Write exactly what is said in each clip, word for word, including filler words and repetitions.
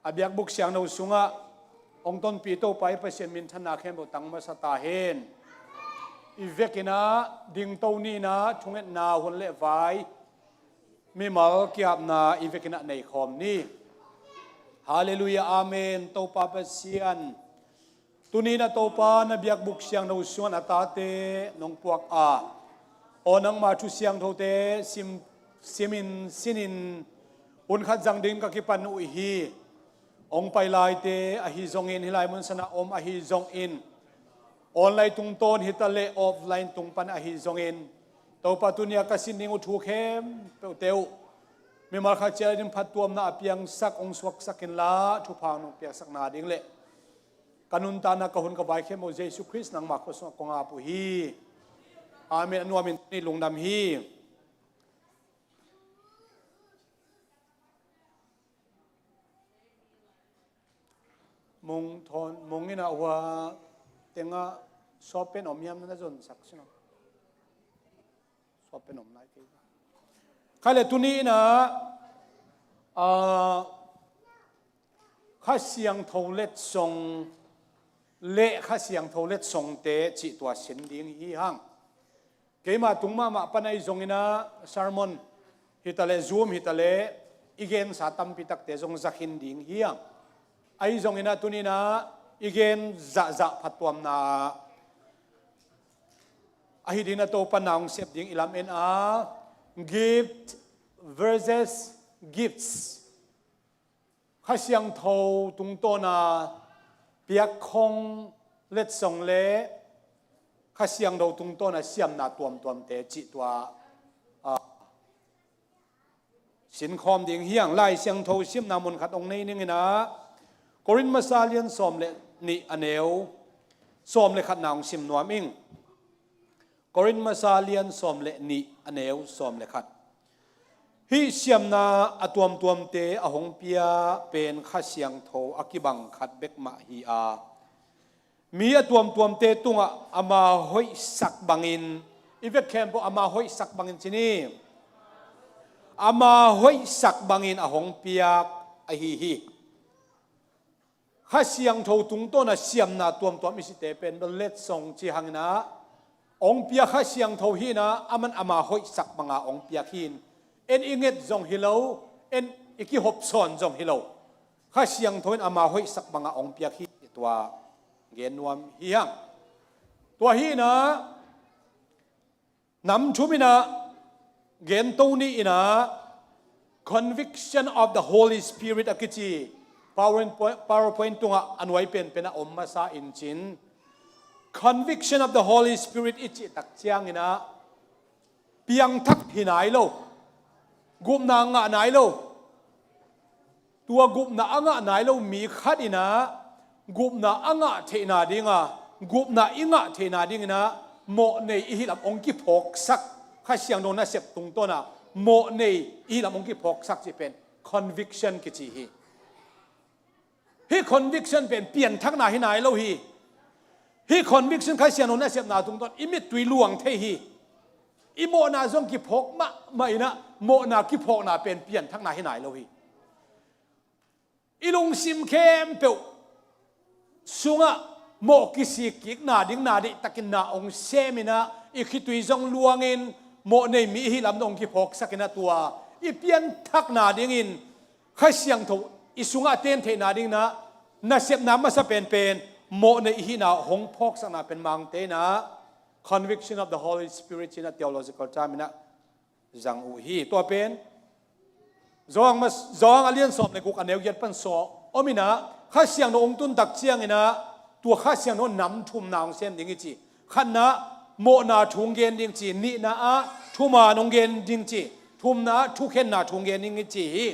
A biakbuk siangtho sungah hong tonpih Topa i Pasian minthanna khempeuh tang masa ta hen. I vekin ah dingto ni-in ah thungetna hun le vai, mimal ki-apna i vekin ah neikhawm ni. Halleluiah, amen. Topa Pasian, tuni-in ah Topa na biakbuk siangtho sungah na tate nong puak a, aw nangma thu siangthote sim, simin sinin hun khat zang dingin ka kipan uh hi. Hong pai laite ahi zongin, hih lai mun sanah om ahi zongin, online tungtawn hi ta leh offline tung pan ahi zongin, Topa tuni-a ka sin ding uh thu khempeuhte uh mimal khat ciat ading phattuamna a piangsak hong suaksak inla, thupha nong piaksakna ding le ka nuntakna, ka hun ka vai khempeuh Jesu Khrist nangma khut sungah kong ap uh hi. Amen. A nuamin tuni lungdam hi. Mung thawn, mung in ah hua tengah suapen om hiam, na zonsak sin a? Suapen om lai kei. Khai le tuni-in ah, ah, Kha Siangtho letsong le Kha Siangtho letsongte cih tua sin ding hi hang. Keima tung mahmah pan ahi zongin ah sermon hi ta leh, Zoom hi ta leh, i gensa tampi takte zong za khin ding hi hang. Ahi zongin ah tuni-in ah i gen zahzah phattuamna ahi dingin ah Topa na hong sep ding i lamen a, gift versus gifts. Kha Siangtho tungtawna piakkhong letsong le Kha Siangtho tungtawna siamna tuamtuamte cih tua, ah, sinkhawm ding hi hang. Lai Siangtho simna mun khat hong nei ning in ah, Korin masa lian sawm le nih, a neu sawm le khatna hong sim nuam ing. Korin masa lian sawm le nih, a neu sawm le khat. Hih siamna a tuamtuamte a hong pia pen Kha Siangtho a kibang khat bek mah hi a, mi a tuamtuamte tungah ama hoihsak bangin, i vek khempeuh ama hoihsak bangin ci ni, ama hoihsak bangin a hong piak ahi hi. Kha Siangtho tungtawna siamna tuamtuam i cihte pen bel letsong ci hang in ah, hong piak Kha Siangtho hi in ah, aman ama hoihsak banga hong piak hi in, en i nget zong hi lo, en i kihopsawn zong hi lo. Kha Siangtho in ama hoihsak banga hong piak hi, tua gen nuam hi hang. Tua hi in ah, nam thum in ah, gento ni in ah, Conviction of the Holy Spirit a kici PowerPoint, PowerPoint tungah a nuai penpen a om masa in cin, Conviction of the Holy Spirit i cih tak ciangin ah, piangthak hi nai lo, gupna ngah nai lo. Tua gupna a ngah nai lo mi khat in ah gupna a ngah theihna dinga, gupna i ngah theihna dingin ah mawhnei i hih lam hong kiphawksak, Kha Siangtho nasep tungtawna mawhnei i hih lam hong kiphawksak cih pen conviction kici hi. Hih conviction pen pianthakna hi nai lo hi. Hih conviction Kha Siangtho nasepna tungtawn i mittui luang thei hi. I mawhna zong kiphawk mahmah in ah, mawhna kiphawkna pen pianthakna hi nai lo hi. I lungsim khempeuh sungah mawh kisik kikna ding na deihtakin na hong sem in ah, i khitui zong luangin mawhnei mi i hih lam na hong kiphawksak in ah, tua i pianthakna dingin Kha Siangtho i sungah a ten theihna dingin ah, nasepna masa penpen mawhnei i hihna hong phawksakna pen Mangte in ah Conviction of the Holy Spirit ci in ah theological term in ah zang uh hi. Tua pen Johan mas-, Johan a lian sawm le guk, a neu giat pan sawm om in ah, Kha Siangtho hong tun tak ciangin ah, tua Kha Siangtho nam thumna hong sem ding i ci. Khatna ah mawhna thu hong gen ding ci, nihna ah thuman hong gen ding ci, thumna ah thukhenna thu hong gen ding i ci hi.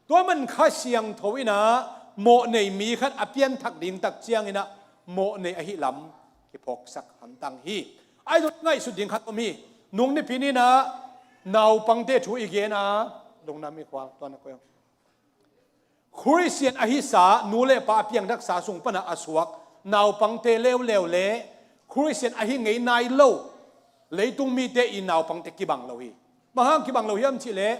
Tua man Kha Siangtho in ah mawhnei mi khat a pianthak ding tak ciangin ah mawhnei ahih lam kiphawksak hamtang hi. Ahi zong ngaihsut ding khat om hi. Nung nipi ni in ah naupangte thu i gen a, lungdam i khual tuan a koi. Khristian ahisa, nu le pa a piangthaksa sung pan a suak naupangte leuleu le Khristian ahi ngei nai lo leitung mite i naupangte kibang lo hi. Bang hang kibang lo hiam cih leh,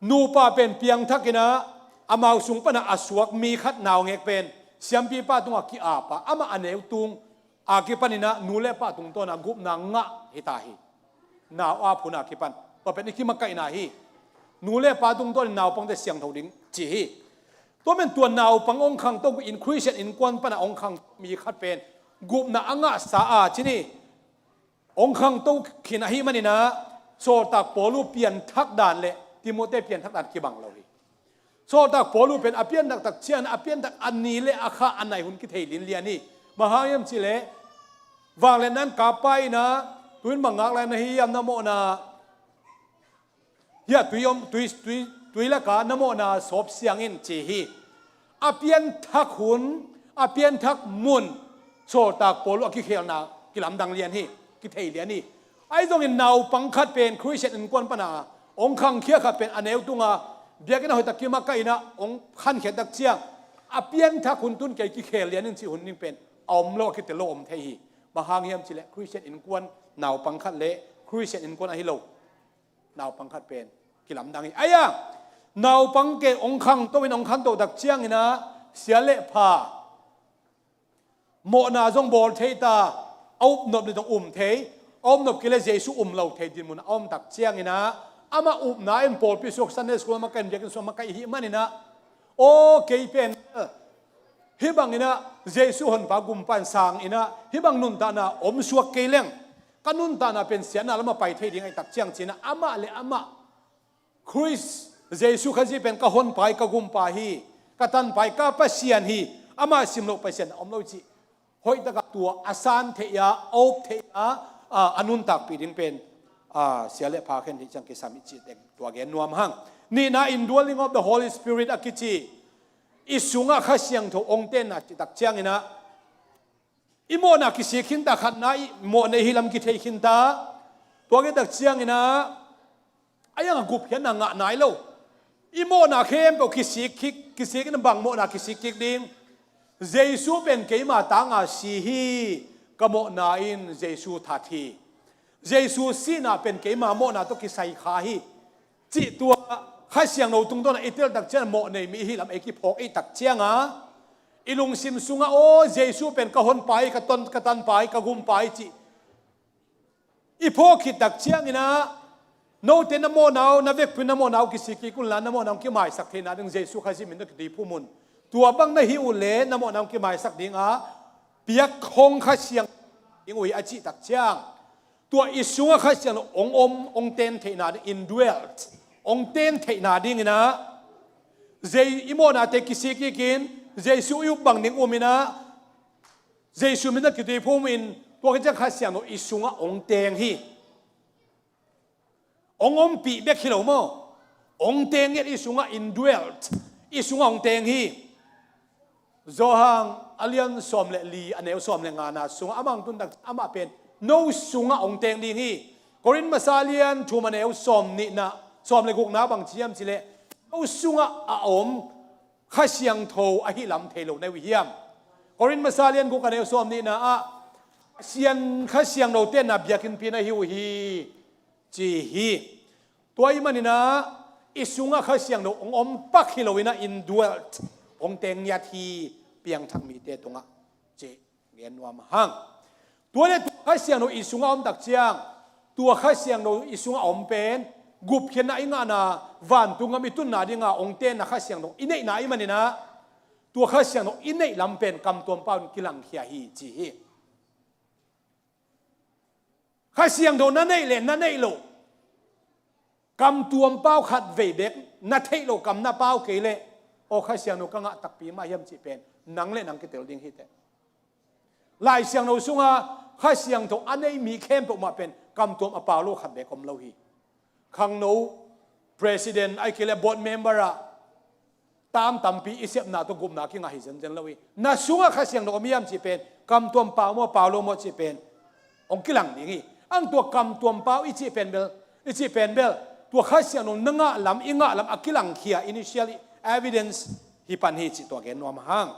nupa pen piangthak in ah, amau sung pana a suak mi khat naungek pen siampipa tungah ki-apa, amah a neu tung a kipaninah nu le pa tungtawna gupna ngah hita hi. Nau ap huna kipan tua pen i kimakaihna hi. Nu le pa tungtawnin naupangte siangtho ding ci hi. Tua men tua naupang ong khangto in Christian innkuan pana ong khangto mi khat pen gupna a ngahsa a cini ong khangto khin ahi maninah Sawltak Paul uh pianthak dan le Timote pianthak dan kibang lo hi. Sawltak Paul uh pen a pianthak tak ciangin a pianthak a ni le a kha a nai hun kithei linlian hi. Bang hang hiam cihleh vangliatna in kap pa inah tuin bang ngak lai na hi hiam, na mawhna hiah tui om, tui, tui, tui laka na mawhna sawp siang in ci hi. A pianthak hun, a pianthak mun Sawltak Paul uh a kikhelna kilamdang lian hi, kithei lian hi. Ahi zongin naupang khat pen Christian innkuan pana ong khangkhia khat pen a neu tunga biakinn a hoihtak kimakaihna ong khankhiat tak ciang a pianthak hun tun kei kikhel lian in cih hun ding pen a om lo, a kitel lo om thei hi. Bang hang hiam cihleh Christian innkuan naupang khat le Christian innkuan ahi lo naupang khat pen kilamdang hi. Aia naupang ke ong khangto in ong khanto tak cianginah sia le pha mawhna zong bawl thei ta, a upnop le zong um thei, a upnop kei le Jesu um lo thei dinmun a om tak cianginah amah upna in pawlpi suak, Sunday school makaih in, biakinn suak makaih ihi maninah aw kei pen hih banginah Jesu honpa gumpa in sang inah hih bang nuntakna om suak kei leng ka nuntakna pen siatna lamah pai thei ding ahi tak ciang cinah amah le amah Khrist Jesu Khazih pen ka honpa hi, ka gumpa hi, ka tanpa hi, ka Pasian hi, amah simloh Pasian a om lo cih hoihtakah tua a san theih a, a up theih a, a, a nuntakpih ding pen a, sia le pha khen theih ciang kisam i cih teng tua gen nuam hang. Nihna, indwelling of the Holy Spirit a kici i sungah Kha Siangtho ong tenna cih tak cianginah i mawhna kisik khinta, khatna i mawhna ihi lam kithei khinta. Tua kitak cianginah a iang a gupkhiatna ngah nai lo. I mawhna khempeuh kisik kik, kisik in bang mawhna kisik kik ding? Jesu pen keima tanga si hi, ka mawhna in Jesu that hi. Jesu sihna pen keima mawhna tawh kisai kha hi. Cih tua Kha Siangtho tungtawna i teltak cian mawh nei mi ihi lam ei kiphawk ei tak cianga i lungsim sungah aw Jesu pen ka honpa hi, ka ton, ka tanpa hi, ka gumpa hi cih i phawk khit tak cianginah note na mawhnau, na vekpin na mawhnau kisik kik unla na mawhnau kimaisak theihna ding Jesu Khazih min tawh kituiphum un. Tua bang na hi uhleh na mawhnau kimaisak dinga piak hong Kha Siang ding uh hi a cih tak ciang tua i sungah Kha Siangtho ong om, ong ten theihna ding, indwelt, ong ten theihna dinginah Jei, i mawhnate kisik kikin Jesu i up bang ding uminah Jesu min a kituiphum in tua khit ciang Kha Siangtho i sungah ong teng hi. Ong ompih bek hi lo maw? Ong teng ngiat i sungah, indwelt, i sungah ong teng hi. Johan a lian sawm le li a neu sawm le ngana sungah amah ong tuntak, amah pen no sungah ong teng ding hi. Korin masa lian thum a neu sawm nihna, sawm le gukna bang ci hiam cihleh no sungah a om Kha Siangtho ahi lam thei lo na uh hiam? Korin masa lian guk a neu sawm nihna ah Kha Siang, Kha Siangtho tenna biakinnpi na hi uh hi ci hi. Tua ahih maninah i sungah Kha Siangtho ong om pak hi loinah indwelt, ong teng ngiat hi, piangthak mite tungah ci gen nuam hang. Tua le tua Kha Siangtho i sungah om tak ciang tua Kha Siangtho i sungah om pen gupkhiatna i ngahna, vantung gam i tunna dinga ong tenna Kha Siangtho i neihna ahih maninah tua Kha Siangtho i neih lam pen kamtuam pau in kilangkhia hi ci hi. Kha Siangtho na neih le na neih loh, kamtuam pau khat vei bek na theih loh, kam na pau kei leh aw Kha Siangtho ka ngah takpi mah hiam cih pen nang le nang kitel ding hi teh. Lai Siangtho sunga Kha Siangtho a nei mi khempeuh mah pen kamtuam a pau lo khat bek om lo hi. Khangno president ahih kei leh board member ah tam tampi i sepna tawh gupna kingah hi zenzen lo hi. Na sungah Kha Siangtho om hiam cih pen kamtuam pau maw pau lo maw cih pen ong kilang ding hi. Ang tua kamtuam pau i cih pen bel, i cih pen bel tua Kha Siangtho na ngah lam, i ngah lam a kilangkhia initial evidence hi pan hi cih tua gen nuam hang.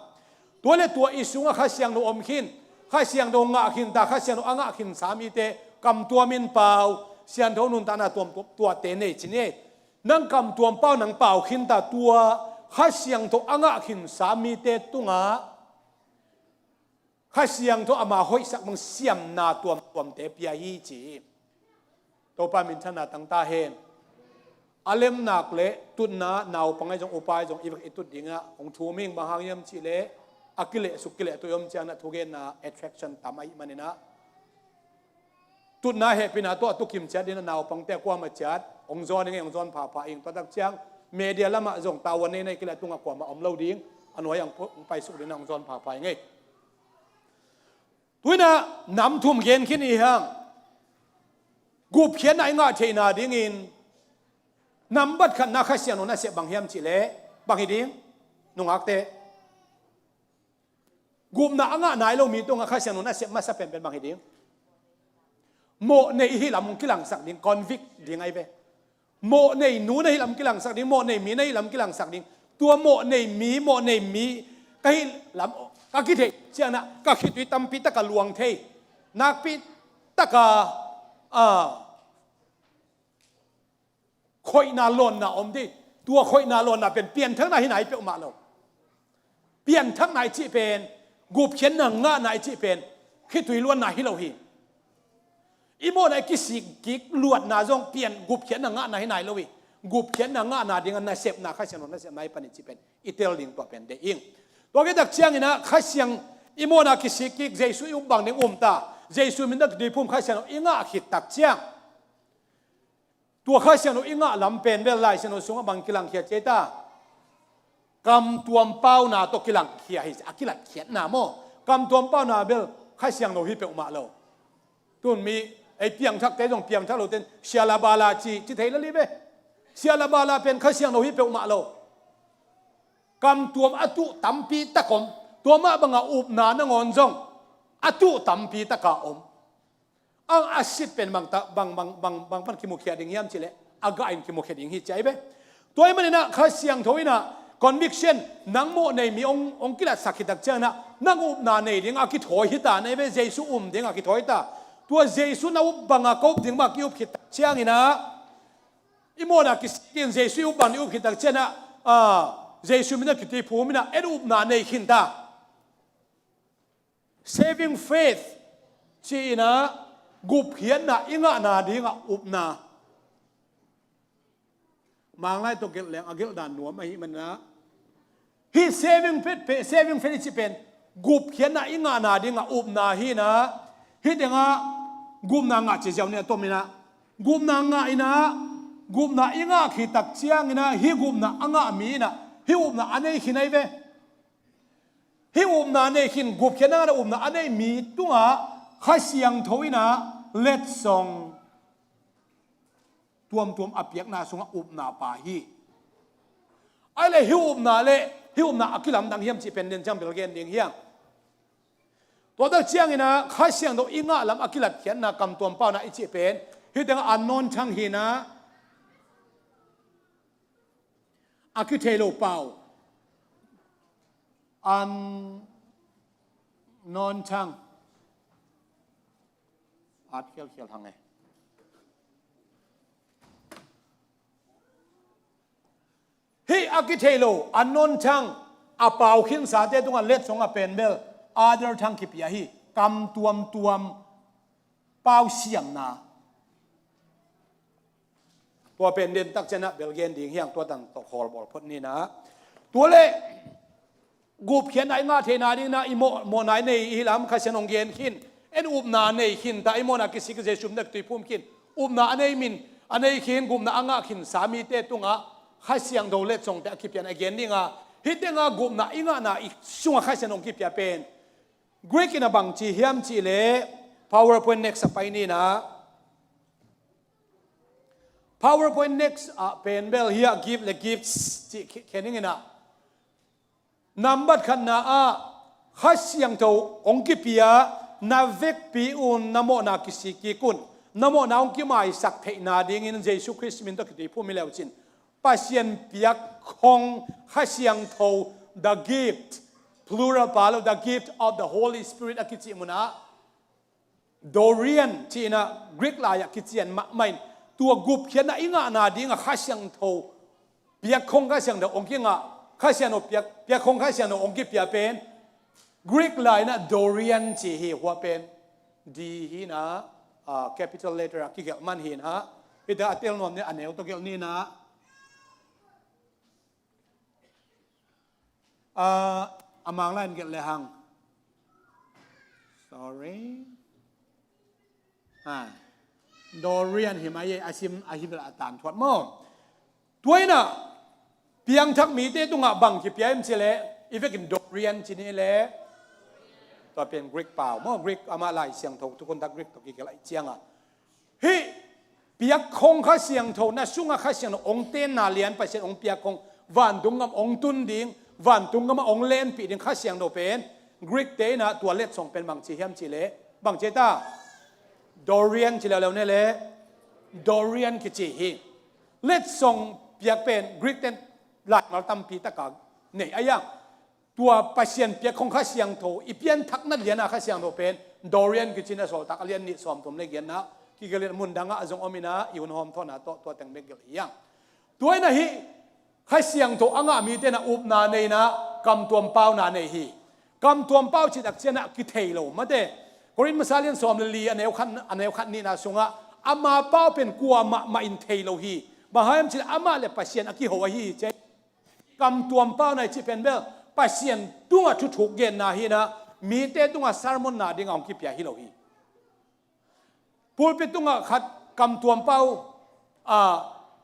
Tua le tua i sungah Kha Siangtho om khin, Kha Siangtho ngah khin ta, Kha Siangtho a ngah khin sa mite kamtuam in pau, siangtho nuntakna tuamtuam tuate nei ci ni. Nang kamtuam pau nang pau khin ta, tua Kha Siangtho a ngah khinsa mite tungah Kha Siangtho ama hoihsak bang siamna tuamtuamte pia hi ci hi. Topa minthanna tang ta hen. A lemnak le tutna naupang ahi zong upa ahi zong i vek i tut dingah hong thum ing, bang hang hiam cihleh a kilehsuk kilehtuah i om ciangin a thugenna attraction tam ahih maninah tutna hehpihna tawh a tukim ciat dingin a naupangte a kuamah ciat hong zawn ing, hong zawn phapha ing. Tua tak ciang media lamah zong tavuan nei nei kileh tungah kuamah om lo ding, a nuai-ah hong paisuk dingin hong zawn phapha ing ei. Tuinah nam thum gen khin i hang. Gupkhiatna i ngah theihna dingin nambat khatna Kha Siangtho nasep bang hiam cihleh bang hi ding? Nungakte, gupna a ngah nai lo mi tungah Kha Siangtho nasep masa penpen bang hi ding? Mawh nei i hih lam hong kilangsak ding, convict ding ahi ve. Mawh nei nu na hih lam kilangsak ding, mawh nei mi na hih lam kilangsak ding. Tua mawh nei mi, mawh nei mi ka hih lam ka kitheih ciangin ah ka khitui tampi taka luang thei, nakpi taka, ah, khoihna lawnna om ding. Tua khoihna lawnna pen pianthakna hi nai peuhmah lo. Pianthakna i cih pen, gupkhiatna ngahna i cih pen khitui luanna hi lo hi. I mawhna i kisik kik luatna zong pian gupkhiatna ngahna hi nai lo hi. Gupkhiatna ngahna dingah nasepna, Kha Siangtho nasepna i pan i cih pen i tel ding tua pen deih ing. Tua khit tak ciangin ah Kha Siang, i mawhna kisik kik, Jesu i up bang ding um ta, Jesu min tawh kituiphum Kha Siangtho i ngah khit tak ciang, tua Kha Siangtho i ngah lam pen bel Lai Siangtho sungah bang kilangkhia ci ei ta? Kamtuam pauna tawh kilangkhia hi, a kilatkhiatna maw? Kamtuam pauna bel Kha Siangtho hi peuhmah lo. Tun mi ei piangthakte zong piangthak lote in Sia Labala ci, ci thei lel hi ve. Sia Labala pen Kha Siangtho hi peuhmah lo. Kamtuam a tuh tampi tak om. Tua mah banga upna nangawn zong a tuh tampi taka om. Ang a sit pen bang ta, bang, bang, bang, bang pan kimukhia ding hiam cihleh a gah in kimukhia ding hi ci ei ve. Tua ahih maninah Kha Siangtho inah conviction, nang mawh nei mi hong, hong kilatsak khit tak cianginah nang upna nei ding a kithawi hi ta, nei ve, Jesu um ding a kithawi hi ta. Tua Jesu na up banga ka up ding banga ki-up khit tak cianginah i mawhna kisik in Jesu i up bang i up khit tak cianginah, ah, Jesu min tawh kituiphum inah en upna nei khin ta. Saving faith ci-inah gupkhiatna i ngahna dingah upna. Manglai tawh gelh leng a gelh dan nuam ahih maninah hih saving faith, saving faith i cih pen gupkhiatna i ngahna dingah upna hi inah, hih tengah gupna ngah ci ziau ni a tominah, gupna ngah inah, gupna i ngah khit tak cianginah hih gupna a ngah mi inah hih upna a nei khin ahi ve. Hih upna nei khin, gupkhiatna ngahna upna a nei mi tungah Kha Siangtho inah letsong tuamtuam a piakna sungah upna pa hi. Ahih leh hih upna le hih upna a kilamdang hiam cih pen den ciang bel gen ding hiang. Tua tak cianginah Kha Siangtho i ngah lam a kilatkhiatna kamtuam pauna i cih pen hih tengah unknown tongue hi inah, a kithei lo pau. Unknown tongue. At khialkhial hang e. Hih a kithei lo unknown tongue a pau khinsate tungah letsong a pen bel other tongue kipia hi. Kam tuamtuam pau siamna. Tua pen den tak cianah bel gen ding hiang, tua tang tawh khawl bawl phot ni inah. Tua leh gupkhiatna i ngah theihna ding inah i mawh, mawhna i nei i hi lam Kha Siangtho hong gen khin. En upna nei khin ta, i mawhna kisik Jesu min tawh kituiphum khin. Upna a nei min, a nei khin, gupna a ngah khinsa mite tungah Kha Siangtho letsongte a kipia in a gen ding a. Hih tengah gupna i ngahna i sungah Kha Siangtho hong kipia pen Greek inah bang ci hiam cih leh, PowerPoint next ah pai ni inah. PowerPoint next ah pen bel hih ah gift le gifts cih khe-, khen ing inah. Nambat khatna ah Kha Siangtho hong kipia, na vekpi un, na mawhna kisik kik un, na mawhna hong kimaisak theihna dingin Jesu Khrist min tawh kituiphum hi leu cin Pasian piak khong Kha Siangtho, the gift, plural pa lo, the gift of the Holy Spirit a kicih munah Dorean ci-inah Greek lai-ah kician mahmah in, tua gupkhiatna i ngahna dingah Kha Siangtho piak khong Kha Siangtho hong kingah Kha Siangtho piak, piak khong Kha Siangtho hong kipia pen Greek lai in ah Dorean ci hi. Hua pen D hi in ah, ah, capital letter ah kigelh man hi in ah. Hita a tel nuam ni, a neu tawh gelh ni in ah. Ah, a Mang lai in gelh le hang. Sorry. Ha. Dorean hi mai e, a sim a hi bel a tan thuat maw. Tua in ah piangthak mite tungah bang kipia hiam cih leh, i vekin Dorean ci ni leh, tua pen Greek pau maw, Greek, amah Lai Siangtho thukhun tak Greek tawh kigelh ahih ciangin, hih piak khong Kha Siangtho, na sungah Kha Siangtho hong tenna lian, Pasian hong piak khong, vantung gam hong tun ding, vantung gamah hong lenpih ding Kha Siangtho pen Greek te in ah tua letsong pen bang ci hiam cih leh, bang ci ta? Dorean ci leuleu ni leh, Dorean kici hi. Letsong piak pen Greek ten laimal tampi tak a nei a, a iang. Tua Pasian piak khong Kha Siangtho, i pianthakna lian a Kha Siangtho pen Dorean kici in ah, Sawltak a lian nih, sawmthum le giatna ah kigelh in ah, mun dang ah zong om in ah, i hun hawmthawhna tawh tua teng bek gelh hi hang. Tua in ah hih Kha Siangtho a ngah mite in ah upna nei in ah kamtuam pauna nei hi. Kamtuam pau cih tak ciangin ah kithei lo mate. Korin masa lian sawm le li, a neu khat, a neu khat nihna sungah, ama pau pen kuamah mah in thei lo hi. Bang hang hiam cih leh amah le Pasian a kiho ahi hi ci. Kamtuam pauna i cih pen bel Pasian tungah thuthuk genna hi in ah, mite tungah sermon-na dingin hong kipia hi lo hi. Pulpit tungah khat kamtuam pau, a,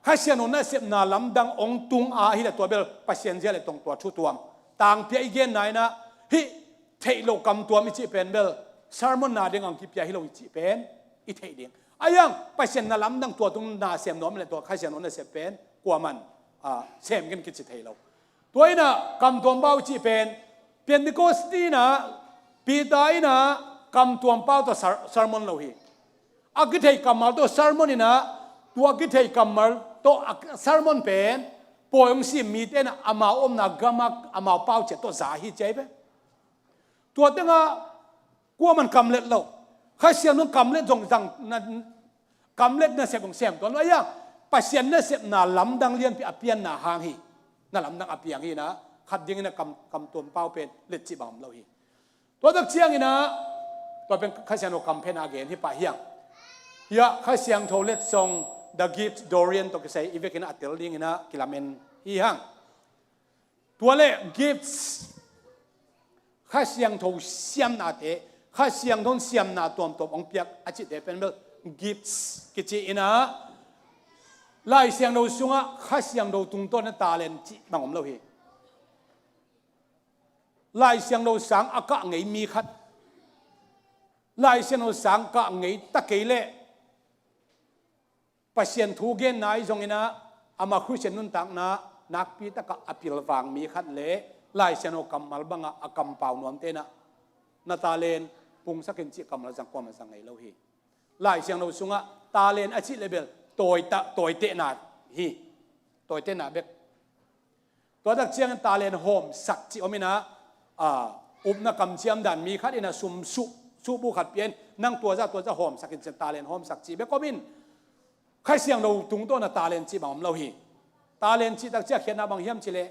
Kha Siangtho nasepna lamdang hong tung a hi leh, tua bel Pasian zia le tong tua thu tuam, tangpi a i genna in ah, hih theih loh kamtuam i cih pen bel sermon-na dingin hong kipia hi lo i cih pen i theih ding. A iang, Pasian na lamdang tua tung na sem nuam leh, tua Kha Siangtho nasep pen kuamah in, a, sem kei in kici thei lo. Tua in ah kamtuam pau i cih pen Pentecost ni in ah Peter in ah kamtuam pau tawh ser-, sermon lo hi. A kithei kammal tawh sermon in ah, tua kithei kammal tawh a sermon pen pawi hong sim mite in ah amau omna gamah amau pau ciat tawh za hi ci hi ve. Tua teng ah kuamah in kamlet lo. Kha Siangtho in kamlet zong zang na, kamlet nasep zong sem tuan lo. A iang, Pasian nasepna lamdang lianpi a pianna hang hi. Na lamdang a piang hi in ah, khat dingin ah kam, kamtuam pau pen let cih bang om lo hi. Tua tak ciangin ah, tua pen Kha Siangtho kamphen a gen hi pah hi hang. Hiah Kha Siangtho letsong, the gift, Dorean tawh kisai i vekin ah a tel dingin ah kilamen hi hang. Tua leh gifts, Kha Siangtho siamnate, Kha Siangtho in siamna tuamtuam hong piak a cihte pen bel gifts kici in ah, Lai Siangtho sungah Kha Siangtho tungtawn in ah talent cih bang om lo hi. Lai Siangtho sang a kah ngei mi khat, Lai Siangtho sang kah ngei ta kei leh, Pasian thu genna ahi zongin ah, amah Khristian nuntakna nakpi takah a pilvang mi khat leh Lai Siangtho kammal bangah a kampau nuamte in ah, na talent pungsak in cih kammal zang kuamah zang ngei lo hi. Lai Siangtho sungah talent a cih leh bel tawita-, tawitehna hi. Tawitehna bek. Tua tak ciangin talent hawmsak cih om in ah, a, upna kamciam dan mi khat in ah sum suh, suhbuh khat pia in, nang tua zah, tua zah hawmsak in ci-in talent hawmsak cih bek om in, Kha Siangtho tungtawn ah talent cih bang om lo hi. Talent cih tak ciang a khiatna bang hiam cih leh,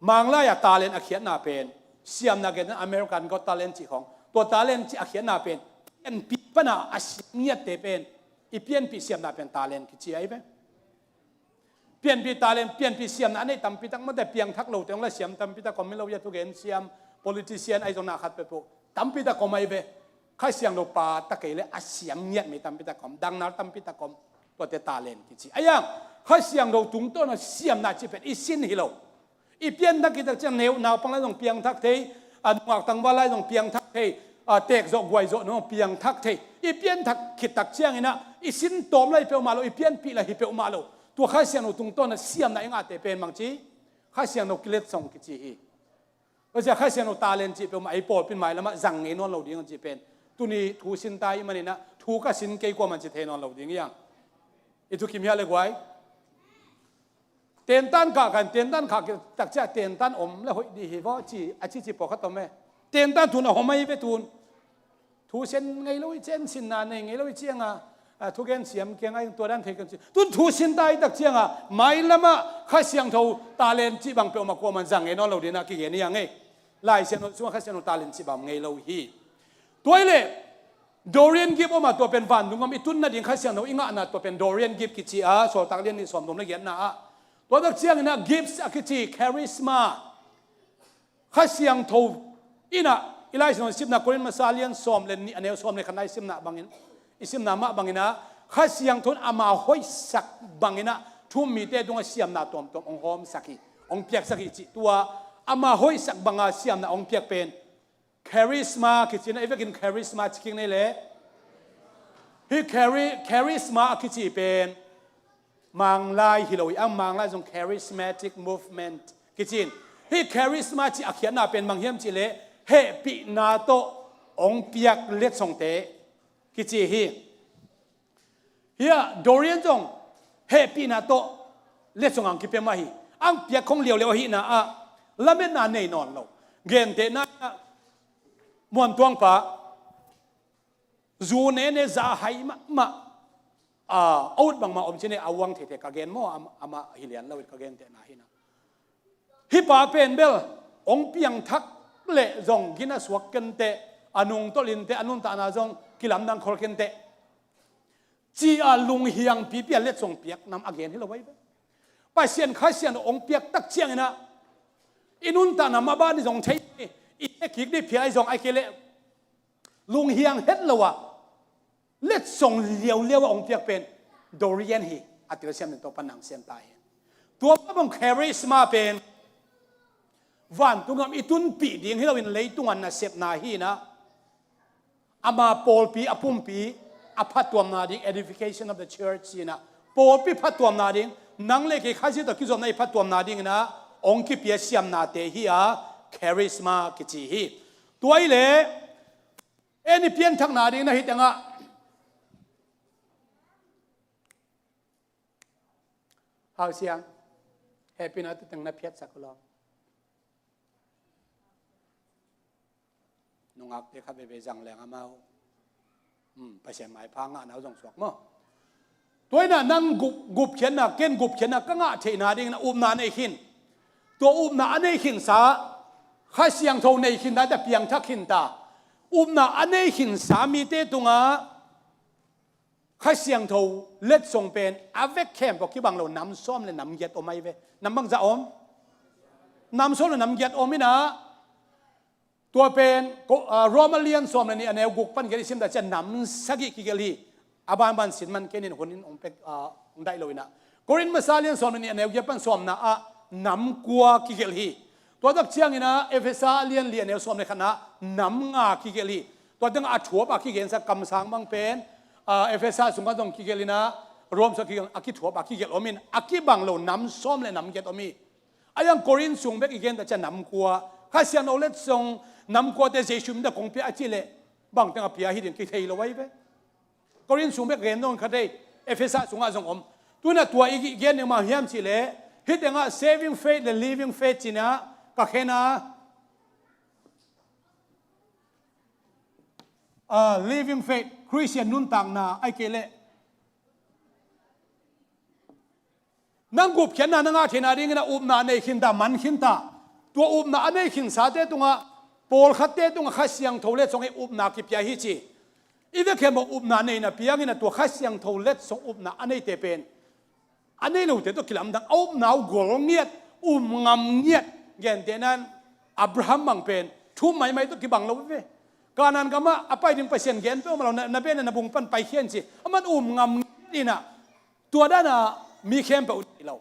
Manglai ah talent a khiatna pen, siamna gen American Got Talent cih khawng, tua talent cih a khiatna pen, pianpih pan a a siam ngiatte pen, i pianpih siamna pen talent kici ahi ve. Pianpih talent, pianpih siamna a neih tampi tak mate, piangthak lote hong la siam tampi tak om, mi lo ia thugen siam, politician ahi zong na khat peuhpeuh tampi tak om ahi ve. Kha Siangtho pa ta kei leh a siam ngiat mi tampi tak om, dangnal tampi tak om, tuate talent kici. A iang, Kha Siangtho tungtawn a siamna cih pen i sin hi lo. I pianthak khit tak ciang neu, naupang lai zong piangthak thei, a, nungak tangval lai zong piangthak thei, a, teek zawh guai zawh nung piangthak thei. I pianthak khit tak ciangin ah, i sin tawm lai hi peuhmah lo, i pianpih lai hi peuhmah lo. Tua Kha Siangtho tungtawn a siamna i ngahte pen bang ci, Kha Siangtho kiletsong kici hi. Tua ciang Kha Siangtho talent cih peuhmah ei pawlpi in mailamah zang ngei nawn lo ding a cih pen, tuni thu sin ta i hih manin ah, thu ka sin kei kuamah in ci thei nawn lo ding hi hang. I thukim hiah le guai. Tentan kah kan, tentan kah tak ciang tentan om le hoih dih hi vaw ci, a cici pawlkhat om e. Tentan tun a hawm ahi ve tun. Thu sen ngei lo i ciang, sinna nei ngei lo i ciang a, a thugen siam keng a tua dan thei kan ci. Tun thu sin ta i tak ciangah mailamah Kha Siangtho talent cih bang peuhmah kuaman zang ngei nawn lo dinah kigen hi a ngei. Lai Siangtho sungah Kha Siangtho talent cih bang ngei lo hi. Tua i leh Dorian gift om a tua pen vantung gam i tun nading Kha Siangtho i ngahna tua pen Dorian gift kici a, Sawltak lian nih sawmthum le giatna ah. Tua tak ciangin ah gifts a kici, charisma. Kha Siangtho in ah i Lai Siangtho sipna Korin masa lian sawm le nih a neu sawm le khatna i simna bangin, i simna mah bangin ah Kha Siangtho in ama hoihsak bangin ah thu-um mite tungah siamna tuamtuam hong hawmsak hi, hong piaksak hi cih tua ama hoihsak banga siamna hong piak pen charisma kici in ah, i vekin charisma ci kik nei le. Hih chari-, charisma a kici pen Manglai hi lo hi, a Manglai zong charismatic movement kici in. Hih charisma cih a khiatna pen bang hiam cih leh hehpihna tawh hong piak letsongte kici hi. Hih ah Dorian zong hehpihna tawh letsong ang kipia mah hi. Ang piak khong liauliau ahihna ah lametna nei nawn lo. Gentehna ah Muantuangpa zu nene za hai mahmah, a, a ut bangmah om cine a uang theithei ka gen maw, am-, amah hi lian lo in ka gentehna hi na. Hih pa pen bel hong piangthak leh zong gina suak kenteh, a nungtolh inteh, a nuntakna zong kilamdang khol kenteh ci-a lunghiang pipi a letsong piak nam a gen hi lo ahi ve. Pasian Kha Siangtho hong piak tak ciangin ah i nuntakna mah bani zong thei, i thekik dih phial ahi zong ahi kei leh lunghiang het lo a letsong liauliau a hong piak pen Dorian hi. A telsiam nen Topa nang siam ta hi. Tua pa bang charisma pen vantung gam i tunpih ding hi loin leitung a nasepna hi na. Ama pawlpi a pumpi a phattuamna ding, edification of the church hi na. Pawlpi phattuamna ding, nang le kei Khazih tawh kizopna i phattuamna ding hi na. Hong kipia siamnate hi a, charisma kici hi. Tua i leh En i pianthakna ding na hi tengah. Hau Siang, hehpihna tu teng na phiatsak uh law. Nungakte kha veve zang leng amau. Hmm, Pasian maipha ngahna uh zong suak maw. Tua inah nang gup, gupkhiatna, ken gupkhiatna ka ngah theihna dingin a upna nei khin. Tua upna a nei khinsa, Kha Siangtho nei khin dante piangthak khinta. Upna a nei khinsa mite tungah Kha Siangtho letsong pen a vek khempeuh kibang lo nam sawm le nam giat om ahi ve. Nam bangzah om? Nam sawm le nam giat om inah. Tua pen, ko-, ah, Roma lian sawm le nih a neu guk pan gelh i sim ta ciah nam sagih kigelh hi. A banban sin man kenin hun in hong pek, ah, hong daih lo inah. Korin masa lian sawm le nih a neu giat pan sawmna ah nam kua kigelh hi. Tua tak cianginah Efesa lian li a neu sawm le khatna nam nga kigelh hi. Tua tengah a thuap a kigensa kamsang bang pen, ah, Efesa sungah zong kigelh inah Rom sungah kigelh, a kithuap a kigelh om in a kibang lo nam sawm le nam giat om hi. A yang Korin sung bek i gen ta ciah nam kua. Kha Siangtho letsong nam kuate Jesu min ta kong pia a cih leh bangteng a pia hi ding kithei lo ahi ve. Korin sung bek gen dong kha dei. Efesa sungah zong om. Tunah tua i gen ding mah hiam cih leh hih tengah saving faith le living faith cinah ka khen a, ah, living faith, Christian nuntakna ahi kei leh nang gupkhiatna na ngah theihna dingin a upna nei khinta, man khinta. Tua upna a nei khinsate tungah, pawlkhatte tungah Kha Siangtho letsong i upna kipia hi ci. I vekhem aw upna neina piangin a tua Kha Siangtho letsong upna a neite pen a nei lote tawh kilamdang, a upna uh gol ngiat, um ngam ngiat. Gentehnan Abraham bang pen thu maimai tawh kibang lo ve. Kanaan gamah a pai ding Pasian gen peuhmah lo, na, na bena na bung pan paikhia in ci. Aman um ngam ngiat inah. Tua dana mi khempeuh nei lo.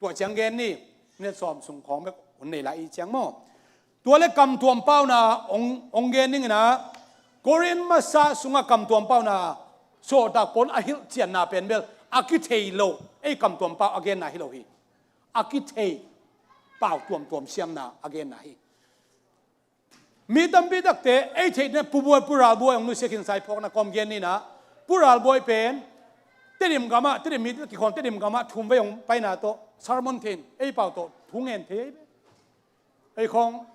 Tua ciang gen ni, minute sawm sung khawng bek hun nei lai i ciang maw. Tua le kamtuam pauna hong, hong gen ninginah Korin masa sungah kamtuam pauna sawltak pawl a hilhcianna pen bel a kithei lo, ei kamtuam pau a genna hi lo hi. A kithei pau tuamtuam siamna a genna hi. Mi tampi takte ei theihna Pu Buai, Pu Ral Buai hong nusia khinsa i phawkna kawm gen ninah. Pu Ral Buai pen Tedim gamah, Tedim mi kikhawm Tedim gamah thum vei hong paina tawh sermon thein ei pau tawh thu ngen thei ei ve. Ei khawng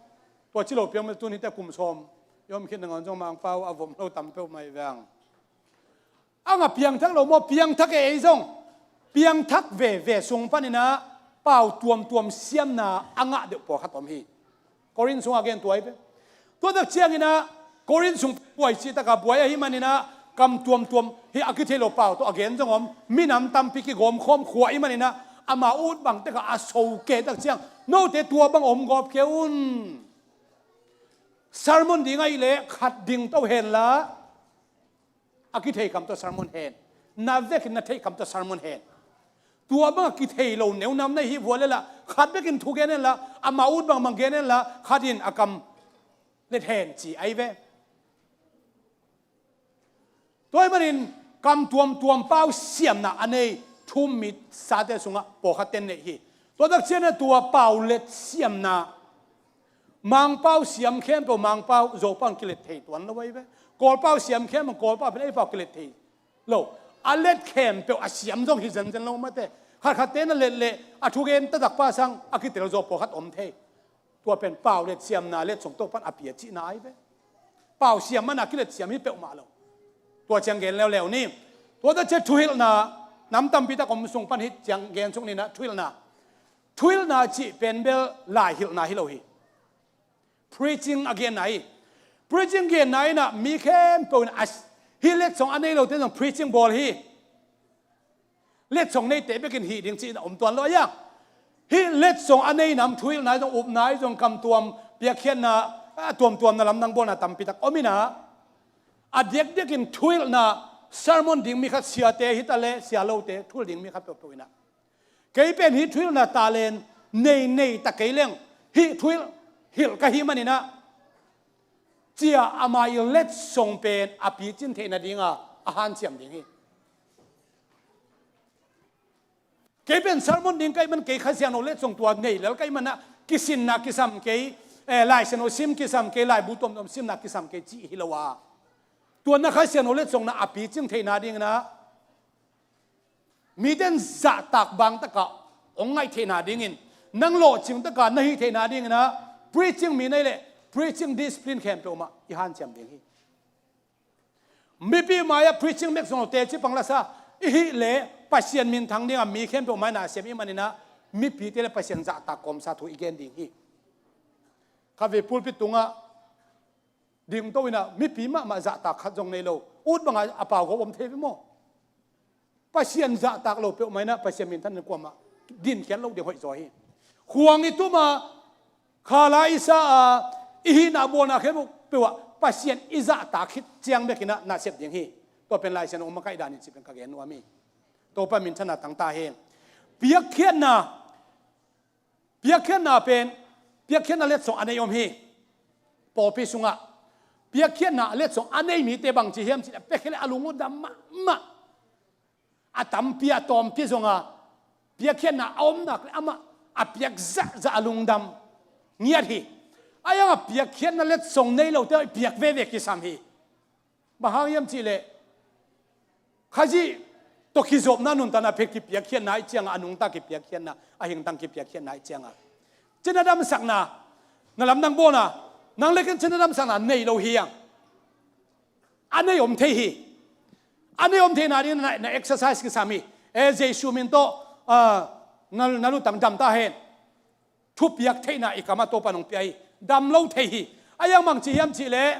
tua ci lo piang mah tun hite kum sawm i om khit nangawn zong Mangpau a vom lo tam peuhmah i veng. A nga piangthak lo maw, piangthak e ei zong. Piangthak veve sung paninah pau tuamtuam siamna a ngah deuh pawlkhat om hi. Korin sungah gen tua hi ve. Tua tak cianginah Korin sung buai cih takah buai ahi maninah kam tuamtuam hi a kithei lo pau tawh a gen zong om. Minam tampi kigawmkhawm khua ahi maninah ama ut bang tekah a so kei tak ciang note tua bang om gawp kei un. Sermon ding ahih leh khat ding to henla a kithei kam tawh sermon hen. Na vekin na theih kam tawh sermon hen. Tua bangah kithei lo neunam na hih vua leh lah khat vekin thu gen henla, ama ut bangbang gen henla, khat in a kam let hen ci ahi ve. Tua ahih manin kam tuamtuam pau siamna a nei thu-um mi sate sungah pawlkhat ten neih hi. Tua tak cianah tua pau let siamna Mangpau siam khempeuh Mangpau, Zopau in kilet thei tuan lo ahi ve. Kawlpau siam khempeuh Kawlpau pen ei pau kilet thei lo. A let khempeuh a siam zong hi zenzen lo mate. Khatkhatte na let leh a thugen taktak pa sang a kitel zaw pawlkhat om thei. Tua pen pau let siamna letsong Topan a pia cihna ahi ve. Pau siam mana kilet siam hi peuhmah lo. Tua ciang gen leuleu ni. Tua ta ciah thuhilhna nam tampi tak om sung pan hih ciang gen suk ninah thuhilhna. Thuhilhna cih pen bel laihilhna hi lo hi. Preaching a genna hi. Preaching genna inah mi khempeuh in a, hih letsong a nei lote zong preaching bawl hi. Letsong neite bekin hih ding cih inah om tuan lo a iang. Hih letsong a nei nam thuhilhna hi zong, upna hi zong, kamtuam piakkhiatna a tuamtuamna lamdang bawlna tampi tak om inah a diakdiakin thuhilhna sermon ding mi khat siate hi ta leh sia lote thuhilh ding mi khat peuhpeuh inah Kei pen hih thuhilhna talent nei nei ta kei leng hih thuhilh hilh ka hih maninah cia ama i letsong pen a picin theih nadinga a hanciam ding hi. Kei pen sermon ding ka hih man kei Kha Siangtho letsong tua nei lel ka hih manah kisinna kisam kei, eh, Lai Siangtho sim kisam kei, laibu tuamtuam simna kisam kei cih hi lo a. Tua na Kha Siangtho letsongna a picing theihna dinginah mite in zahtak bangtakah hong ngaih theihna dingin nang lawhcing takah na hih theihna dinginah preaching mi na hih leh preaching discipline khempeuh mah i hanciam ding hi. Mipi mai-ah preaching mek zong lo teci pang lasa i hih leh Pasian minthang dingah mi khempeuh mai-ah na sem i hih maninah mipite le Pasian zahtak kawmsa thu i gen ding hi. Khatvei pulpit tungah dingto inah mipi mahmah zahtak khat zong nei lo. Ut bangah a pau ko om thei ve maw? Pasian zahtak lo peuhmah inah Pasian minthan in kuamah dinkhiat loh ding hoih zaw hi. Khuang i tum a, khala i sa a, i hihna bawlna khempeuh ah Pasian i zahtak khit ciang bekinah na sep ding hi. Tua pen Lai Siangtho a makaih danin cih pen ka gen nuam hi. Topa minthanna tangta hi. Piakkhiatna Piakkhiatna pen, piakkhiatna letsong a nei om hi. Pawlpi sungah piakkhiatna letsong a nei mite bangci hiam cih leh piakkhiat leh a lung uh dam mahmah. A tampi a tawmpi zonga piakkhiatna a om nak leh amah a piak zahzah a lungdam ngiat hi. A iangah piakkhiatna letsong nei lote piak veve kisam hi. Bang hang hiam cih leh Khazih tawh kizopna nuntakna phet kipiakkhiatna ih cianga, a nungta kipiakkhiatna, a hingtang kipiakkhiatna ih cianga cina damsakna, na lamdang bawlna, nang le ken cina damsakna nei lo hi ang. A nei om thei hi. A nei om theihna ding na, na exercise kisam hi. E, Jesu min tawh, ah, na, na lutang damta hen. Thupiak theihna i kamah Topa nong pia hi. Dam lo thei hi. A iang bang ci hiam cih leh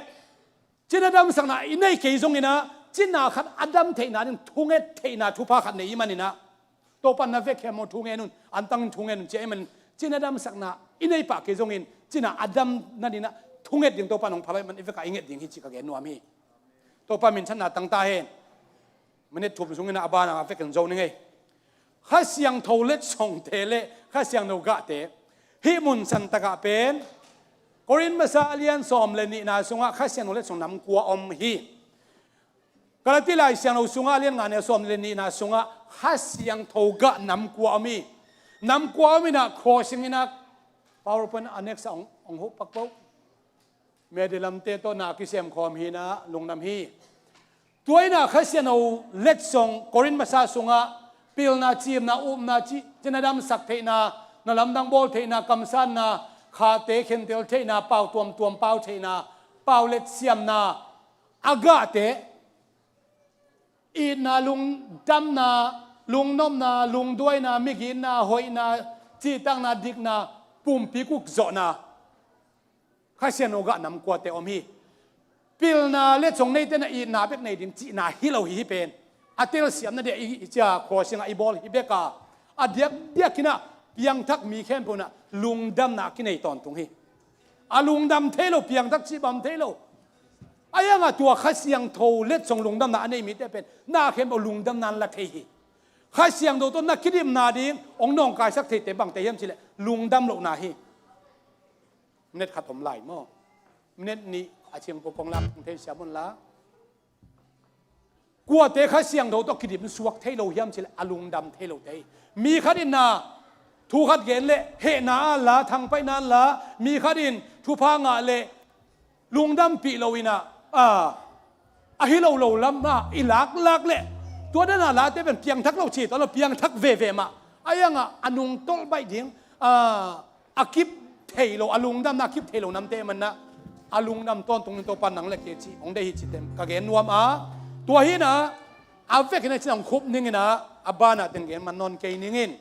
cina damsakna i nei kei zonginah cina khat a dam theihna ding thunget theihna thupha khat nei i maninah Topa na vekhiam maw thungen un, antangin thungen un cia i manin cina damsakna i nei pah kei zongin cina a dam nadinah thunget ding Topa nong phalai man i vekah i nget ding hi ci ka gen nuam hi. Topa minthanna tangta hen. Minute thum sungin a bana a vekin zo ning ei. Kha Siangtho letsongte le Kha Siangtho gahte hih mun santakah pen Korin masa a lian sawm le nihna sungah Kha Siangtho letsong nam kua om hi. Galati Lai Siangtho sungah a lian nga ne sawm le nihna sungah Kha Siangtho gah nam kua om hi. Nam kua om inah crossing inah PowerPoint a next a hong, hong huh pak po. Media lamte tawh na kisem khawm hinah lungdam hi. Tua inah Kha Siangtho letsong Korin masa sungah pilna, cimna, upna, ci, cina damsak theihna, na lamdang bawl theihna, kamsanna, khate khentel theihna, pau tuamtuam pau theihna, pau let siamna a gahte Itna, lungdamna, lungnopna, lungduaina, migitna, hoihna, cihtakna, dikna, pumpi kuk zawhna, Kha Siangtho gah nam kuate om hi. Pilna le cong neite na itna bek nei ding cihna hi lo hi, hi pen a telsiamna dia i, i cia khuasingah i bawl hi bek a, a diakdiak inah piangthak mi khempeuh inah lungdamna a kinei tawntung hi. A lungdam thei lo, piangthak cih bang thei lo. A iangah tua Kha Siangtho le cong lungdamna a nei mite pen na khempeuh lungdamna an la thei hi. Kha Siangtho tawh na kidimna ding hong nawngkaisak theite bangte hiam cihleh lungdam lohna hi. Minute khat om lai maw? Minute nih a ciang pua kong lak thei siam un la. Kuate Kha Siangtho tawh kidim suak thei lo hiam cihleh a lungdam thei lote hi. Mi khat in na thu khat gen leh hehna a la, thangpaihna a la, mi khat in thupha ngah leh lungdampih lo inah, a, a hi lo lo lamah i laklak leh tua dana late pen piangthak lo ci tawh lo, piangthak veve mah. A iangah a nungtolh baih ding, a, a kip thei lo, a lungdamna a kip thei lo namte manah a lungdam tawntung ning, Topa nang le kei cih hong deih hi cihte ka gen nuam a, tua hi inah a vekin a cih hong khup ning inah a banah teng gen man nawn kei ning in.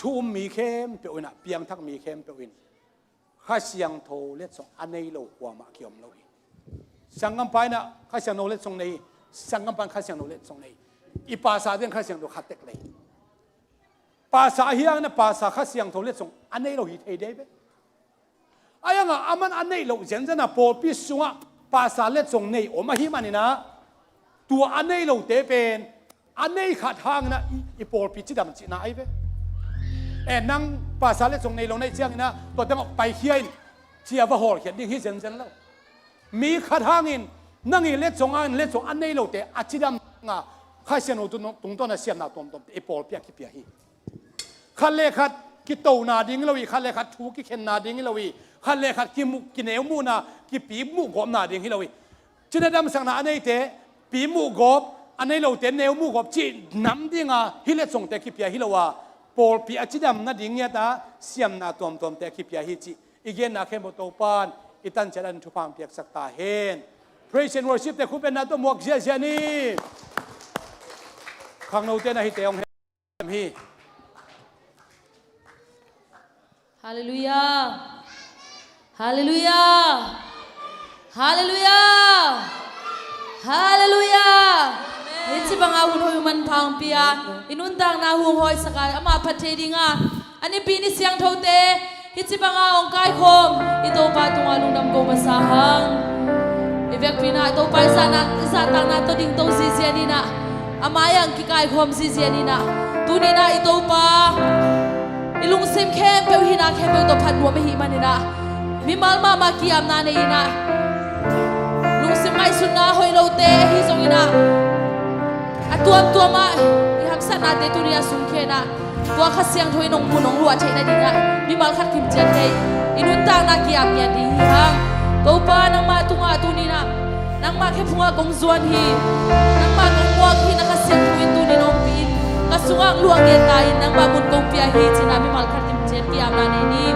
Thu um mi khempeuh inah, piangthak mi khempeuh in Kha Siangtho le cong a nei lo kuamah kiom lo hi. Sanggampa inah Kha Siangtho le cong nei hi. Sanggampa in Kha Siangtho le cong nei hi. I pasa ding Kha Siangtho khat tek lei. Pasa ahi hangin a pasa Kha Siangtho le cong a nei lo hi thei dei ve. A iangah aman a neih loh zenzen a pawlpi sungah pasa le cong nei om ahi maninah tua a nei lote pen a nei khat hanginah i, i pawlpi cidam cihna ahi ve. E, nang pasa le cong nei lo na hih cianginah tua tengah paikhia in cia va hawlkhiat ding hi zenzen lo. Mi khat hangin nang i le cong hangin le cong a nei lote a cidam nga Kha Siangtho tungtawn a siamna tuamtuamte i pawlpi a kipia hi. Khat le khat kitona ding hi lo hi, khat le khat thu kikhenna ding hi lo hi, khat le khat kimuh, kineu muhna, kipi muh gawpna ding hi lo hi. Cina damsakna a neite pi muh gawp, a nei lote neu muh gawp cih nam dinga hih le congte kipia hi lo a, pawlpi a cidam nading ngiata siamna tuamtuamte a kipia hi cih i genna khempeuh Topan i tanciat an thupha piaksak ta hen. Praise and worship te khupetna tawh muak ziahziah ni. Khangnote na hite hong hi. Halleluiah. Halleluiah. Halleluiah. Halleluiah. Hih ci banga hun hoih manpha hong pia, i nuntakna hong hoihsak a, amah phat thei dinga a nipi ni siangthote hih ci banga hong kaikhawm i Topa tungah lungdam ko masa hang. I vekpi inah i Topa i zahna, i zahtakna tawh dingto zizia ninah, a mai-ah kikaikhawm zizia ninah, tuni inah i Topa i lungsim khempeuh, hihna khempeuh tawh phat nuam ahih maninah mimal mahmah ki-apna nei inah, lungsim ngaihsutna hoih lote ahi zonginah a tuamtuamah i hamsatnate tuni a sungkhenah tua Kha Siangtho in hong mun hong luah theih nadingah mimal khat kimciat thei i nuntakna ki-ap ngiat ding hi hang. Topa nangmah tungah tuninah nangmah khephungah kong zuan hi. Nangmah kong muak hi, na Kha Siangtho in tunin hong pi in ka sungah luah ngiat ta in nangmah mun kong pia hi cinah mimal khat kimciat ki-apna nei ni.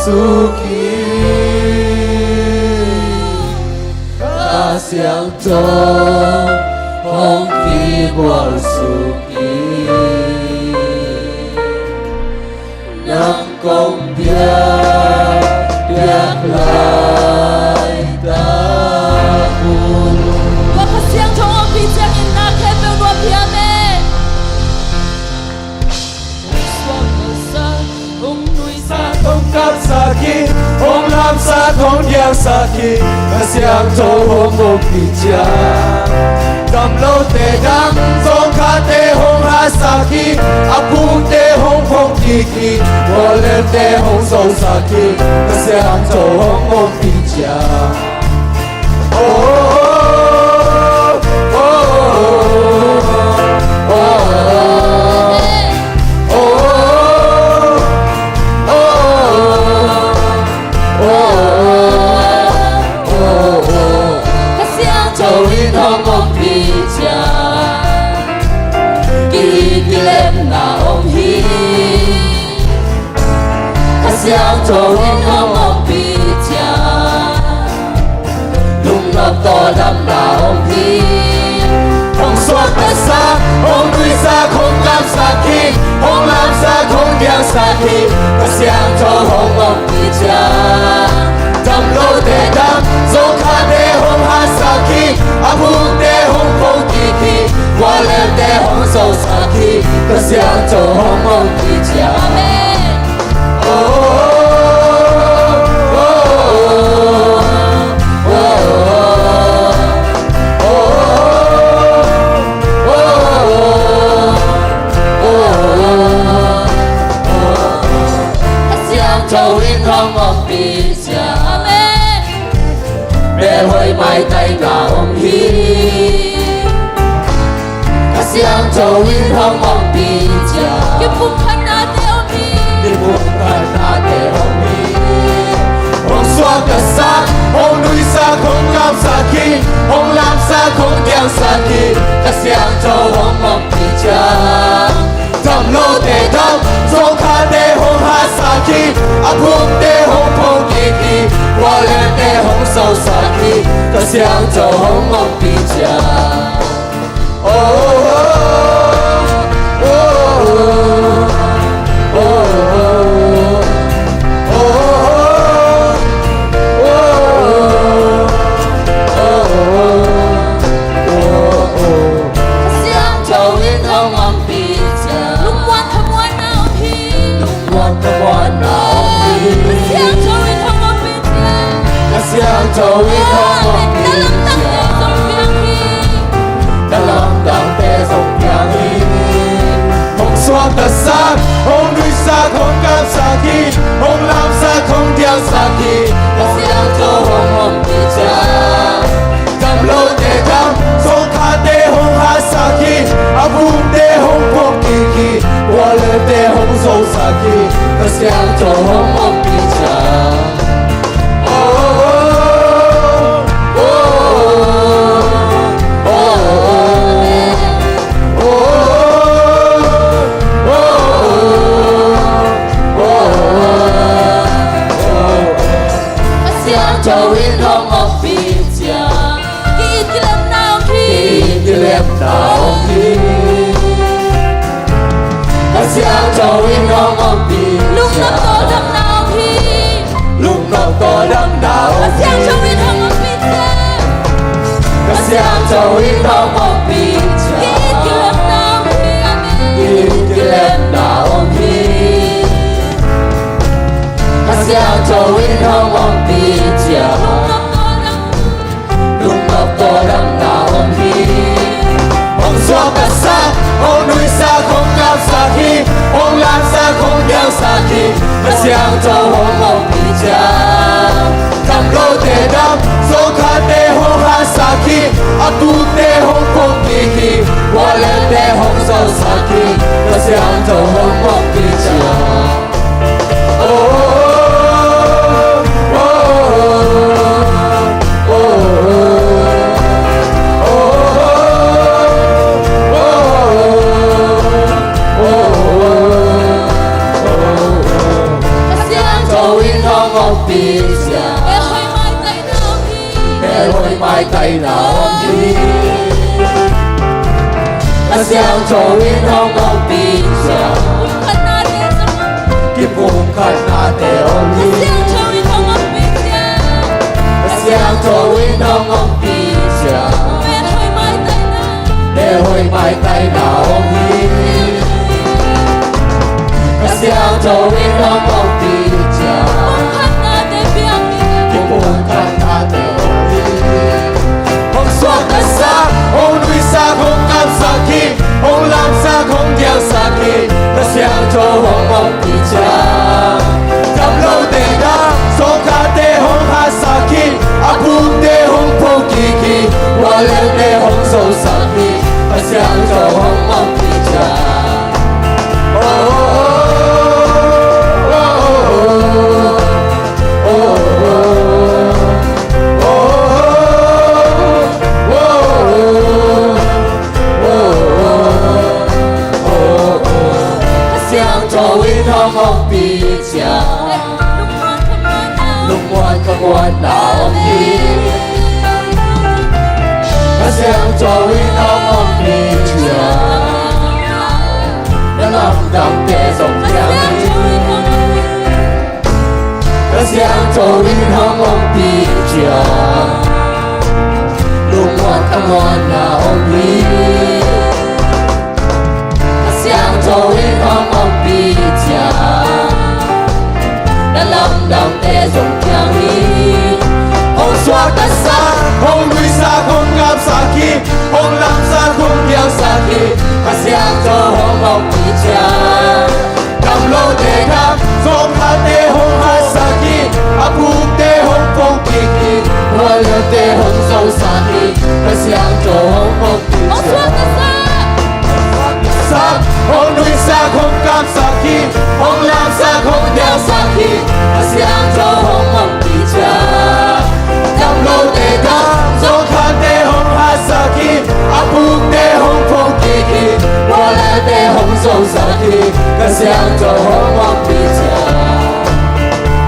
suk hi. Kha Siangtho hong kibual suk hi. Nang kong biak, biak laitak un. Tua Kha Siangtho hong ompih ciangin na khempeuh nuam hi, amen. Hong suaktasak, hong nuisak, hong kamsak hi, hong lamsak, hong diangsak hi. Kha Siangtho hong ompih ciang, damlote dam, zawngkhate hong hatsak hi, a pukte hong phongkik hi, gualnepte hong zosak hi. Kha Siangtho hong ompih ciang. Oh, oh, oh, oh. Kha Siangtho in hong ompih ciang, ki-it kilemna om hi. Kha Siangtho in hong ompih ciang, lungnop tawldamna om hi. Hong suaktasak, hong nuisak, hong kamsak hi, hong lamsak, hong diangsak hi. Kha Siangtho hong ompih ciang, damlote dam, zawngkhate hong hatsak hi, a pukte hong phongkik hi, gualnepte hong zosak hi. Kha Siangtho hong ompih ciang. Amen. Kha Siangtho in hong ompih ciang. Amen. Melhoih maitaina om hi. Kha Siangtho in hong ompih ciang, kipumkhatnate om hi. Kipumkhatnate om hi. Hong suaktasak, hong nuisak, hong kamsak hi, hong lamsak, hong diangsak hi. Kha Siangtho hong ompih ciang, damlote dam, zawngkhate hong hatsak hi, a pukte hong phongkik hi, gualnepte hong zosak hi. Kha Siangtho hong ompih ciang. Oh, oh, oh. Kha Siangtho in hong ompih ciang, lungmuan khamuanna om hi. Lungmuan khamuanna om hi. Kha Siangtho in hong ompih ciang, Kha Siangtho in hong ompih ciang, na lamdangte zong piang hi. Na lamdangte zong piang hi. Hong suaktasak, hong nuisak, hong kamsak hi, hong lamsak, hong diangsak hi. Kha Siangtho hong ompih ciang, damlote dam, zawngkhate hong hatsak hi, a pukte hong phongkik hi, gualnepte hong zosak hi. Kha Siangtho hong ompih ciang. Oh, oh, oh, oh. Kha Siangtho in hong ompih ciang, ki-it kilemna om hi. Ki-it kilemna om hi. Kha Siangtho in hong ompih ciang, lungnop tawldamna om hi. Lungnop tawldamna om hi. Kha Siangtho in hong ompih ciang, Kha Siangtho in hong ompih ciang, ki-it kilemna om hi. Amen. Ki-it kilemna om hi. Kha Siangtho in hong ompih ciang, lungnop tawldam, lungnop tawldamna om hi. Hong suaktasak, hong nuisak, hong kamsak hi, hong lamsak, hong diangsak hi. Kha Siangtho hong ompih ciang, damlote dam, zawngkhate hong hatsak hi, a pukte hong phongkik hi, gualnepte hong zosak hi. Kha Siangtho hong ompih ciang. Siangtho in hong ompih ciang. Kipumkhatnate hong hi. Siangtho in hong ompih ciang. Te hoih maitaina hong hi. Siangtho in hong ompih ciang. Kipumkhatnate hong hi. Hong suaktasak, hong nuisak, hong kamsak hi, hong lamsak, hong diangsak hi, Kha Siangtho hong ompih ciang. Gamlote dang, sawngkhatte hong hatsak hi, a pukte hong phokik hi, gualnate hong zosak hi, Kha Siangtho hong ompih ciang. Oh, oh, oh, oh, oh, oh. Kha Siangtho in hong ompih ciang. Lungmuan khamuanna hong hi. Kha Siangtho in hong ompih ciang. Na lamdangte zong piang hi. Kha Siangtho in hong ompih ciang. Lungmuan khamuanna hong hi. Kha Siangtho in hong ompih ciang. Na lamdangte zong piang hi. Hong suaktasak, hong nuisak, hong kamsak hi, hong lamsak, hong diangsak hi, Kha Siangtho hong ompih ciang. Gamlote dang, sawngkhatte hong hatsak hi, a pukte hong phokik hi, gualnate hong zosak hi, Kha Siangtho hong ompih ciang. Sak, hong nuisak, hong kamsak hi, hong lamsak, hong diangsak hi, Kha Siangtho hong ompih ciang. Gamlote dang, sawngkhatte hong hatsak hi, a pukte hong phokik hi, gualnate hong zosak hi, Kha Siangtho hong ompih ciang.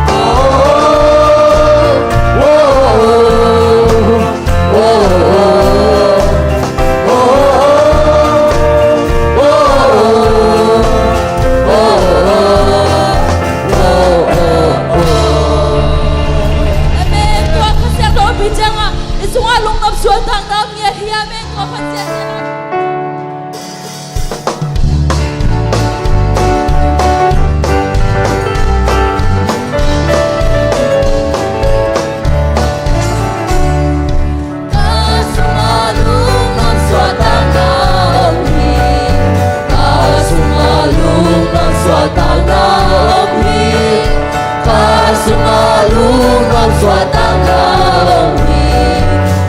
Oh, oh, oh, oh. Amen. Tua Kha Siangtho ompih ciangin i sungah lungdam suahtakna om ngiat hi. Amen. Tua Kha Siangtho. Ka sungah lungdam suahtakna om hi. Ka sungah lungdam suahtakna om hi. Ka sungah lungdam suahtakna om hi.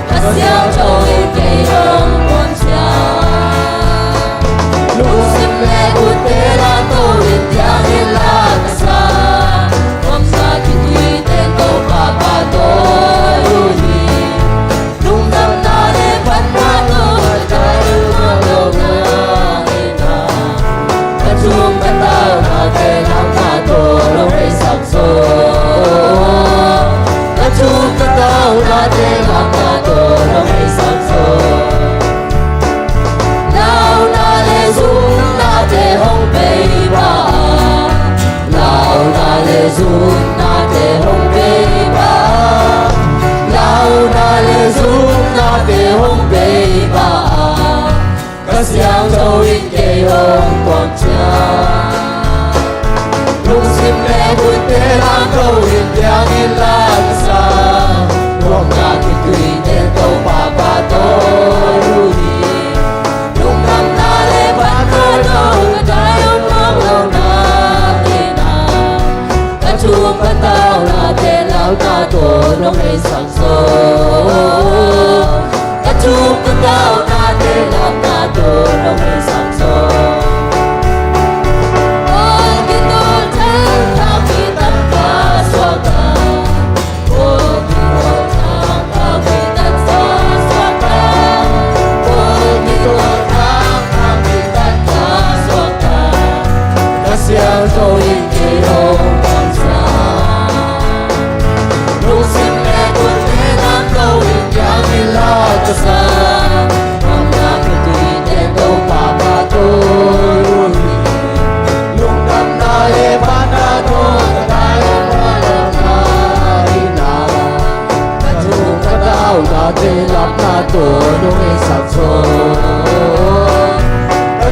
Kha Siangtho in kei hong kuan ciang. Lungsim le gualte lamto in piang in la ka sa. Kuamsa khitui teng Topa pahtawi uh hi. Lungdamna le phatna tawh ka tai uh mah lo na hi na. Ka thum ka taunate lamna tawh lo hei sang so. Ka thum ka taunate lamna tawh lo hei sang so. Launa le zumnate hong bei ba. Launa le zumnate hong bei ba. Launa le zumnate hong bei ba. Kha Siangtho in kei hong kuan ciang. Lungsim le gualte lamto in piang in la ka sa. Kuamsa khitui teng Topa pahtawi uh hi. Lungdamna le phatna tawh ka tai uh mah lo na hi na. Ka thum ka taunate lamna tawh lo hei sang so. Ka thum ka taunate lamna tawh lo hei sang so. Ol kitul thang thang ki tangka suak a. Ol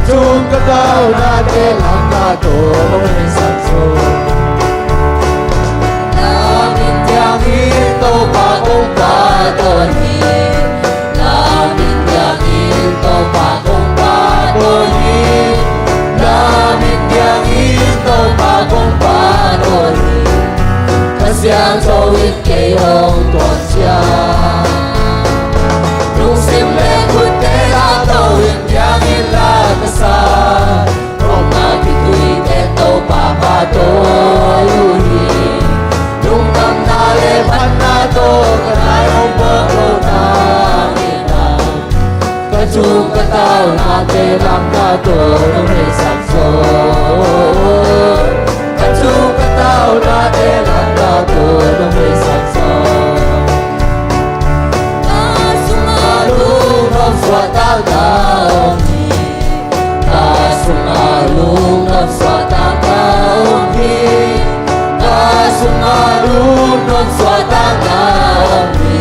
Tung ka taunate lamna tawh nong hei sang zo. Lam in tiangin Topa kong pahtawi hi. Lam in tiangin Topa kong pahtawi hi. Lam in tiangin Topa kong pahtawi hi. Kha Siangtho in kei hong tuam ciang, lungsim le khutte lamto in tiangin la ka sa. Nopna khitui ten Topa pahtawi uh hi. Lungdamna le phatna tawh ka nai hong bawk lo nang in ah, ka thum ka taunate lamna tawh nong hei sang zo. Ka thum ka taunate lamna tawh nong hei sang zo. Ka sungah lungnop suahtakna om hi. Ka sungah lungnop suahtakna om hi. Ka sungah lungnop suahtakna om hi.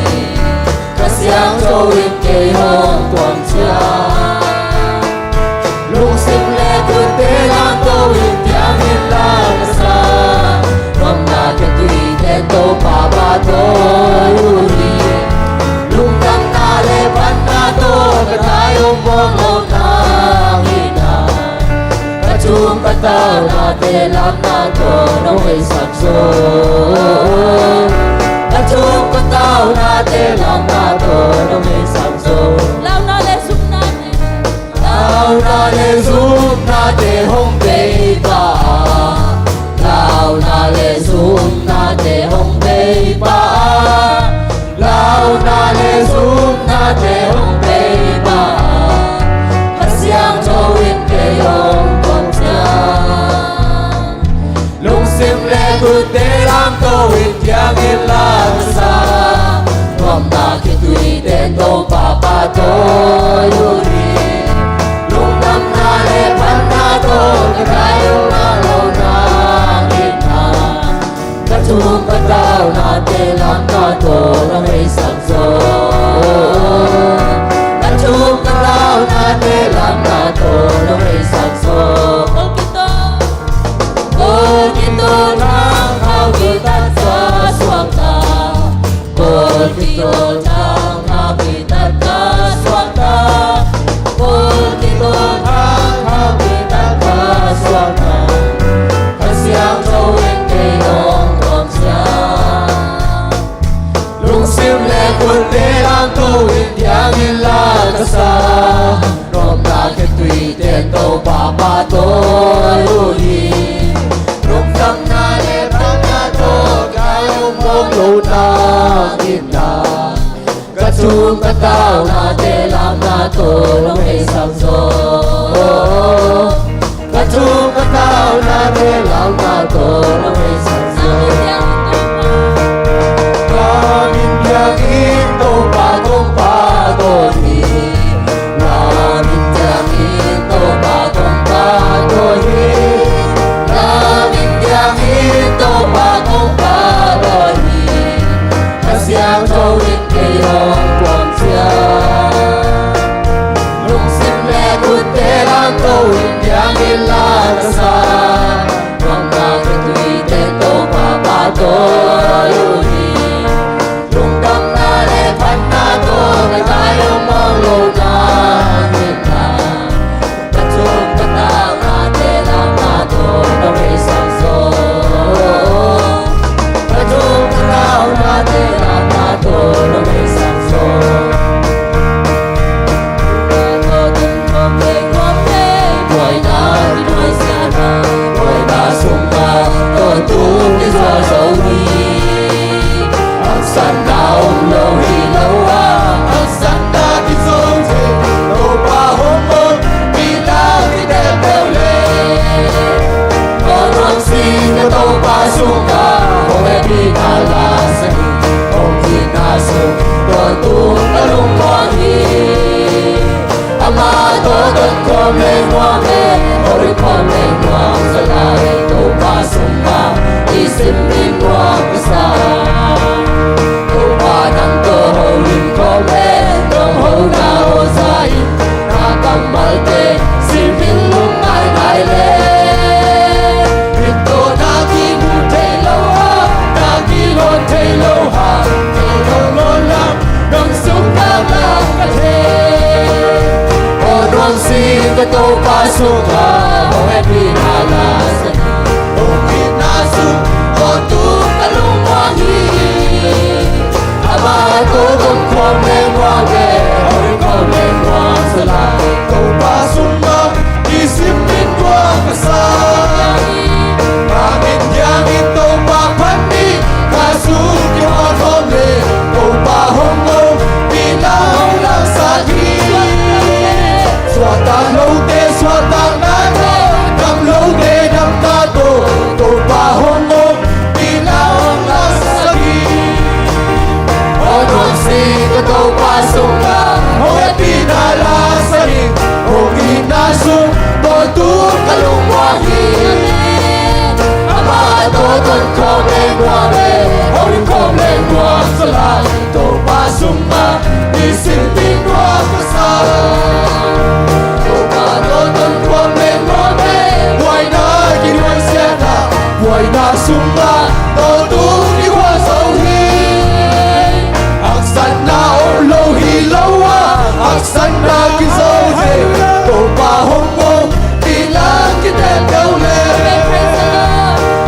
Kha Siangtho in kei hong tuam ciang, lungsim le khutte lamto in tiangin la ka sa. Nopna khitui ten Topa pahtawi uh hi. Lungdamna le phatna tawh ka nai hong bawk lo nang in ah, ka thum ka taunate lamna tawh nong hei sang zo. Ka thum ka taunate lamna tawh nong hei sang zo. Launa le zumnate, launa le zumnate hong bei pah a. Launa le zumnate hong bei pah a. Launa le zumnate hong bei pah a. Kha Siangtho in kei hong tuam ciang, lungsim le khutte lamto in tiangin la ka sa. Nopna khitui ten Topa pahtawi uh hi. Lungdamna le phatna tawh ka nai hong bawk lo nang in ah, ka thum ka taunate lamna tawh nong hei sang zo. Ka thum ka taunate lamna tawh nong hei sang zo. Kawl kitawl, kawl kitawl thang hau kitat ka suakta. Kawl kitawl thang hau kitat ka suakta. Kawl kitawl thang hau kitat ka suakta. Kha Siangtho in kei hong tuam ciang, lungsim le khutte lamto in tiangin la ka sa. Nopna khitui ten Topa pahtawi uh hi. Lungdamna le phatna tawh ka nai hong bawk lo nang in ah, ka thum ka taunate lamna tawh nong hei sang zo. Ka thum ka taunate lamna tawh nong hei sang zo. Lam in tiangin Topa kong pahtawi hi. Lam in tiangin Topa kong pahtawi hi. Lam in tiangin Topa kong pahtawi hi. Kha Siangtho in kei hong tuam ciang, lungsim le khutte lamto in tiangin la ka sa. Nopna khitui ten Topa pahtawi uh hi. Lungdamna le phatna tawh ka nai hong bawk lo nang in ah, ka thum ka taunate lamna tawh nong hei sang zo. Ka thum ka taunate lamna tawh nong hei sang zo. Buaina kinuai siana, buaina sungah tawntung kizuak zo hi. Haksatna om lo hi lo a, haksatna kizo thei, Topa hong om, mi lau kidel deuh le. Kawlnuam sing a Topa sungah hong hehpihna la sa hi. Hong itna sung tawntung ka lungmuang hi. Amah tawh don khawm leng nuam e, hong it khawm leng nuam zaw lai, Topa sungah i sim in nuam ka sa. Topa nang tawh hong it khawm leng, nong hona hawza in na kammalte sim in Ka Topa sungah hong hehpihna la sa hi. Hong itna sung tawntung ka lungmuang hi. Amah tawh tonkhawm leng nuam e, hong tonkhawm leng nuam sa lai. Topa sungah nisim in nuam ka sa hi. Hangin hiangin Topa phat ni, ka sung kihuan khawm le, Topa hong ompihna hong langsak hi. Suahtak lote suahtakna tawh, dam lote damna tawh, Topa hong ompihna hong langsak hi. Aw nuamsi ka Topa sungah hong hehpihna la sa hi. Hong itna sung tawntung ka lungmuang hi. Amah tawh tonkhawm leng nuam e, hong tonkhawm leng nuam sa lai. Topa sungah nisim in nuam ka sa. Topa tawh tonkhawm leng nuam e, buaina kinuai siatna, buaina sungah tawntung kihuan zo hi. Haksatna om lo hi lo a, haksatna kizo thei, Topa hong ompihna kitep deuh le.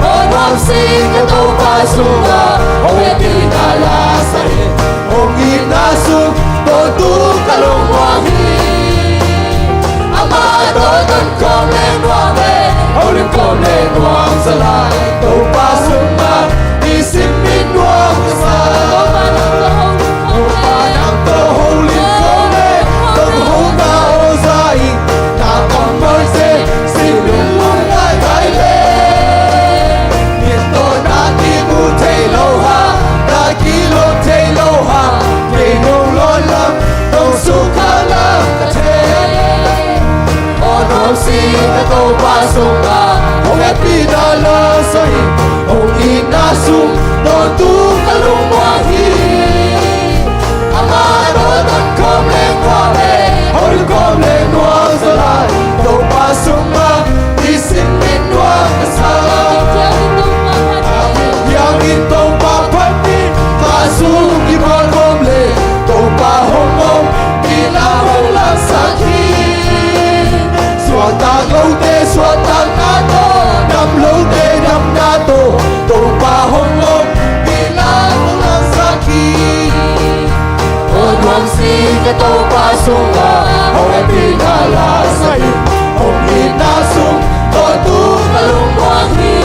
Aw nuamsi ka Topa sungah hong hehpihna la sa hi. Hong itna sung tawntung ka lungmuang hi. Amah tawh tonkhawm leng nuam e, hong tonkhawm leng nuam sa lai. Topa sungah nisim in nuam ka sa. Topa nang tawh hong lim ko le, tawh hong na aw za in, na kammal se, si lung lung ngai ngai le. Min tawh na kimu thei lo ha, na kilawm thei lo ha, kei nong lawn lam, nong sukha lam ka thei. Aw nuamsi ka Topa sungah hong hehpihna la sa hi. Hong itna sung tawntung ka lungmuang hi. Amah tawh tonkhawm leng nuam e, hong tonkhawm leng nuam sa lai. Topa sungah nisim in nuam ka sa. Hangin hiangin Topa phat ni, ka sung kihuan khawm le, Topa hong ompihna hong langsak hi. Suahtak lote suahtakna tawh, dam lote damna tawh, Topa hong ompihna hong langsak hi. Aw nuamsi ka Topa sungah hong hehpihna la sa hi. Hong itna sung tawntung ka lungmuang hi.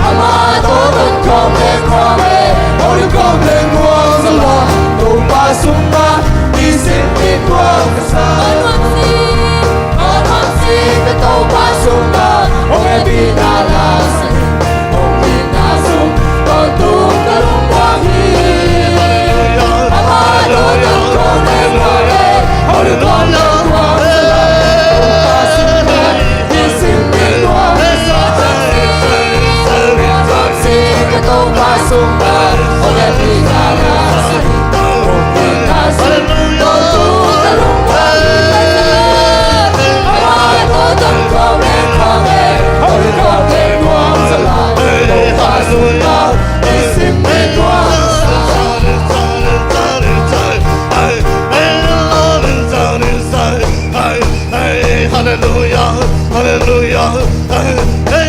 Amah tawh tonkhawm leng nuam e, hong tonkhawm leng nuam sa lai. Topa sungah nisim in nuam ka sa. Aw nuamsi ka Topa sungah hong hehpihna la sa hi. Hong itna sung tawntung ka lungmuang hi. Amah tawh tonkhawm leng nuam e, hong tonkhawm leng nuam sa lai. Topa sungah nisim in nuam ka sa. Aw nuamsi ka Topa sungah hong hehpihna la sa hi. Hong itna sung tawntung ka lungmuang hi. Amah tawh tonkhawm leng nuam e, hong tonkhawm leng nuam sa lai. Topa sungah nisim in nuam ka sa. Hallelujah, hallelujah, hallelujah. Hallelujah.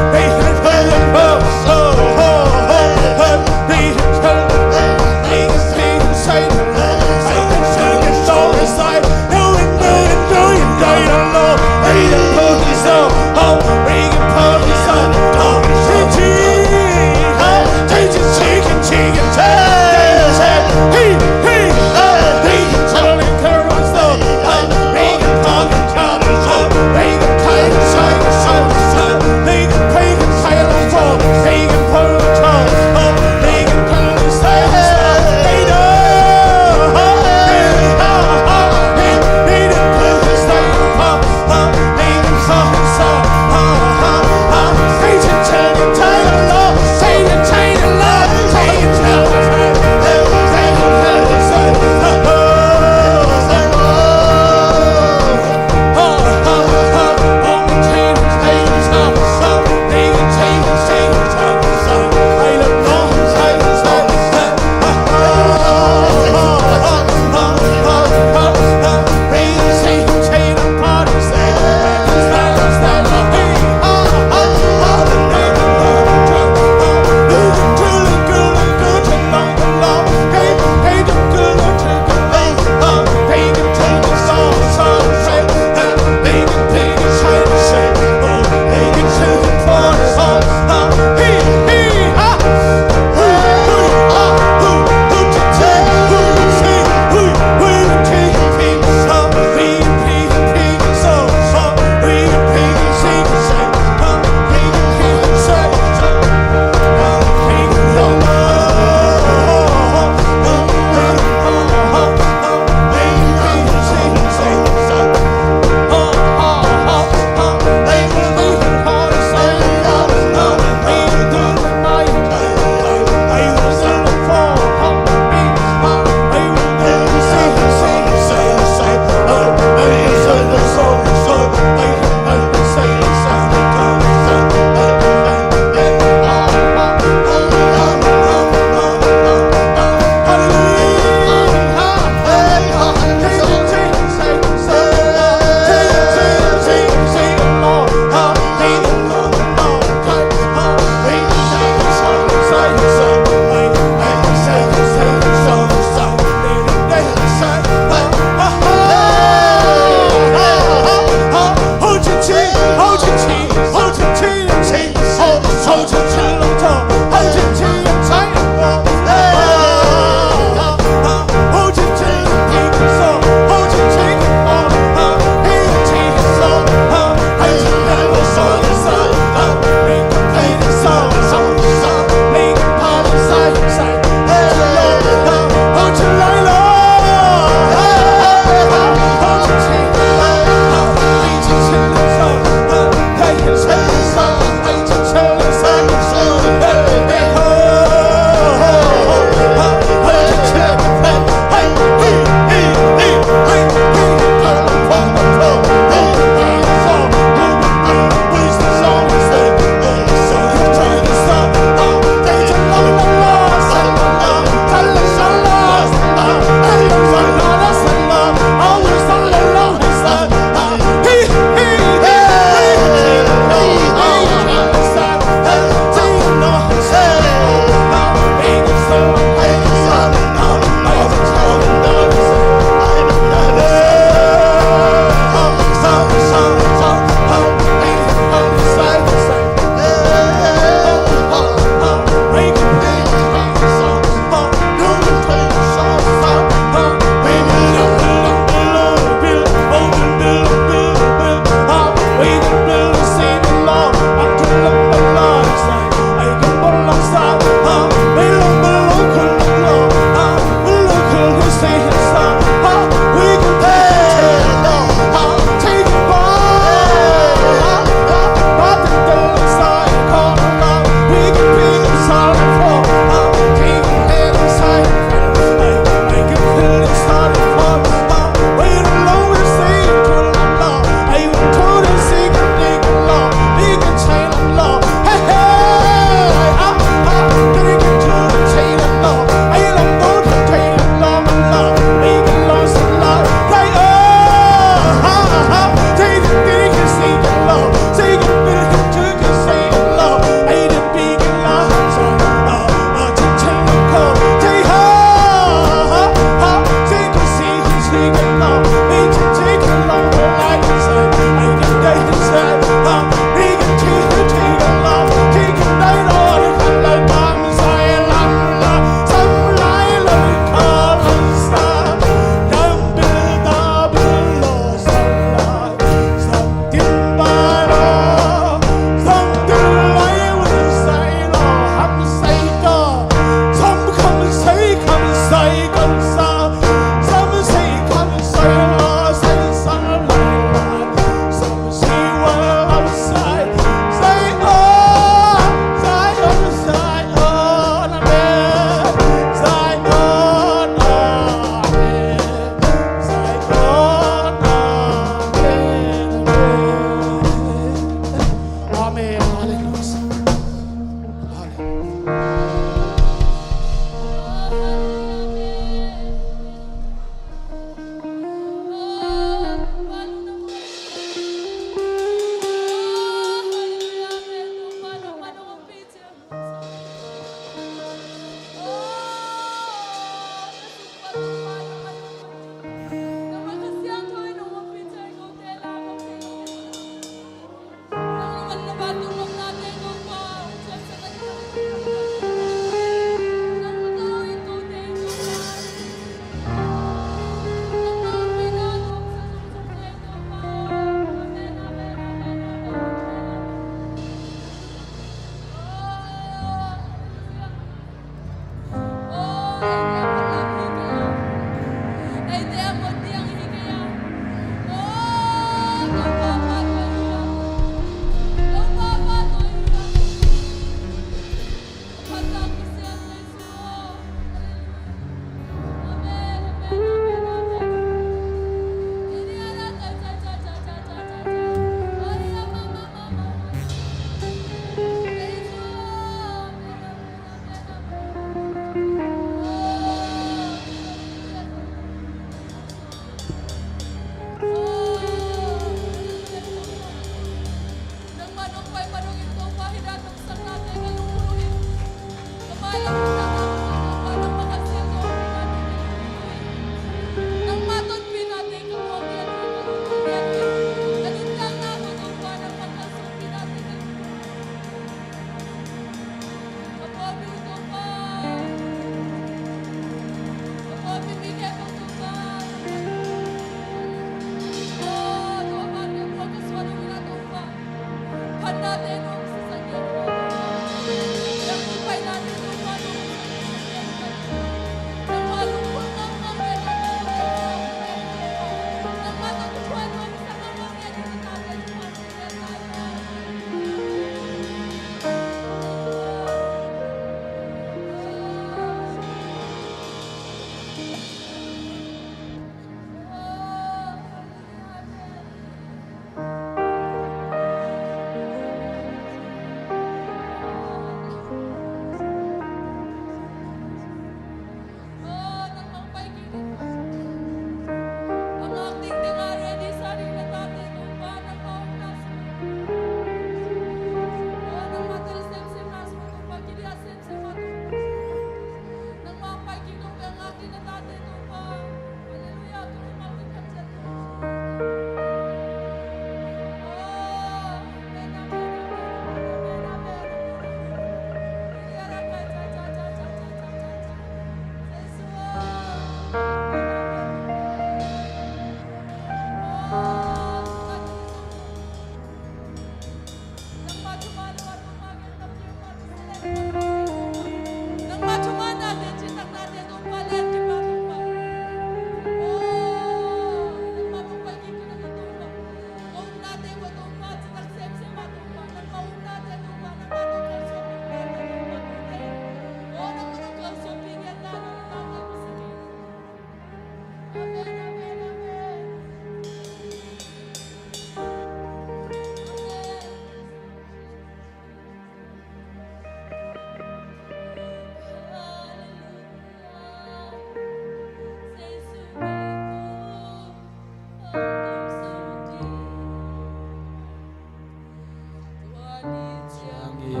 Tua ni ciangin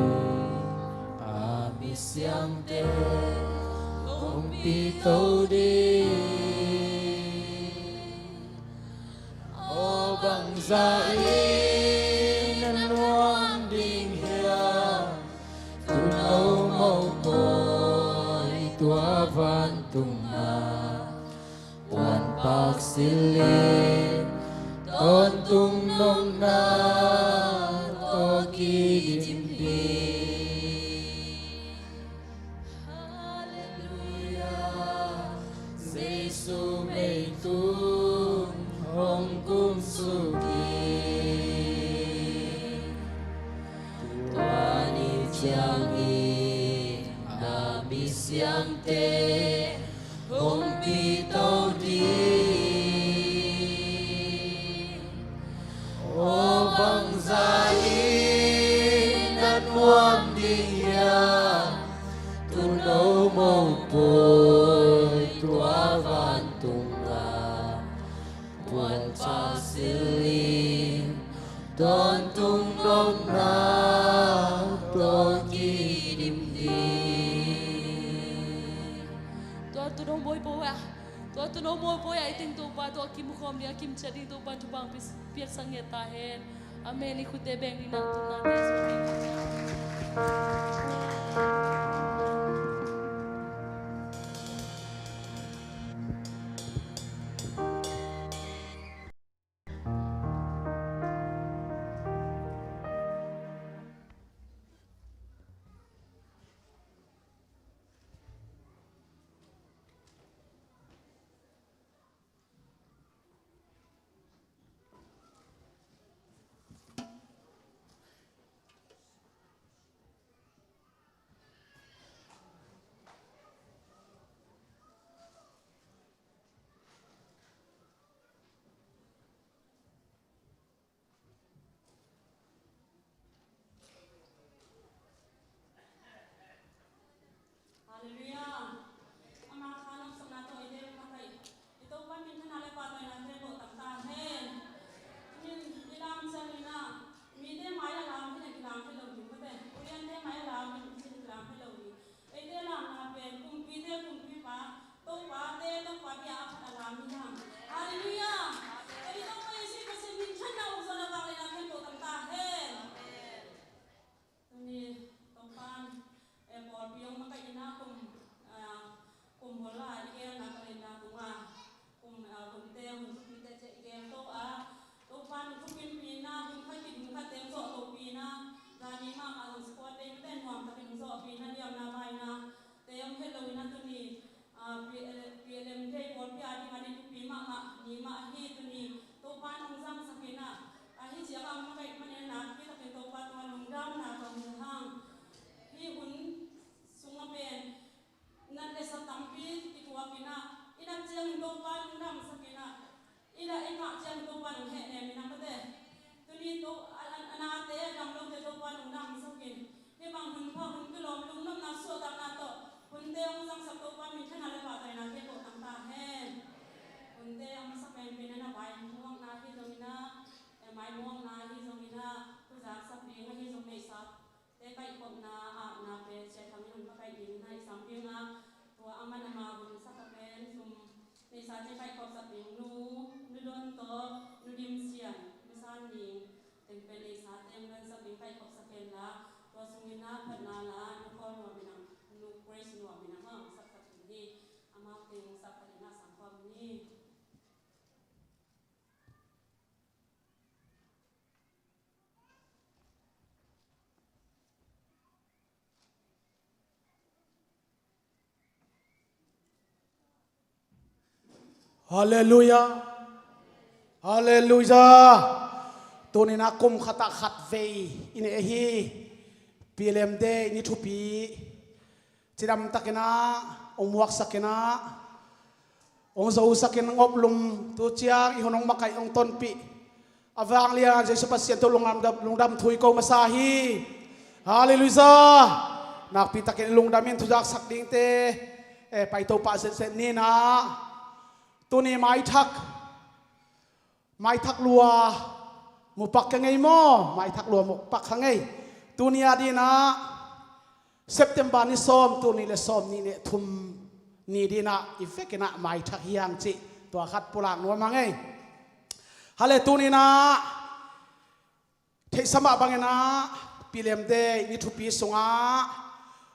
a misiangte hong pito ding. Aw bangzah in a nuam ding hiam, Tuuno mopawi tua vantung ah puanpak silin, tawntung nopna tawh kidim hi. Halleluiah, Jesu mei tung hong kumsuk hi. Tua ni ciangin a misiangte hong pito ding. Aw bangzah in a nuam ding hiam, Tuuno mopawi tua vantung ah puanpak silin, tawntung nopna tawh kidim hi. Tua Tuuno mopawi ah, tua Tuuno mopawi ah i teng Topa tawh kimukhawm ding a kimciat ding Topa thupha piaksak ngiat ta hen. Amen. I khutte beng ding na, tupna te. Ni mahmah zong sport day mate nuam takin zawhpihna diamna baina te om het loin a tuni, ah, P L, P L M Day pawlpi a ding a ni thupi mahmah ni mah ahi tuni Topa nong zamsakin ah, ahi ciang a makaih manin a nakpi takin Topa tungah lungdamna tawh hong hang. Hih hun sungah pen nat le sat tampi kituakin ah, i nat ciangin Topa lungdamsakin ah, i dah i ngah ciangin Topa nong hehnem in ah mate. Tuni to a, a, a nate a dam lote Topa lungdamsakin. Hih bang hun pha hun kilawm lungnopna suahtakna tawh hunte hong zangsak Topa minthanna le pahtawina khempeuh tang ta hen. Hunte a masa penpen in ah vai muakna hi zongin ah, eh, mai muakna hi zongin ah, thuzaksak ding ahi zong neihsa te kaihkhopna, apna pen Sia Thang in hong pakaih ding na i sam ding a, tua a man ama hun sak a pen sum neihsa te kaihkhopsak ding nu, nu Don tawh, nu Dim Sian, nu San Ning teng pen neihsa te hong donsak ding kaihkhopsak hen la, tua sungin a phatna la, nu Paul nuam in a, nu Grace nuam in a hong saksak ding hi, amau teng hong saksak ding a sam khawm ni. Halleluia. Halleluia. Tunin a kum khatah khat vei i neih ahi P L M Day ni thupi cidam takin ah hong muaksakin ah hong zosakin hong oplum tu ciang i hun hong makaih hong tonpih a vanglian Jesu Pasian tawh lungdam, lungdam thu i ko masa hi. Halleluia. Nakpi takin i lungdam in thuzaksak dingte, eh, paito pah zetset ni in ah tuni maithak, maithak lua mupak ka ngei maw? Maithak lua mupak ka ngei. Tuni a ding in ah September ni sawm, tul nih le sawm nih le thum ni ding in ah i vekin ah maithak hi hang cih tua khat pulak nuam hang ei. Hale tuni in ah theihsa mah bangin ah P L M Day ni thupi sungah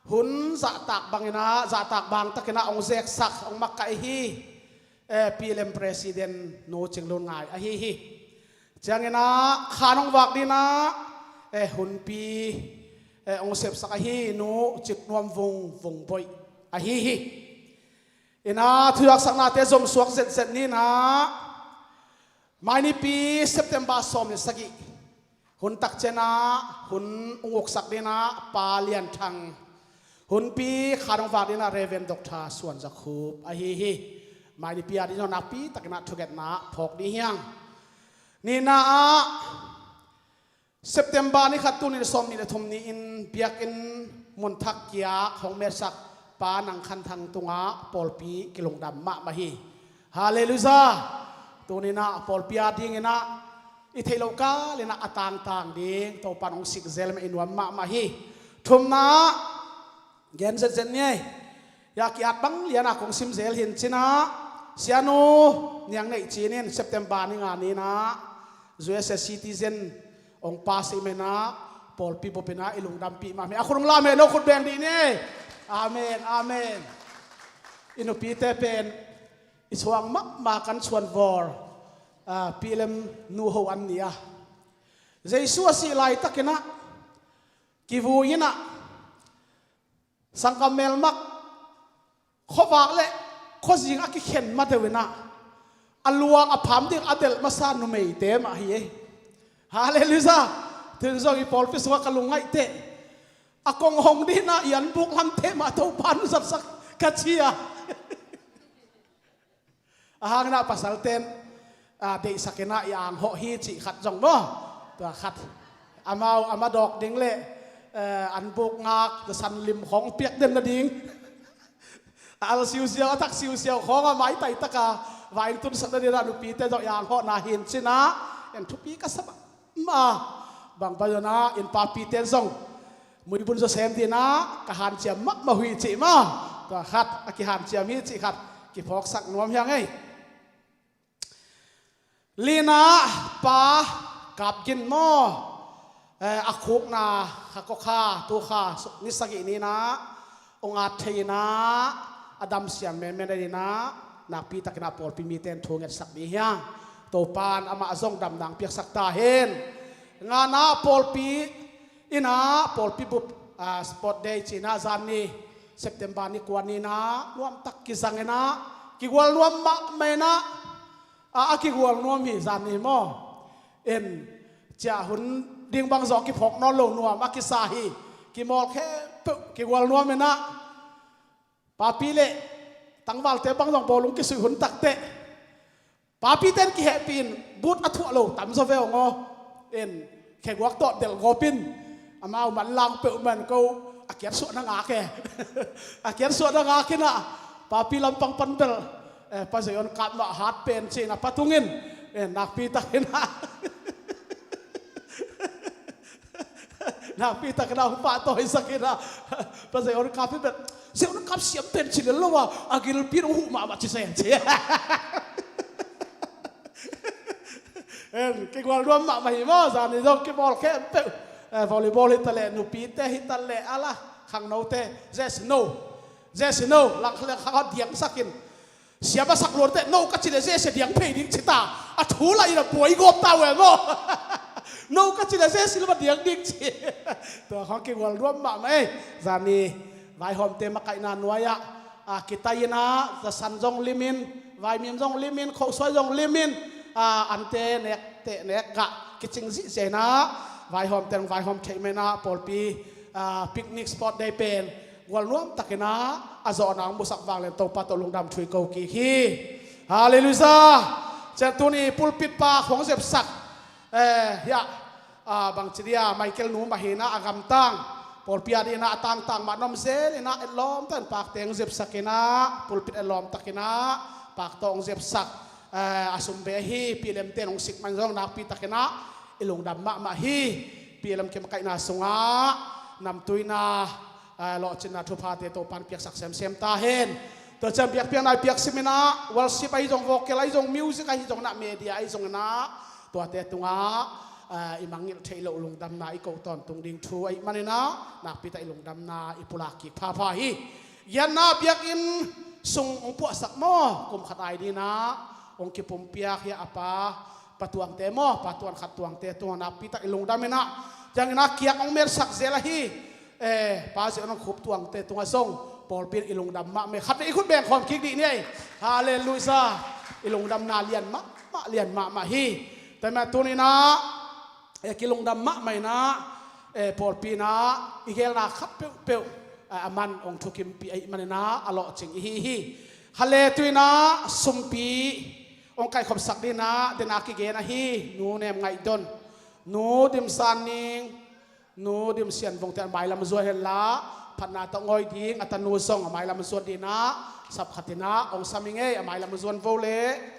hun zahtak bangin ah, zahtak bang takin ah hong zeksak, hong makaih hi, eh, P L M President Nu Cing Lun Ngai ahi hi. Ciangin ah khan hong vak ding in ah, eh, hunpi, eh, hong sepsak ahi Nu Cik Nuam Vung, Vung Boih ahi hi. In ah thuzaksaknate zomsuak zetzet ni in ah mai nipi September sawm le sagih hun tak ciang ah hun hong uksak ding in ah Pa Lian Thang, hunpi khan hong vak ding in ah Reverend Doctor Suan Za Khup ahi hi. Mai nipi a ding in ah nakpi takin ah thungetna phawk ding hi hang. Nihna ah September ni khat, tul nih le sawm nih le thum ni-in biakinn mun thak kia hong metsak Pa Nang Khan Thang tungah pawlpi kilungdam mahmah hi. Halleluia. Tuni in ah pawlpi a ding in ah i theih loh kal in ah a tangtang ding Topa'n hong sik zel mah, i nuam mahmah hi. Thumna gen zetzet ni ei. Hia ki-at bang lian a kong sim zel hi in cin ah, Sianu Niang Neih Cin in September ni nga ni in ah U S A citizen hong pass ahih manin ah pawlpi bup in ah i lungdampih mahmah hi. A khut hong lam hen, no khut beng dih ni ei. Amen, amen. I nupite pen i suang mahmah kan suanvawl, ah, P L M nu ho an ni a, Jesu a sih laitak in ah kivui in ah sangkam melmak khuavak le khuazing a kikhen ma deuh in ah a luang a pham ding a delh masa numeite mah hi ei. Halleluia. Tun zong i pawlpi sungah ka lungngaih teh a kong hong ding in ah i anbuk lamte mah Topa'n hong zatsak ka ci a. A hang in ah pasalte'n, ah, deihsak in ah i anghawh hi cih khat zong maw? Tua khat. Amau a madawk ding le, eh, anbuk ngak, tua san lim khawng piak den nading. A al siusiau, a thak siusiau khawng a maitai tak a va in tunsak nading in ah nupite zong i anghawhna hi in cin ah, en thupi ka sa mah. Ma, bang pai zong ah, innpa pite zong muibun zaw sem ding in ah ka hanciam mahmah uh hi cih maw? Tua khat, a kihanciam hi cih khat kiphawksak nuam hi hang ei. Lina Pa Kap Gin maw? Eh, a khukna kha kua kha, tu kha, ni sagih ni in ah hong at thei in ah a damsiam menmen a ding in ah nakpi takin ah pawlpi mite'n thu ngetsak ding hi hang. Topa'n amah zong damna hong piaksak ta hen. Ngana pawlpi Inah pawlpi bup, ah, sport day cinah zan ni September ni kua ninah nuamtak kizang inah kigual nuam mahmah inah, ah, a kigual nuam hi zan ni maw. In ciah hun ding bang zawh kiphawk nawn lo nuam a kisa hi. Kimawl khempeuh kigual nuam inah papi le tangvalte bang zong bawlung kisuih hun takteh papi ten kihehpih in but a thuah lo tam zaw ve ong aw. In kheguak tawh delh gawp in amau manlang peuh man ko a kiatsuahna ngak e. A kiatsuahna ngak inah papi lampang pan bel, eh, Pa Zei on kap mah hat pen cinah patungin, eh, nakpi takinah nakpi takinah hong pahtawisak inah Pa Zei on kap hi bel, Zei on kap siam pen ci lel lo a, a gilpi in hong huh mahmah ci se ci. En kigual nuam mahmah hi maw. Zan ni zong kimawl khempeuh, eh, volleyball hi taleh, nupite hi taleh, ala khangnote, zesi no, zesi no lang khale khang a diangsak in siam a sak luante no ka ci le zesi a diang phei ding ci ta. A thu lah in a buai gawp ta uh e maw. No ka ci le zesi lo a diang ding ci. Tua khang kigual nuam mahmah ei. Zan ni vaihawmte makaihna nuai-ah, ah, kitai inah zasan zong lim in, vaimim zong lim in, khosuai zong lim in, ah, ante nek teh nek gah kicing zihziah inah vaihawmte hong vaihawm theih mah inah pawlpi, ah, picnic sport day pen gual nuam takinah a zawhna hong musak vang lian Topa tawh lungdam thu i ko kik hi. Halleluiah. Cian tuni pulpit pa khong zepsak, eh, hiah, ah, bangci dia Michael nu mah hinah a gamtang pawlpi a dinah a tangtang mah na om zel inah etlawm tan pakte hong zepsak inah pulpit etlawm takinah pak tawh hong zepsak, eh, a sumbe hi. Pilemte hong sik man zong nakpi takinah i lungdam mahmah hi. Pilem kimakaihna sungah namtuina, ah, lawhcinna thuphate Topan piaksak semsem ta hen. Tua ciang biakpiakna i piak sim inah worship ahi zong, vocal ahi zong, music ahi zong inah, media ahi zong inah tuate tungah, ah, i mangngilh theih loh lungdamna i koh tawntung ding thu ahih man inah nakpi tak i lungdamna i pulak kik phapha hi. Giatna biakinn sung hong puahsak maw, kum khat ai dinah hong kipumpiak hiah a pa Pa Tuangte maw, Pa Tuan Khat Tuangte tungah nakpi tak i lungdam inah, ciang inah kiak hong metsak zel ahi, eh, Pa Zei on hong khup Tuangte tungah zong pawlpi in i lungdam mahmah ei. Khat vei i khut beng khawm kik dih ni ei. Halleluiah. I lungdamna lian mahmah, lian mahmah hi. Tua mah tuni inah, eh, kilungdam mahmah inah, eh, pawlpi inah i gelna khat peuhpeuh, eh, a man hong thukimpih ahih man inah a lawhcing i hi hi. Hale tu inah sumpi hong kaikhopsak ding inah dena kigen ahi Nu Nem Ngaih Don, Nu Dim San Ning, Nu Dim Sian Vung te a mailam zuan hen la, phatna tawh ngawi ding a tanu zong a mailam zuan ding inah sap khat inah hong sam ing ei. A mailam zuan vo leh.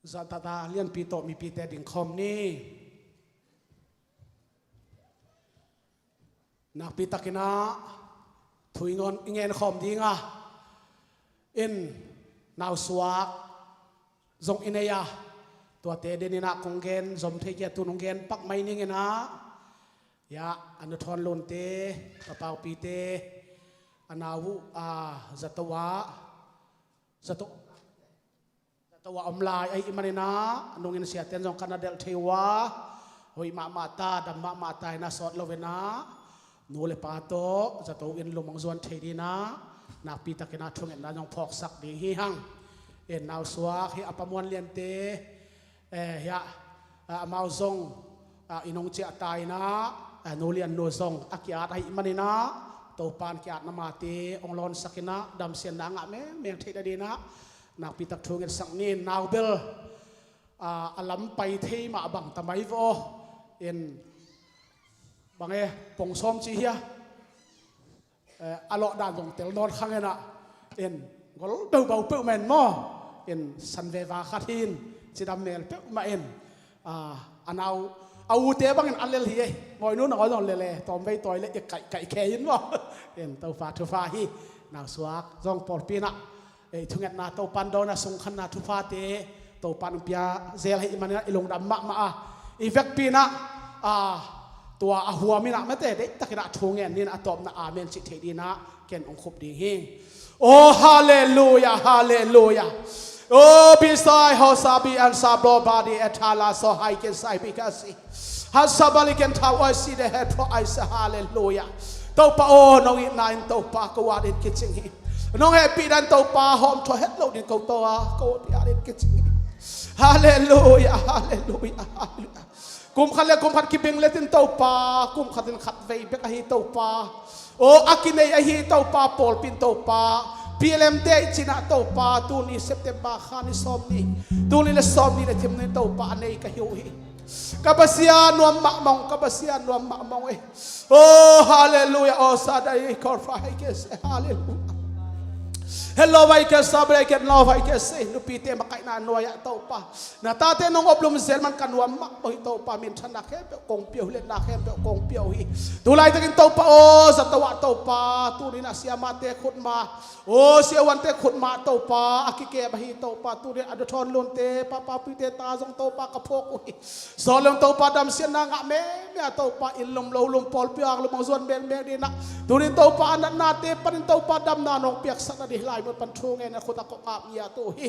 Zahtakna lianpi tawh mipite dingkhawm ni. Nakpi takinah thu i ngen, i ngen khawm ding a, in nausuak zong i nei a, tuate den inah kong gen zom thei kei a, tu nong gen pak mai ning inah, ya, a nu Thawn Lunte, Pa Paupite, a nau uh, a, zato ah, zato zato a om lai ahih man inah, nungin siate in zong ka na delh thei uh a, hoih mahmah ta, dam mahmah ta inah sawt lo inah, nu le pa tawh zato in lum hong zuan thei ding inah nakpi takinah thungetna zong phawksak ding hi hang. In nausuak hi a, Pa Muan Liante, eh, hiah, ah, amau zong, ah, i nung ciah ta inah, ah, Nu Lian Nu zong a ki-at ahih man inah, Topan ki-atna mate hong lawnsak inah damsiatna ngah mengmeng theih nading inah nakpi tak thu ngetsak ni. Nau bel, ah, a lam pai thei mah bang ta mai vaw. In bang e, pong sawm ci hia, eh, a lawh dan zong tel nawn khang inah, in gol deuh bau peuh mah in maw, in san veva khat hi in, cidam mel peuh mah in, ah, a nau A ute bangin a lel hi ei. Ngawinu na ngawi zong lel e, tawmvei tawi le i kaihkaih khe in maw? En Topa thupha hi. Nausuak zong pawlpi in ah ei thungetna Topan dawna sungkhanna thuphate Topan hong pia zel ahih manin ah i lungdam mahmah a, i vekpi in ah, a, tua a huam in ah mate deihtakin ah thu ngen ni in ah a tawpna amen cih theih dingin ah ken hong khup ding hi. Oh, halleluia, halleluia. Oh, bisai hosabi and sablo badi ethala so hai ken sai bikasi. Hasabali ken thau oi si de het pho ai sa, halleluia. Topa aw, nong itna in Topa ko a din kicing hi. Nong hehpihna in Topa hawm thua het lo din ko to a, ko a din kicing hi. Halleluia, halleluia, halleluia. Kum khat le kum khat kibing letin Topa, kum khat in khat vei bek ahi Topa. Aw, a kinei ahi Topa, pawlpi in Topa. P L M te i cih in ah Topa, tuni September kha ni sawm ni. Tuni le sawm ni le thim ni Topa a nei ka hi uh hi. Ka Pasian nuam mahmah ung, ka Pasian nuam mahmah ung e. Oh, halleluia, oh, sadai kor fai ke se, halleluia. Hello, vai ke sabre ke no vai ke se, nupite makaihna nuai ah Topa. Na tate nong oplum zel man ka nuam mahmah uh hi Topa, minthanna khempeuh kong pia uh hi, liatna khempeuh kong pia uh hi. Tulaitakin Topa aw, zato ah Topa, tuni in ah siamate khutma, aw, siavuante khutma Topa, a kikem ahi Topa, tuni in ah a dothawn lunte, papapite ta zong Topa ka phawk uh hi. Sawt leng Topa damsiatna ngah mengmeng a Topa, inn lum lo lum pawlpi a lum hong zuan mengmeng dingin ah, tuni in Topa a natnate panin Topa damna nong piaksak nading hih lai mun pan thu ngen a khut ah kong ap ngiat uh hi.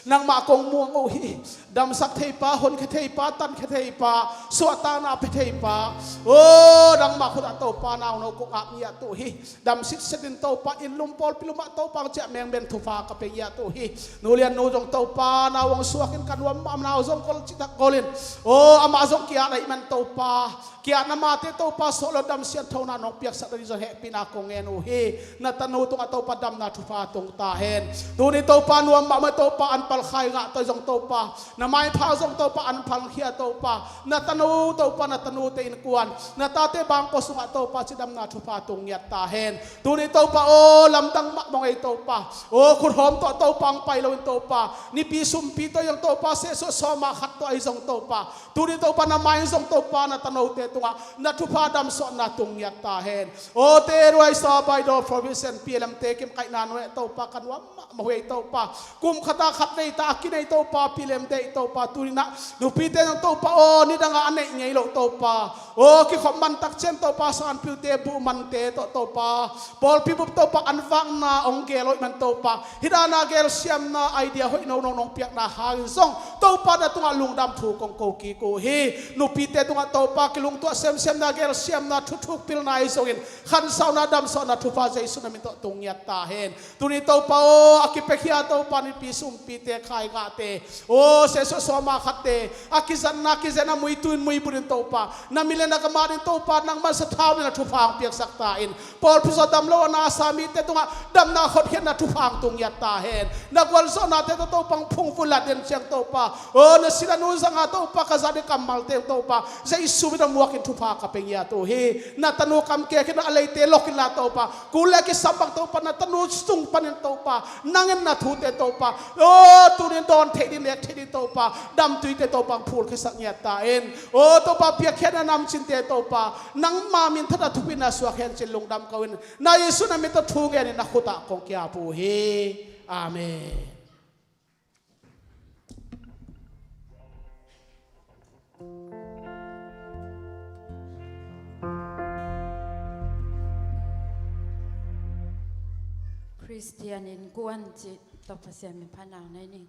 Nangmah kong muang uh hi. Damsak thei pa, honkhia thei pa, tankhia thei pa, suahtakna pia thei pa. Aw, nangmah khut ah Topa nau no kong ap ngiat uh hi. Dam sitset in Topa, inn lum pawlpi lum ah Topa hong ciah mengmeng thupha ka pia ngiat uh hi. Nu Lian Nu zong Topa nau hong suak in ka nuam mah, nau zong gol cihtak gol in. Aw, amah zong ki-at ahih man Topa. Ki-atna mate Topa sawt lo damsiat thona nong piaksak nading zong hehpihna kong ngen uh hi. Na tanu tungah Topa damna thupha tung ta hen. Tuni Topa nuam mahmah Topa an palkhia ngah tawh zong Topa. Na maipha zong Topa an palkhia Topa. Na tanu Topa, na tanute innkuan, na tate bangkua sungah Topa cidamna thupha tung ngiat ta hen. Tuni Topa aw, lamdang mahmah ung ei Topa. Aw, khuthawm tawh Topa hong pai lo in Topa, nipi sumpi tawh zong Topa, sehsuah sawma khat tawh ahi zong Topa, tuni Topa na mai in zong Topa na tanote tungah na thupha damsawhna tung ngiat ta hen. Aw, te ruai sa bai do provision P L M te kimkaihna nuai ah Topa ka nuam mahmah uh ei Topa. Kum khat a khat vei ta a kinei Topa, P L M te i Topa, tuni in ah nupite zong Topa aw, nidang a a neih ngei loh Topa. Aw, kikhop man takciang Topa, sanpiute buh mante tawh Topa, pawlpi bup Topa an vakna hong gel uh ahih man Topa, hih dan a gelsiamna idea hoih nono nong piakna hangin zong Topa na tungah lungdam thu kong ko kik uh hi. Nupite tungah Topa kilungtuah semsemna, gelsiamna, thuthuk pilna ahi zongin khansauna damsawhna thupha Jesu na min tawh tung ngiat ta hen. Tuni Topa aw, a kipiakhia Topa nipi sumpite, khaingahte, aw, sehsuah sawma khatte, a kizatna kizatna muitu in muibun in Topa, na min le na gam adingin Topa nangman sathau in na thupha hong piaksak ta in. Pawlpi sawt dam lo a nasa mite tungah damna hotkhiatna thupha hong tung ngiat ta hen. Na gualzawhnate tawh Topa hong phungvuh lat den ciang Topa, aw, na sinah nu zanga Topa ka zat ding kammalte Topa, Jesu min a muak in thupha ka pia ngiat uh hi. Na tanu kam kek in a leite lok inla Topa, kul le kisam bang Topa, na tanu sung panin Topa, nang in na thute Topa, aw, tuni in dawn theih ding, nek theih ding Topa, damtuite Topa hong phulkhiasak ngiat ta in. Aw Topa, piakkhiatna namcinte Topa, nangma minthanna thupina suak hen cin lungdam ko in, na Jesu na min tawh thu ngen in na khut ah kong ki-ap uh hi. Amen. Khristian innkuan cih tawh Pasian min phatna nei ning.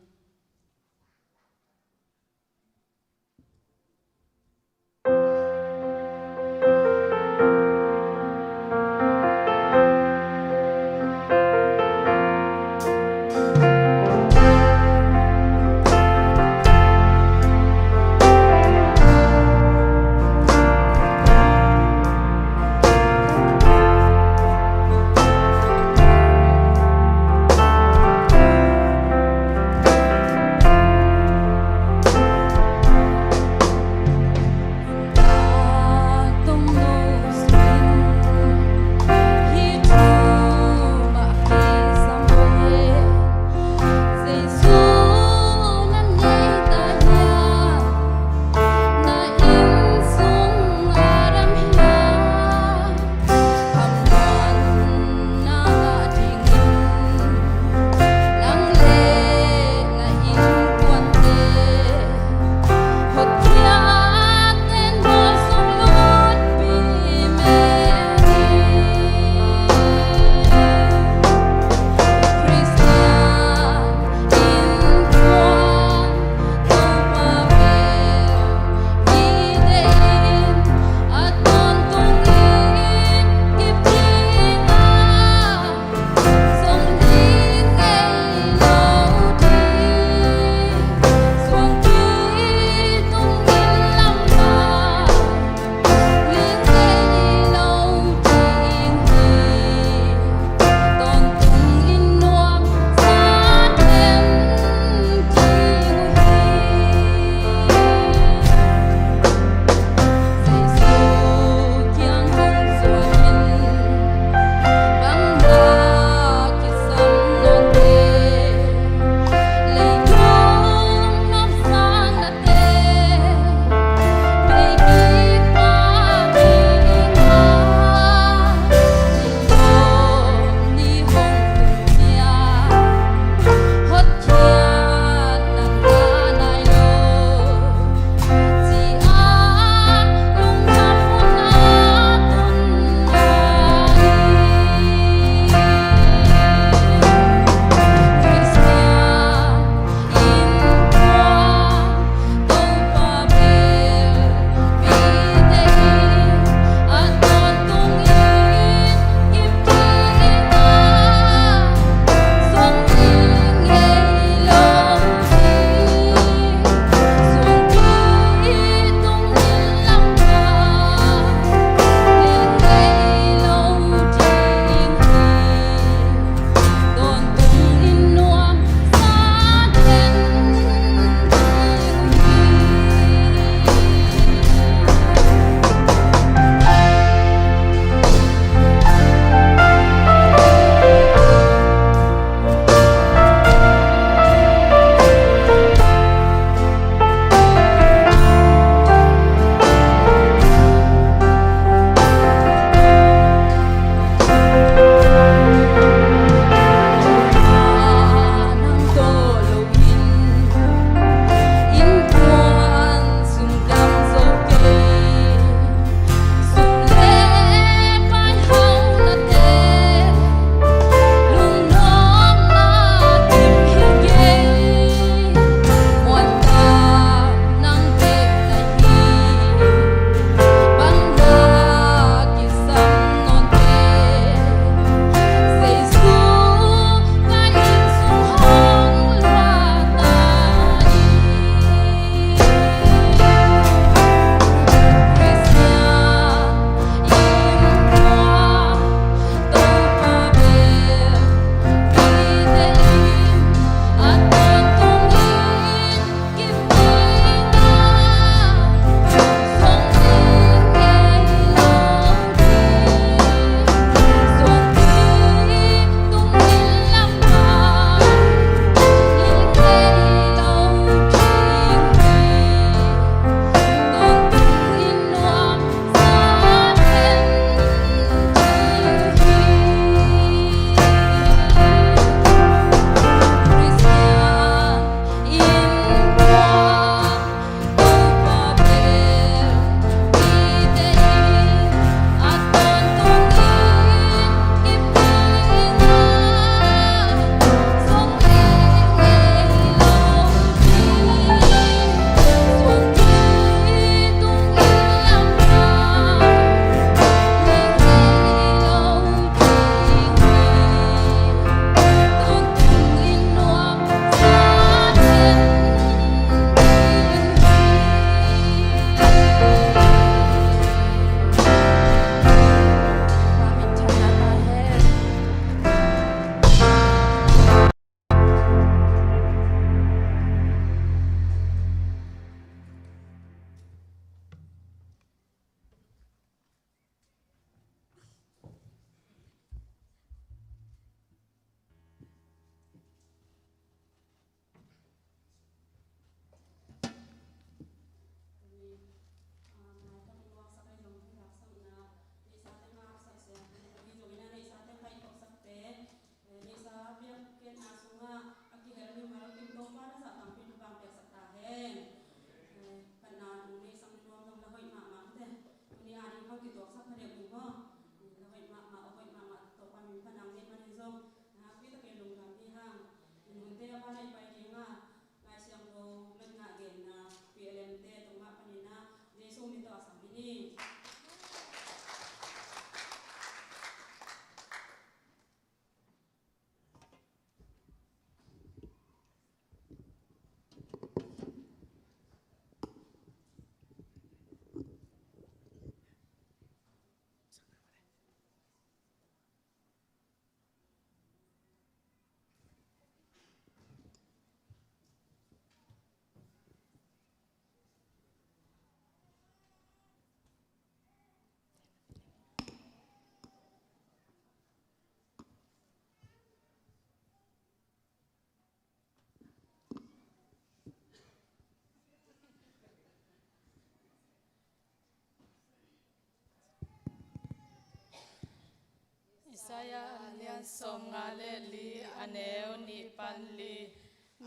Isaiah a lian sawmnga le li, a neu nih pan li.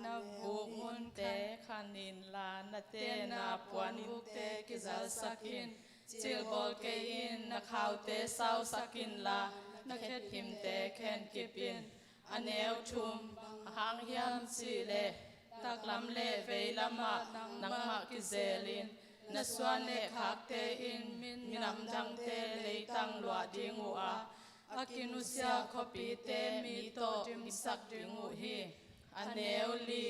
Na buk munte khan inla, na tenna puanbukte kizalsak in. Cilbawl kei in, na khaute sausak inla, na khephimte khen kip in. A neu thum, bang hang hiam cih leh, taklam le veilamah nangmah kizel in. Na suan le khakte in minam dangte leitang luah ding uh a, a kinusia khuapite mi tawh dimsak ding uh hi. A neu li,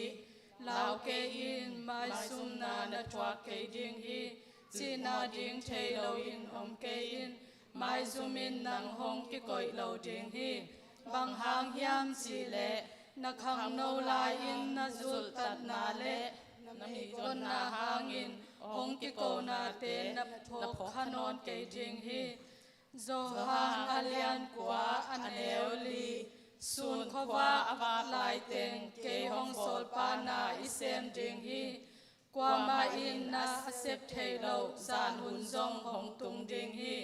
lau kei in, maizumna na thuak kei ding hi. Cihna ding thei loin om kei in, maizum in nang hong kikoih lo ding hi. Bang hang hiam cih leh, na khangno lai-in na zulhtatna le na meigonna hangin hong kikonate na phawk kha nawn kei ding hi. Johan a lian kua, a neu li. Sun khua-ah a vak laiteng kei hong sawlpa na i sem ding hi. Kuamah in na a sep theih loh zan hun zong hong tung ding hi.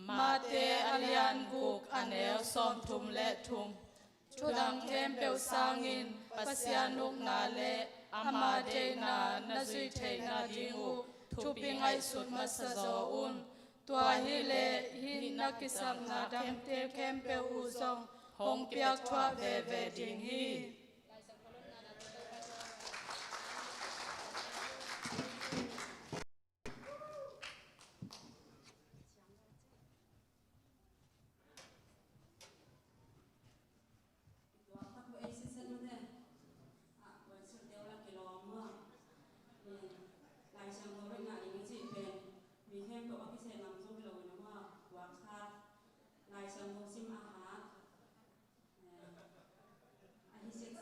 Mate a lian guk, a neu sawmthum le thum. Thudang khempeuh sangin Pasian ukna le ama deihna na zuih theihna ding uh thupi ngaihsut masa zaw un. Tua hileh hih na kisapna dangte khempeuh uh zong hong piakthuah veve ding hi. Lai Siangtho hoih ngah ding i cih pen mi khempeuh a kiseh lam zong hi lo in a, hua, tuak khat Lai Siangtho sim a hat, eh, ahi sek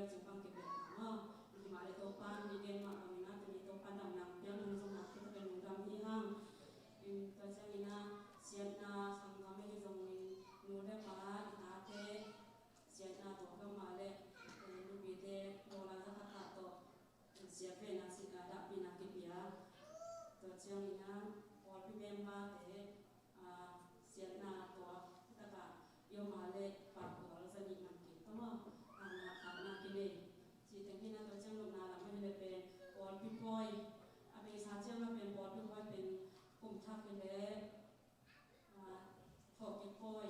Cing bang kipia maw. Himah le Topan i gen mah bangin a tuni Topan damna piak nung zong na kitakin lungdam hi hang. In tua ciangin a siatna sanggam hi zongin nu le pa i tate siatna tawh gam mah le nupite dollar za khat tawh siat vena si a dahpihna kipia. Tua ciangin a pawlpi memberte siatna tawh takah i om a le pakhual za nih man kik tawh maw. Hahna khahna kinei. Cih teng hi na tua ciang lupna lam hi le pen pawlpi pawi a beisa ciang a pen pawlpi pawi pen kum thak hi le thawhkik pawi,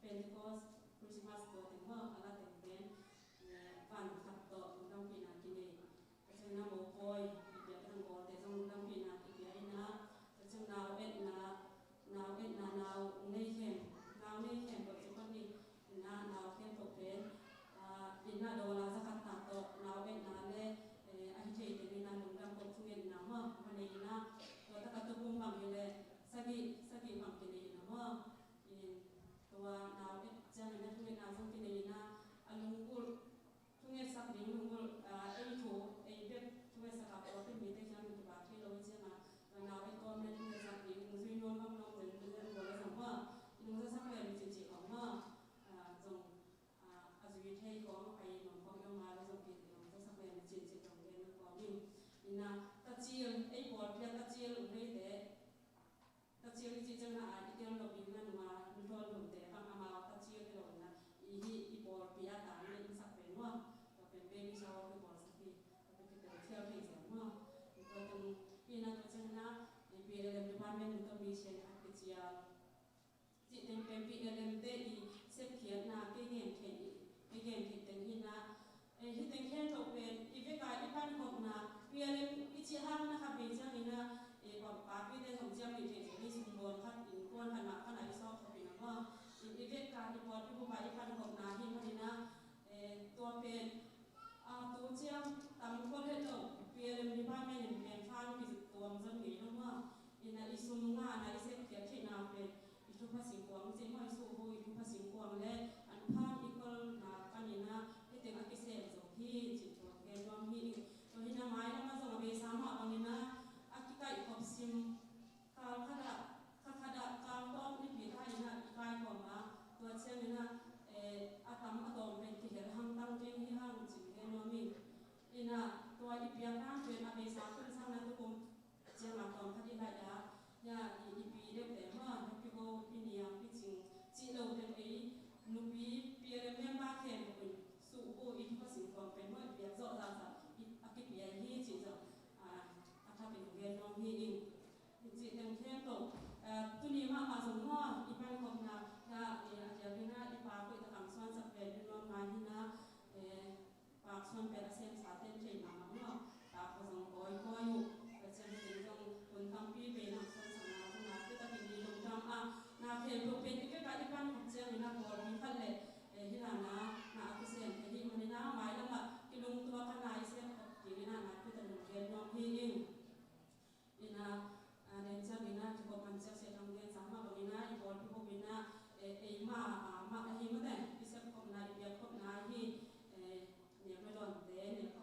Pentecost, Christmas tua teng maw a la teng pen van thak tawh lungdampihna kinei. Tua ciang na mopawi i piak hang bawlte zong lungdampihna kipia in a, tua ciang nau etna, nau etna nau nei khem, nau nei khem tawh ci pan ni. Ina nau khem tawh pen ina dollar za khat tawh nau etna le ahi thei teng ina lungdam kop thungetna maw. Mane ina tua taka tupum bang hi le sagih sagih bang kinei ina maw. In tua nau et ciang ina thungetna zong kinei ina a lunggulh thungetsak ding lunggulh ei thu ei bek thungetsak a pawlpi mite kiang kibak thei lo ciang a tua nau et kawm le thungetsak ding nungzui nuam bang nuam zen zen bawl a zong maw. Nungzasak le mi cici kawm maw. Zong a zui thei kawng a pai nuam kawng i om a le zong kei zong zasak le na cin cin zong gen na kawng in. Ina tacil ei pawlpi a tacil um leite tacil i cih ciang na a i tel lo in na nunga nu thawn lumte bang amau tacil hi lo ina i hi i pawlpi a tang le in sak pen maw. Tua pen baby shower i bawl sak hi. Tua pen kitel thial thei zong maw. Tua teng ina tua ciang na i P L M department in tua mi sian a kicial Cih teng pen P L M te i sepkhiatna kei gen theih, kei gen theih teng hi na, eh, hi teng khempeuh pen i veka i pankhopna P L M i cih hang na khat vei ciangin a, eh, pa, papite zong ciam nih theih teng hi sumbawn khat in kuan khat mah khat a i sawk khop in a maw. I, i veka i pawlpi bupa i pankhopna hi khat in a, eh, tua pen A, tu ciang tam khol het lo, P L M department in pen fan kituam zon ngei lo maw. Ina i sum ngahna i sepkhiat theihna pen i thupha singkuang cih maw, i suhu i thupha singkuang le an phan i kolna panin a hi teng a kisem zo hi cih tua gen nuam hi. Tua hi na mailam a zong a beisa mah bangin a a kikaih khop sim Kal khat ah, kha khat ah kal tawp nipi ta in ah i kai kawm a, tua ciangin ah, eh, a tam a tawm pen kihel hang tang ding hi hang cih gen nuam ing. In ah tua i piak hang pen a beisa kum sang na tukum ciang a tawm khat i laih a, ya i, i pi deuh te maw, happy go, i niang, i cing cih lo teng ei nupi P L M member khempeuh in suh uh i thupha singkuang pen maw i piak zawh zahzah a kipia hi cih zawh, ah, a thak in gen nuam hi ing. Cih teng khempeuh, eh, tuni mahmah zong maw, i pankhopna, na, eh, a diakin a i pa koih takang suansak pen i nuam ngai hi na, eh, pak suan pen a semsa ten thei mahmah maw, pak ko zong kawikawi uh, ka ciang teng zong hun tampi pen a suansakna zong na, tua takin i lungdam a, na khempeuh pen i vek a i pankhop ciangin a pawlpi khat le, eh, hi na na, na a kisem te hi manin a mailam ah kilungtuak a na i sem khop dingin a na tua takin gen nuam hi ing. Ina, a, den ciang ina, kikop man ciang se thang den sang ma bang ina, i pawlpi bup ina, e, eima, a, ma, a hi ma ten, i sep khopna, i piak khopna hi, e, nek le dawnte, nek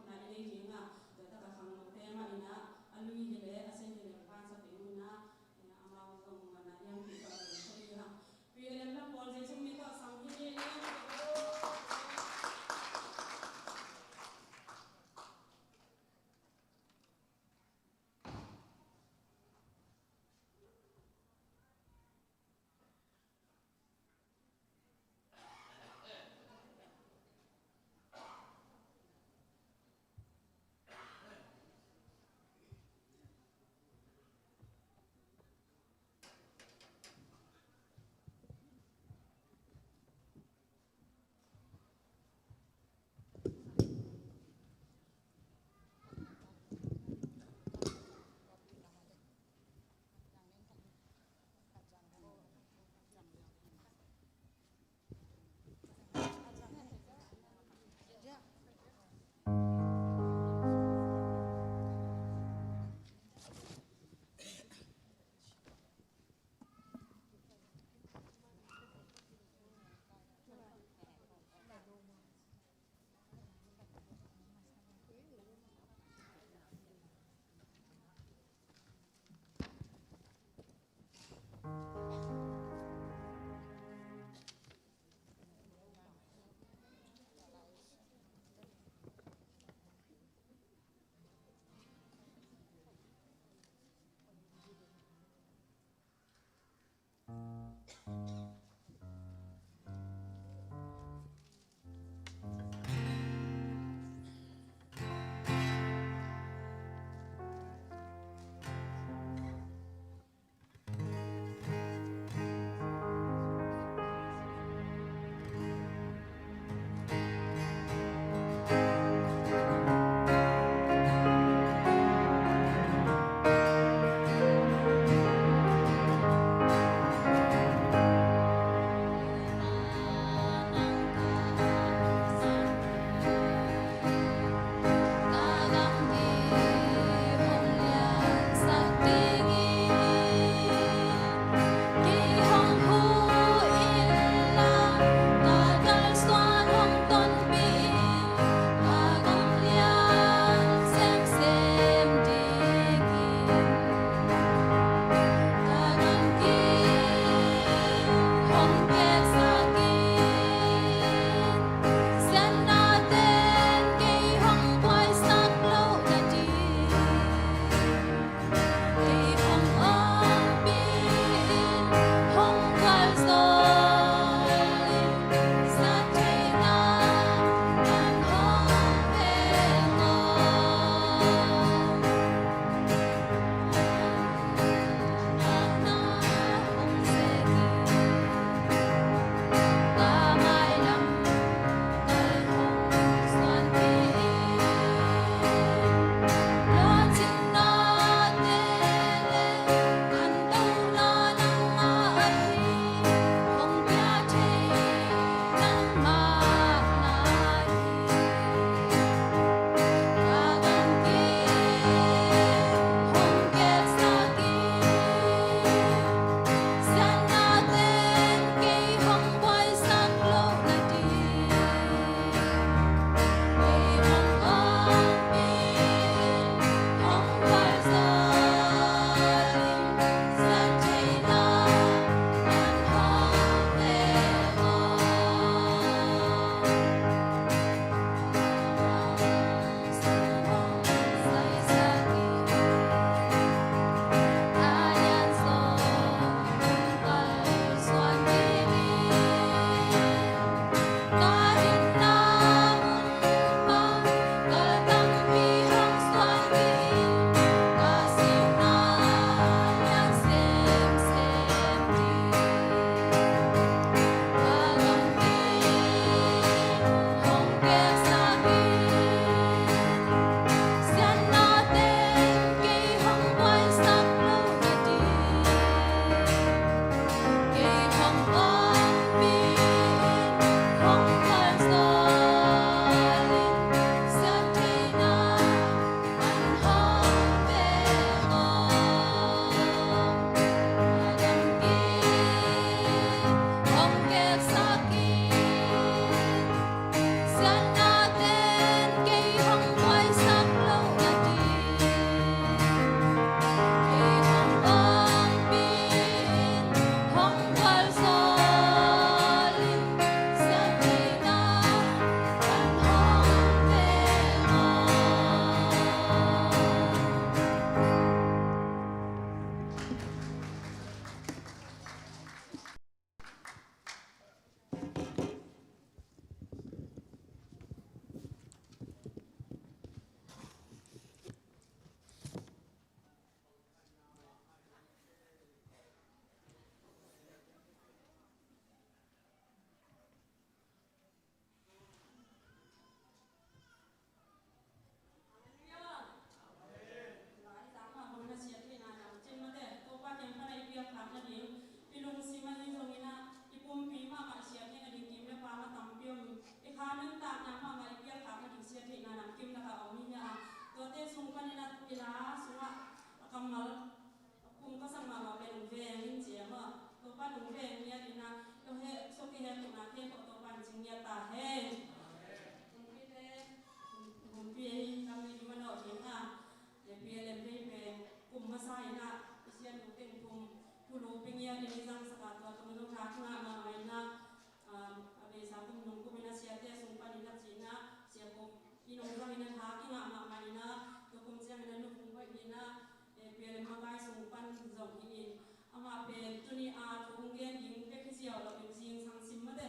zong hi in, amah pen tuni a thu hong gen ding bek hi ziau lo in zingsang sim mate.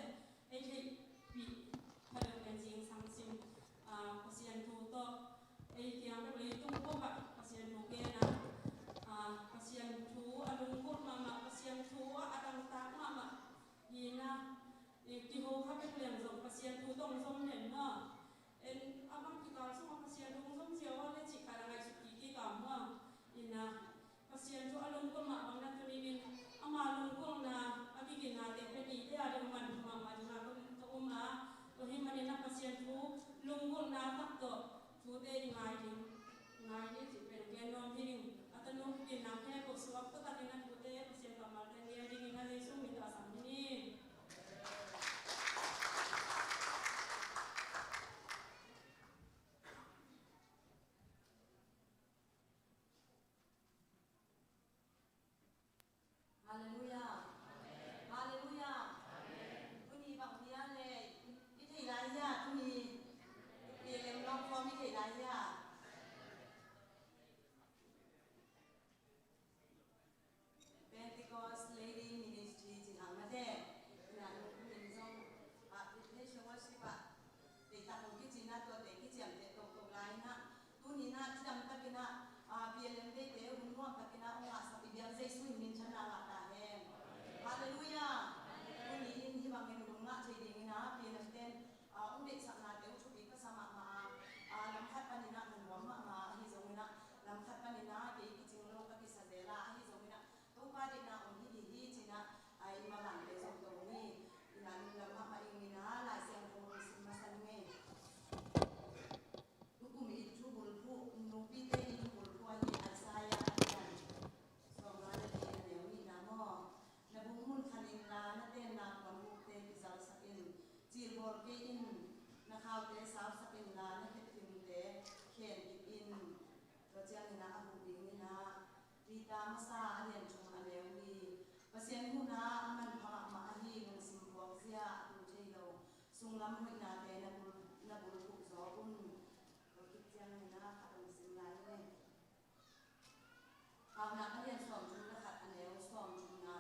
Ei theihpih kha deuh pen zingsang sim, ah, Pasian thu tawh ei kiang bek leitung bup ah Pasian thu gen a, ah, Pasian thu a lunggulh mahmah, Pasian thu ah a dangtak mahmah hi na, eh, kiho kha bek leng zong Pasian thu tawh zom den maw? En, a bang kikal sungah Pasian thu hong zom ziau a le cih khat a ngaihsut kik kik a maw? Ina, Pasian thu a lunggulh mah bang na tuni in, ama lunggulhna a kiginna te pen eite a ding man thu mahmah ding a ka um, ka um a, tua hi manin a Pasian thu lunggulhna tak tawh thute i ngai ding, ngai ni cih pen gen nuam hi ding. A tanu kiginna khe ko suak taktak in a thute Pasian kammal te ngai ding in a Jesu min tawh a sam hi ni. Halleluiah. Halleluiah. Tuni bang hi a le i thei lai hia, tuni i lem long form i thei lai hia. Pentecost Lady Ministry ci hang mate. Ina nung min zong, ah, invitation worship ah, deitak hong kici na tuate kiciamteh toktok lai na. Tuni na cidam takin a, ah, P L M Day te hun nuam takin a hong ngahsak i biak Jesu in minthanna ngah ta hen. Halleluiah. Tuni in hih bangin hun ngah thei dingin a P L M ten, ah, hong deihsaknate uh thupi ka sa mahmah a, ah, lam khat panin a ka nuam mahmah ahi zongin a, lam khat panin a kei kicing lo ka kisa zel a, ahi zongin a Topa deihna om hi ding hi ci-in a, i ma bangte zong to ni. Ina lungdam mahmah ing in a, Lai Siangtho hong sim masa ning ei. Tukum i thubulphuh, nupite i thubulphuh ahi Isaiah a lian sawmnga le li a neu nihna maw? Na bukmun khan inla, na tenna puanbukte kizalsak in. Cilbawl kei in, na khaute sausak inla, na khetkhilte khen kip in. Tua ciangin a, a huh dingin a, Peter masa a lian thum a neu li. Pasian huhna a manpha mahmah ahi lungsim puakzia a tu thei lo sunglam hoihnate na bul, na bulphuh zaw un. Tua khit ciangin a khat hong sim lai ni. Paunak a lian sawmthum le khat a neu sawmthumna.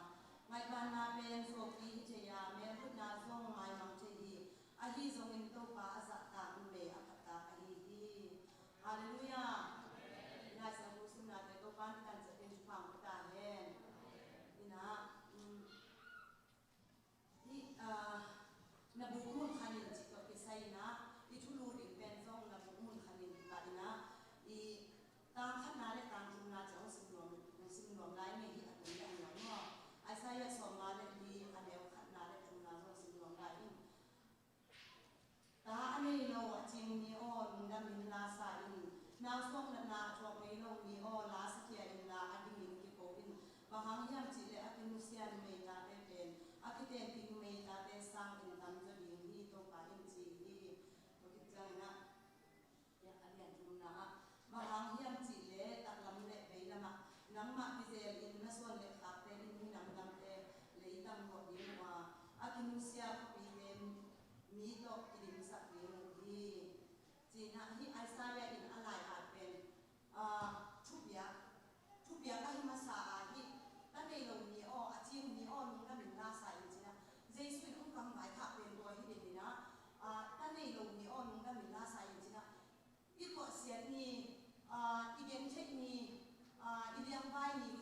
Ngaihbanna pen suakpi hi thei a, melhoihna zong maimang thei hi. Ahi zongin Topa a zahtak numei a phattak ahi hi. Halleluiah. I Lai Siangtho simnate Topa in i tanciat in thupha hong pia ta hen. Ina, um, hih, ah, na bukmun khan in cih tawh kisai ina, i thulu ding pen zong na bukmun khan in hi ta ina, i tang khatna le tang thumna ciang hong sim nuam, hong sim nuam lai ing ei, hih a tun le a nuam maw. Isaiah sawmnga le li a neu khatna le thumna zong sim nuam lai ing. Ta a nei lo a cing mi aw, lungdam in la sa in. Nau suak natna a thuak ngei lo mi aw, la sakhia inla a dingin kiko in. Bang hang hiam cih leh a kinusia numei tate pen a kitenpih numei tate sangin tamzaw ding hi, Topa in ci hi. Tua khit ciangin ah, a lian thumna ah, bang hang hiam cih leh taklam le veilam ah nangmah kizel in na suan le khakte in minam gamte leitang luah ding uh a, a kinusia khuapite mi tawh kidimsak ding uh hi. Ci-in ah hih Isaiah in a lai-at pen, ah, thupiak, thupiak ahi masa a, hih ta nei lo mi aw, a cing mi aw, lungdam in la sa in ci-in ah, Jesu in hong kam vaikhak pen tua hi ding in ah, ah, ta nei lo mi aw, lungdam in la sa in ci-in ah, i tuahsiat ni, ah, i gentheih ni, ah, i liangvai ni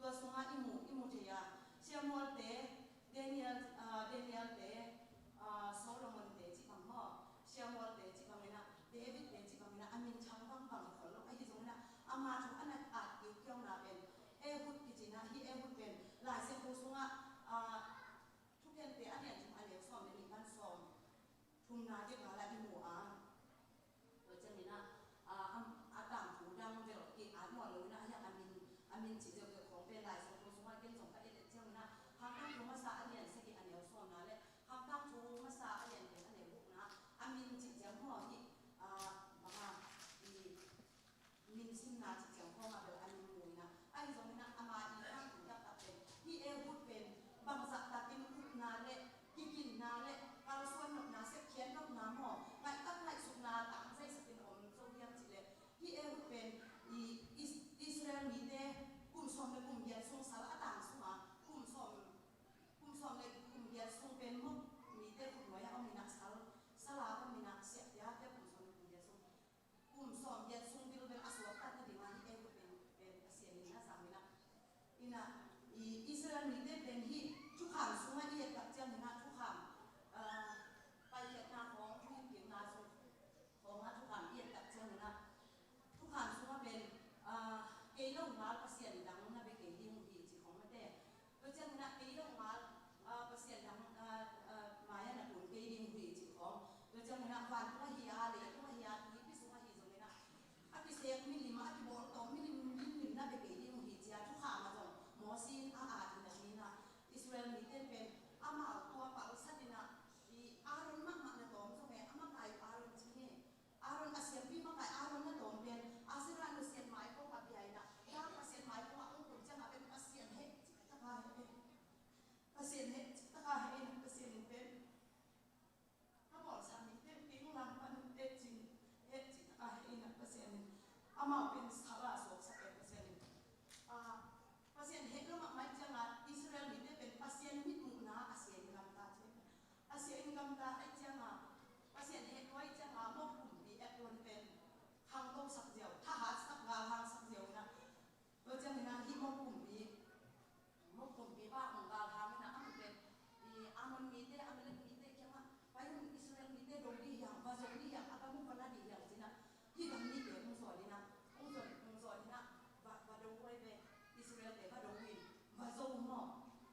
Tua sungah i mu, i mu thei a, Samuel te, Daniel, ah, Daniel te, ah, Solomon te cih bang maw, Samuel te cih bangin ah, David te cih bangin ah, a min thang bangbang khol lo ahi zongin ah, ama thu a na at kiukiauna pen Ehud kici in ah, hih Ehud pen Lai Siangtho sungah, ah, Thukhente a lian thum a neu sawm le nih pan sawm thumna kikal ah i mu a. Tua ciangin ah, a, a, a tangthu dang bel ki-at nawn lo in ah, a hiang a min, a min cih ziauziau khawng pen Lai Siangtho sungah ken zong ka et et ciangin ah, Khang Tangthu Masa a lian sagih a neu sawmna le Khang Tangthu Masa a lian giat a neu gukna, a min cih ciang maw hi, a, bang a, i, min simna cih ciang khawng a bel a min mu in ah, ahi zongin ah ama i tangthu taktak pen, hih Ehud pen bangzah takin upna le kiginna le kalsuan nopna, sepkhiat nopna maw, ngaihtak ngaihsutna tangzaisakin om zo hiam cih leh, hih Ehud pen i Is-, Israel mite kum sawm le kum giat sung sal a tang sungah, kum sawm, kum sawm le kum giat sung pen Moab mite khutnuai ah om in ah sal, sal a om in ah siah piapia kum sawm le kum giat sung. Kum sawm giat sung bilbel a suaktat nading ah hih Ehud pen, pen Pasian in na zang in ah. In ah, i Israel mite pen hih thukham sungah i et tak ciangin ah thukham, ah, paikhiatna khawng, thuhilhkikna sung khawng ah thukham i et tak ciangin ah thukham sungah pen, ah, kei lo ngal pasian dang na bia kei ding uh hi ci khawng mate. Tua ciangin ah kei lo ngal, ah, pasian dang, ah, ah, mai-ah na kun kei ding uh hi ci khawng. Tua ciangin ah vantung ahi a, leitung ahi a, tuipi sung ahi zongin ah, a kisek milim ah, a kibawltawm milim, milim na bia kei ding uh hi ci a, thukham ah zong Mosi in a at hi napi in ah, Israel mite pen amau tua palsat in ah, i Aaron mahmah na tawm zong e, a makai Aaron ci nge. Aaron a siampi makai Aaron na tawm pen Asherah nusiat mai kawng a bia in ah, Baal pasian mai kawng ah hong kun ciangah pen Pasian heh cih taka heh e. Pasian heh cih taka heh in ah Pasian in pen ka bawlsa mite kei hong lam pan un teh cin heh cih taka heh in ah Pasian in amau pen sal a suaksak e Pasian in. Ah, Pasian heh lo mahmah ciangah Israel mite pen Pasian mitmuhna a sian in lam ta ci. A sia in gamta ahih ciangin, Pasian heh tua ahih ciangin, Moab kumpi Eglon pen khangtosak ziau, thahatsak, galhangsak ziau in ah. Tua ciangin ah hih Moab kumpi, Moab kumpipa hong galhang in ah, a mun pen i Ammon mite, Amalek mite kiangah, pai un, Israel mite do ding hi hang, va zo ding hi hang, a gam uh va la ding hi hang ci in ah. Hih gam mite hong zawn in ah, hong zawn, hong zawn in ah, va, va do huai ve, Israel te va do in, va zo maw,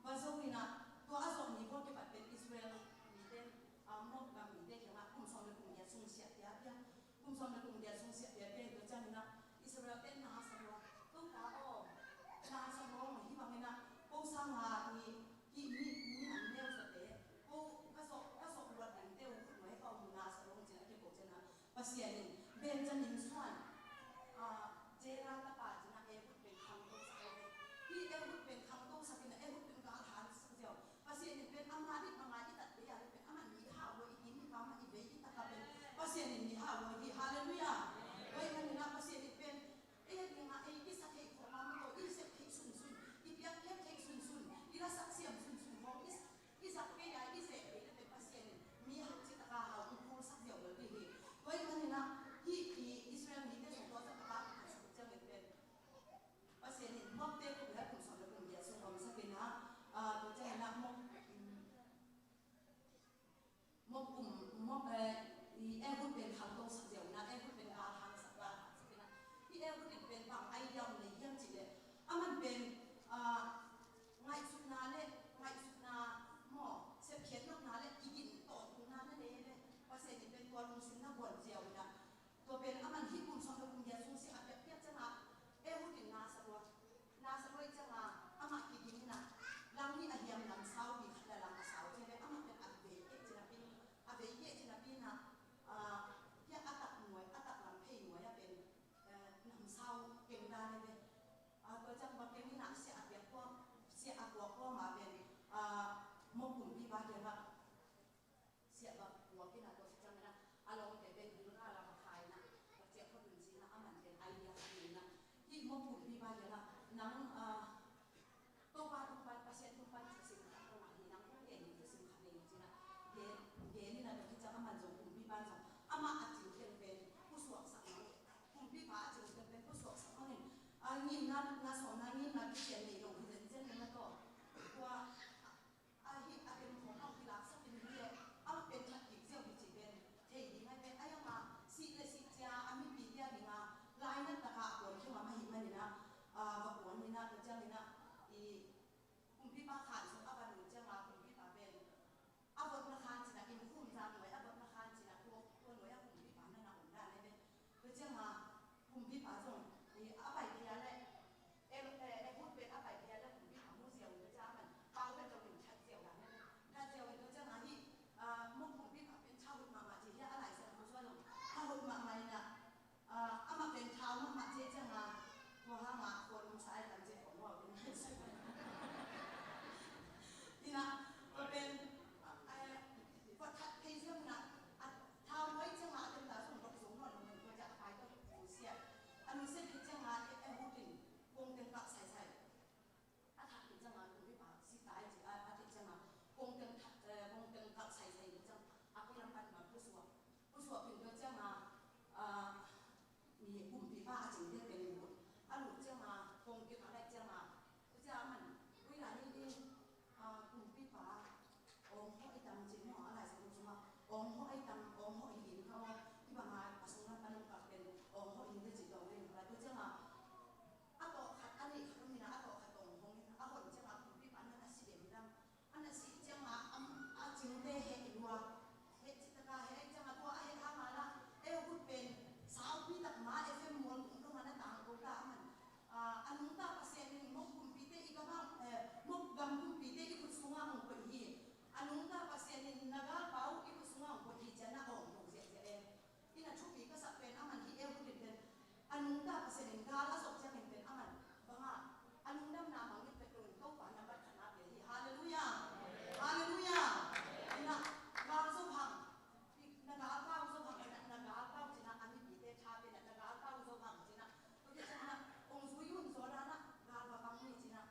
va zo in ah, tua a zawh ni khua kipat pen Israel mite, ah, Moab gam mite kiangah kum sawm le kum giat sung siah piapia, kum sawm le kum giat sung siah piapia, tua ciangin ah Israel te na sa lua, Topa aw, na sa lua maw, hih bangin ah ko sangin ah i, i mi, mi an neu sa te, ko ka zawh, ka zawh luat dingte uh khut nuai ka om na sa lua ci in ah, a kiko ciangin ah, Pasian in Benjamin suan, ah, Zera tapa ci in ah Ehud pen khangtosak hi ve. Hih Ehud pen khangtosak in ah Ehud pen galhangsak ziau. Pasian in pen ama ding banga i tat ve a, pen aman mi hau a i kim i pam a i vei i tak a pen Pasian in mi hau a hi. Halleluiah. Tua ahih manin ah Pasian in pen ei ding a ei i sa thei khawm a mah tawh i sep thei sunsun, i piakpiak thei sunsun, i lasak siam sunsun khawng i sa I zak kei a, i zek kei leh Pasian in mi hak cih taka hau, i phulsak ziau bel ding hi. Tua ahih manin ah hih i Israel mite zong tua zah taka i phatsak ciangin pen Pasian in Moab te khut leh kum sawm le kum giat sung omsak in ah, ah, tua ciangin ah Moab, mm, Moab kum, Moab, eh, i Ehud pen khangtosak ziau in ah, Ehud pen galhangsak, galhangsak in ah. Hih Ehud in pen bang idea om lei hiam cih leh, aman pen, ah, ngaihsutna le, ngaihsutna maw, sepkhiat nopna le, kigin tawntungna na nei le, Pasian in pen tua lungsim na guan ziau in ah. Tua pen aman hih kum sawm le kum giat sung siah a piakpiak ciangin, Ehud in na sa lua, na sa lua ciangin, amah kigin in ah, lang nih a hiam lam sau, mi khat le lam a sau ciang le, amah pen a vei keh ci napi, a vei keh ci napi in ah, ah, hiah a tak nuai, a tak lam phei nuai ah pen, eh, nam sau keng dan le ve. Ah, tua ciang va keng in ah siah a piak tua, siah a tuak tua ma pen, ah, Moab kumpipa kiangah siah va puak in ah, tua ciangin ah a lawmte pen Gilgal ah va khai in ah, va ciah phot un ci in ah, aman pen idea khat nei in ah, hih Moab kumpipa kiangah, nang, ah, Topa tung pan, Pasian tung pan thusim khat tawh mah hi, nang kong gen ding thusim khat nei in ci in ah, gen, gen in ah, tua ciang aman zong kumpipa in zong amah a cing teng pen pusuaksak mang, kumpipa a cing teng pen pusuaksak mang in, ah, ngimna, na sawmna ngimna kician nei lo hi Kumpipa khan sung a va lut ciangin kumpipa pen a votna khan cin a, inn khum zang nuai a votna khan cin a, tua, tua nuai a kumpipa na na om dan e. Tua ciangin kumpipa zong a pai phei a leh, Ehud pen a pai phei a leh kumpipa mu ziau in tua ciangin a man pau pen zong in that ziau dan e. That ziau in tua ciangin hih Mok kumpipa pen tha hoih mahmah ci hi a, Lai Siangtho sung zong tha hoih mahmah in a, amah pen thau mahmah ci ciangin tua hangin khualum sa ai tam ci kong hua pen hi. Ina tua pen tua that phei ziau in a, thau hoih ciangin a tem ta sung dok zong nawn lo in tua ciang a pai tua sia. A nusia phei ciangin Ehud in kong teng kap saisai. A that khit ciangin kumpipa si ta hi ci a, a theih ciangin kong teng that, eh, kong teng kalh saisai hi ciangin a kong lam pan ma pusuak. Pusuak khin tua ciangin, ah, mi kumpipa a cingte pen lut. A lut ciangin kong kik a laih ciangin tua ciangin a man ui la ni ni, ah, kumpipa awng hawh i tam ci maw, a Lai Siangtho sungah awng hawh i tam, awng hawh hi ding ka aw, i bangin a sung lam pan ong kak pen awng hawh hi ding ci tawh ring ka la tua ciangin a tawh khat a neih khat om in a, a tawh khat tawh hong in a, a hon ciangin kumpipa na na si den hi lam. A na sih ciangin a, a cingte heh lua. Heh cih takin heh ciangin tua a heh hangin a, Ehud pen saupi tak ma Efraim mual tung dongin a tangko ta a man. A, a nungta Pasian in Mok kumpite i gam a, eh, Mok gam kumpite i khut sungah hong koih hi. A nungta Pasian in na galpa uh i khut sungah hong koih hi ci-in a awng lo ziahziah e. Ina thupi ka sak pen a man hi Ehud in pen a nungta Pasian in gal a zawh ciangin pen a man bangin a lungdamna mangngilh pek loin Topa nambat khatna pia hi. Halleluiah. Halleluiah. Ina gal zo hang, na galpa uh zo hang, ina na galpa uh ci-in a mipite tha pen na galpa uh zo hang ci-in a, tua ciangin a ong zui un Jordan ah gal va pang ni ci-in a.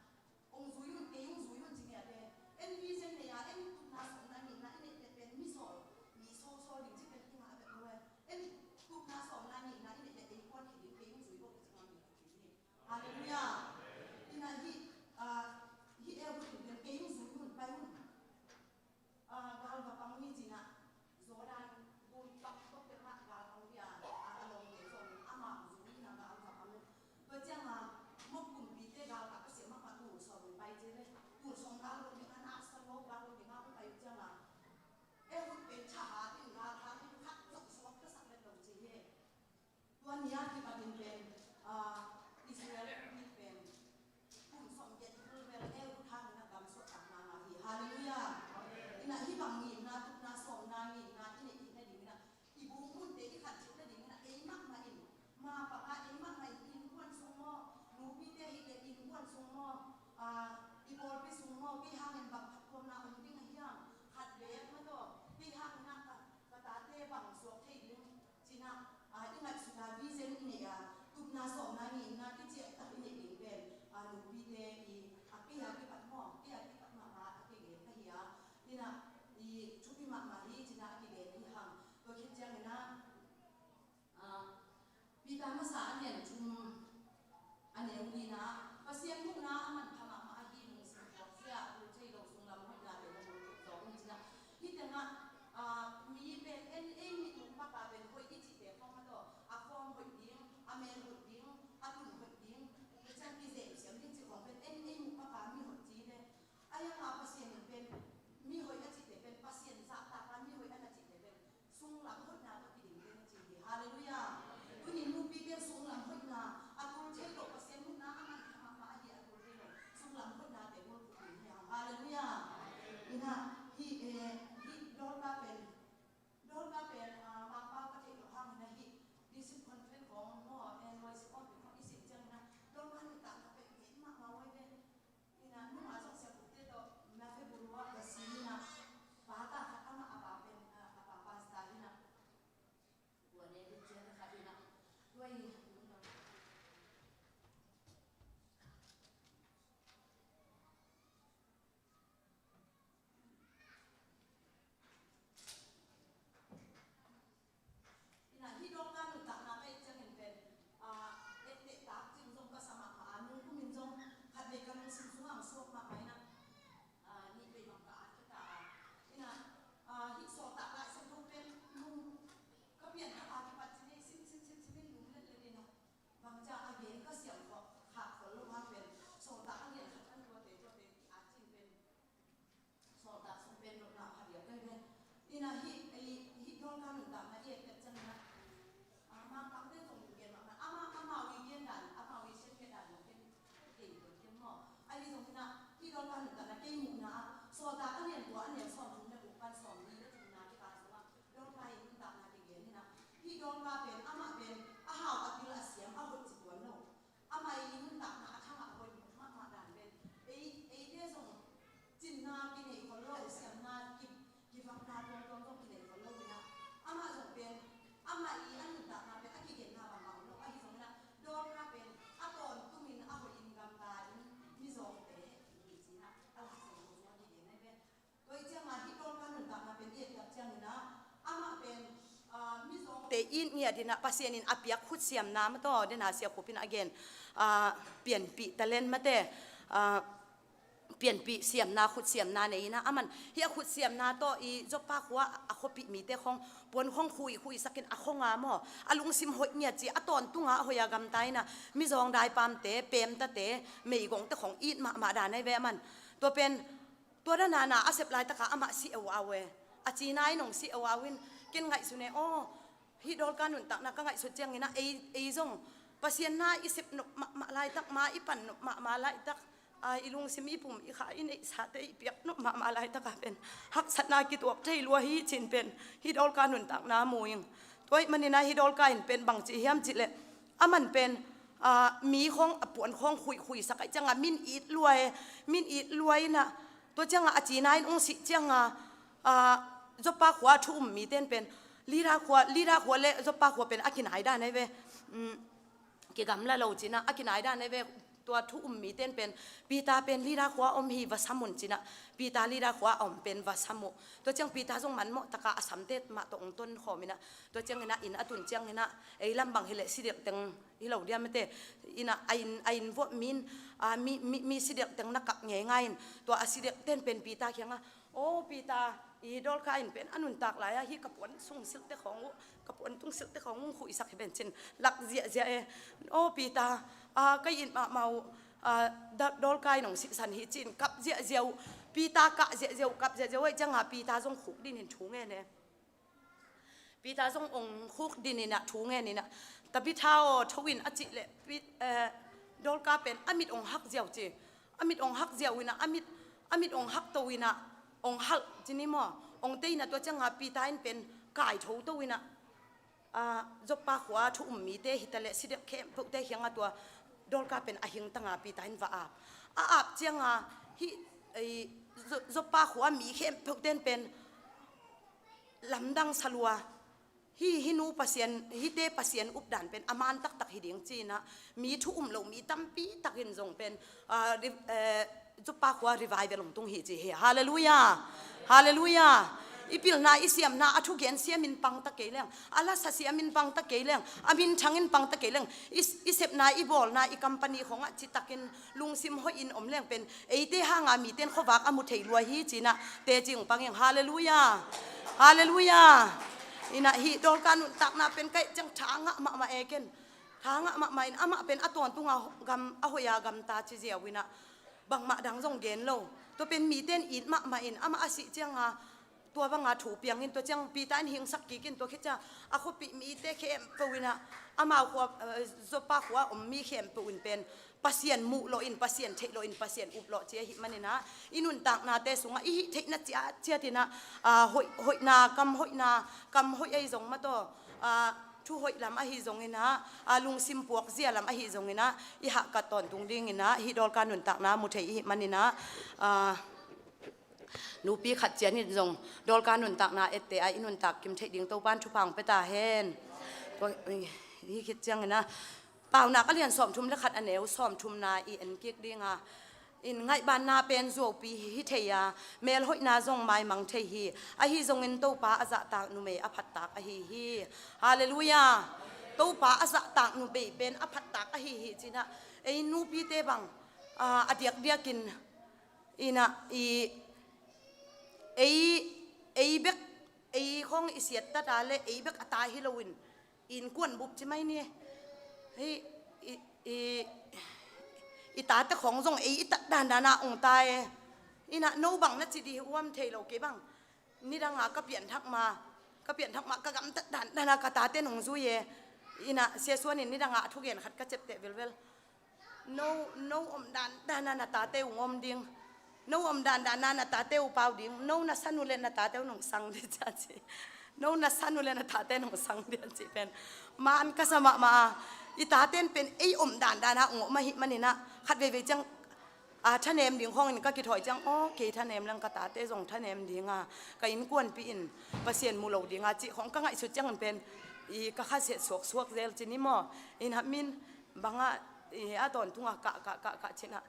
Ong zui un, kei ong zui un ci ngiat e. En vision nei a, en tupna sawmna nihna i neih leh pen mi sawl, mi sawlsawl ding ci pen i ngah bek lo e. En tupna sawmna nihna i neih leh ei kuan hi ding, kei ong zui bawk hi ci ngam ding a ci hi. Halleluiah. Ina hih, ah, hih Ehud in pen kei ong zui un, pai un. Ah, gal va pang ni ci-in a, Jordan gun kap tok peuhmah gal pang hi a, a, a lawmte zong amah zui in a gal va pang. Tua ciangin Mok kumpite galkap a siam mahmah tul sawm pai ci leh, tul sawm gal lo ding a, na sa lo gal lo ding a hong pai uh ciangin Ehud pen thahat in gal hang in khat zong suak ka sak let lo ci hi. Tua ni a kipatin pen, ah, Israel kumpi pen kum sawmgiat tul bel Ehud hangin a gam suahtakna ngah hi. Halleluiah. Ina hih bang ngimna, tupna sawmna ngimna i neih theih nadingin a, i bu munte i khat theih nadingin a, ei mahmah in, ma pang a ei mahmah in innkuan sung maw, nupite hi leh innkuan sung maw, ah, i pawlpi sung maw, kei hangin bang phattuamna om ding a hiam, khat beek mah tawh, kei hangin a ka, ka tate bang suak thei ding, ci-in a, ah, i ngaihsutna vision i neih It ngiat in ah Pasian in a piak khutsiamna mataw, den a sia khup in a gen, ah, pianpih talent mate, ah, pianpih siamna, khutsiamna nei in ah, aman hih a khutsiamna tawh i Joppa khua a khuapih mite khong puan khong khuikhuisak in a khong a maw, a lungsim hoih ngiat ci, a tawntung a hoih a gamta in ah, mizawng daipamte, peemtate, meigongte khong it mahmah dan ahi ve aman. Tua pen, tua dan a na a sep laitak a amah si au au e. A cina in hong si au au in, ken ngaihsun e, aw, hih Dorka nuntakna ka ngaihsut ciangin ah, ei, ei zong Pasian na i sep nop mahmah laitak, ma i pan nop mahmah laitak, a, i lungsim i pum i kha i neihsate i piak nop mahmah laitak a pen haksatna kituak thei lua hi cin pen hih Dorka nuntakna mu ing. Tua ahih manin ah hih Dorka in pen bang ci hiam cih leh, aman pen, a, mi khong a puan khong khuikhuisak ahih ciangin min it lua e, min it lua in ah, tua ciangin a cina in hong sih ciangin, a, Joppa khua thu um mite in pen Lida khua, Lida khua le Joppa khua pen a kinai dan ahi ve. Um, kigamla lo cin ah a kinai dan ahi ve. Tua thu um mite in pen Peter pen Lida khua om hi, va sam un cin ah, Peter Lida khua a om pen va sam uh. Tua ciang Peter zong manmawh tak a a samte mah tawh hong ton khawm in ah, tua ciangin ah inn a tun ciangin ah, ei lam bang hi leh sidelh teng hi lo diam mate, in ah a inn, a inn vuah min, a, mi, mi, mi sidelh teng na kap ngeingai in, tua a sidelhte in pen Peter kiangah, aw Peter, i Dorka in pen a nuntak lai a hih ka puan sung silhte khong uh, ka puan tung silhte khong uh khuisak hi pen cin lak ziahziah e. Aw Peter, a, ka it mahmah uh, a, Da-, Dorka in hong sihsan hi cin kap ziahziah uh. Peter kah ziahziah uh, kap ziahziah uh ahih ciangin Peter zong khukdin in thu ngen e. Peter zong hong khukdin in ah thu ngen in ah, Tabitha aw, tho in a cih leh Pit-, eh, Dorka pen a mit hong hak ziau ci. A mit hong hak ziau in ah, a mit, a mit hong hak to in ah, hong halh ci ni maw. Hong tei in ah tua ciangin Peter in pen kai thotho in ah, a, Joppa khua thu um mite hi ta leh sidelh khempeuhte kiangah tua Dorka pen a hingtang a Peter in va ap. A ap ciangin hih, ei, Jo-, Joppa khua mi khempeuhte in pen lamdang sa lua. Hih, hih nu Pasian, hihte Pasian updan pen a man taktak hi ding ci in ah, mi thu um lo mi tampi takin zong pen, a, ri-, eh, Joppa khua revival hong tung hi ci hi. Halleluiah. Halleluiah. I pilna, i siamna, a thugen siamin pang ta kei leng, a lasa siamin pang ta kei leng, a minthangin pang ta kei leng, i, i sepna, i bawlna, i company khongah citakin lungsim hoihin om leng pen eite hanga mite in khuavak a mu thei lua hi ci in ah teci hong pang ing. Halleluiah. Halleluiah. In ah hih Dorka nuntakna pen ka et ciang tha ngah mahmah e ken. Tha ngah mahmah in amah pen a tawntung a gam, a hoih a gamta ci ziau in ah bangmah dang zong gen lo. Tua pen mite in it mahmah in amah a sih ciangin tua banga thu piang in, tua ciang Peter in hingsak kik in, tua khit ciang a khuapih mite khempeuh in ah, amau khua, eh, Joppa khua om mi khempeuh in pen Pasian muh lawh in, Pasian theih lawh in, Pasian up lawh ci ahih manin ah, i nuntaknate sungah i hih theihna ciatciat in ah, ah, hoih, hoihna, kam hoihna, kam hoih ahi zong mataw, ah, thu hoih lam ahi zongin ah, ah, lungsim puakzia lam ahi zongin ah, i hahkat tawntung dingin ah, hih Dorka nuntakna mu thei i hih manin ah, ah, nupi khat cianin zong Dorka nuntakna ette a i nuntak kim theih ding Topa'n thupha hong pia ta hen. Tua, hih khit ciangin ah, Paunak a lian sawmthum le khat a neu sawmthumna i en kik ding a, in ngaihbanna pen zuaupi hi thei a, melhoihna zong maimang thei hi. Ahi zongin Topa a zahtak numei a phattak ahi hi. Halleluiah. Topa a zahtak numei pen a phattak ahi hi ci in ah, ei nupite bang, ah, a diakdiakin in ah, i, ei, ei bek, ei khong i siattat a le ei bek a tai hi loin, innkuan bup ci mai ni. Hei, i, i, i tate khong zong ei i tat dandan a hong tai e. In ah no bang na ci dih uam thei lo, kei bang nidang a ka pianthak ma, ka pianthak ma ka gamtat dandan a ka tate in hong zui e. In ah Sia Suan in nidang a a thugen khat ka ciapteh velvel. No, no om dandan a na tate uh hong om ding. No om dandan a na tate uh pau ding. No na san uh leh na tate uh nong sang ding ci a ci. No na san uh leh na tate nong sang ding a ci pen man ka sa mahmah a. I tate in pen ei om dandan a hong om ahih manin ah, khat veivei ciang, a, thanem ding khawngin ka kithawi ciang, aw, kei thanem leng ka tate zong thanem ding a, ka innkuanpih in Pasian mu lo ding a cih khawng ka ngaihsut ciangin pen, i, ka khasia suaksuak zel ci ni maw. In ah min bangah, i, a tawntungah kah, kah, kah, kah ci in ah,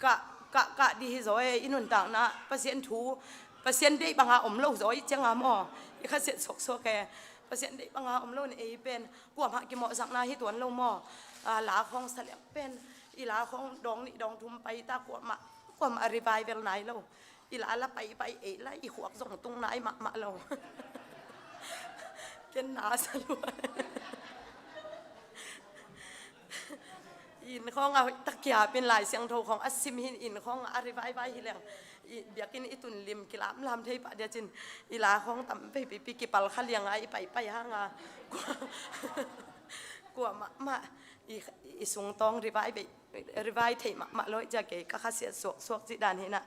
kah, kah, kah dih hi zaw e, i nuntakna Pasian thu, Pasian deih banga om lo zaw i cianga maw, i khasia suaksuak e. Pasian deih banga om lo in ei pen kuamah kimawhzakna hi tuan lo maw? A, la khawng sa liang pen i la khawng dawng nih dawng thum pai ta, kuamah, kuamah a revival nai lo. I la la pai pai ei la i khuak zong tung nai mahmah lo. Ken na sa lua. Inn khawng a hoih tak kiapin Lai Siangtho khawng a sim hin inn khawng a revive vai hi leng. I biakinn i tun lim kilamlam thei pah dia cin i la khawng tam vei pipi kipal kha liang a i pai pai hanga. Kua, kua mahmah i, i sungtawng revive vei, revive thei mahmah lo i cia kei ka khasiat suak suak cih dan hi na.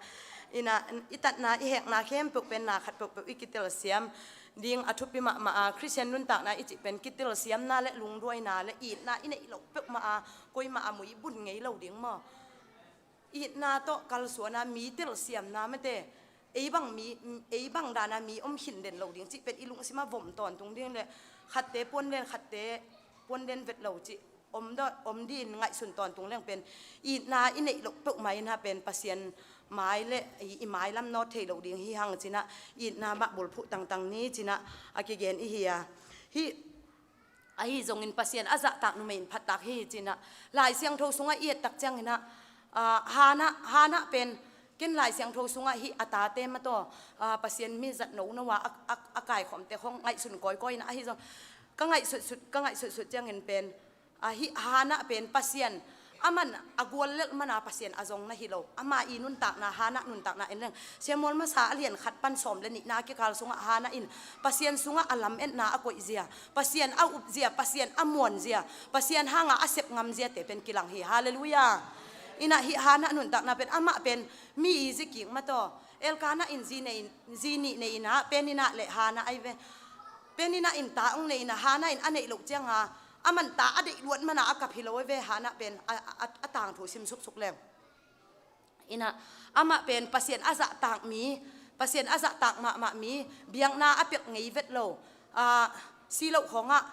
I na, i tatna i hekna khempeuh pen na khat peuhpeuh i kitel siam ding a thupi mahmah a, Khristian nuntakna i cih pen kitel siamna le lungduaina le itna i neih loh peuhmah a, koimah a mui bun ngei lo ding maw? Itna tawh kalsuana mi tel siamna mate, ei bang mi, ei bang dana mi om khin den lo ding cih pen i lungsim a vom tawntung ding le khatte puan den, khatte puan den vet lo cih om dawh, om din ngaihsun tawntung leng pen itna i neih loh peuhmah in ha pen Pasian mai le i, i mailam nawt thei lo ding hi hang cinah itna mah bulphuh tangtang ni cinah a kigen i hi a. Hih ahi zongin Pasian a zahtak numei in phattak hi cinah Lai Siangtho sungah i ettak cianginah, ah, Hannah, Hannah pen ken Lai Siangtho sungah hih a tate mataw, ah, Pasian mi zat nono a, a, a, a kaikhawmte khong ngaihsun kawikawi inah ahi zong ka ngaihsutsut, ka ngaihsutsut ciangin pen, ah, hih Hannah pen Pasian a man a guallelh mana Pasian a zong na hi lo. Ama i nuntakna, Hannah nuntakna en leng Samuel masa a lian khat pan sawm le nihna kikal sungah Hannah in Pasian sungah a lametna a koihzia, Pasian a upzia, Pasian a muanzia, Pasian hanga a sep ngamziate pen kilang hi. Halleluiah. Inah hih Hannah nuntakna pen amah pen mi i zikik mataw, Elkanah in zi nei, zi nih nei inah Peninnah le Hannah ai ve. Peninnah in ta ong nei inah Hannah in a neih loh cianga a man ta a deih luat mana a kap hi lo ai ve. Hannah pen a, a, a, a tangthu sim suksuk leng. Inah amah pen Pasian a zahtak mi, Pasian a zahtak mahmah mi, biakna a pelh ngei vet lo, ah, si loh khawngah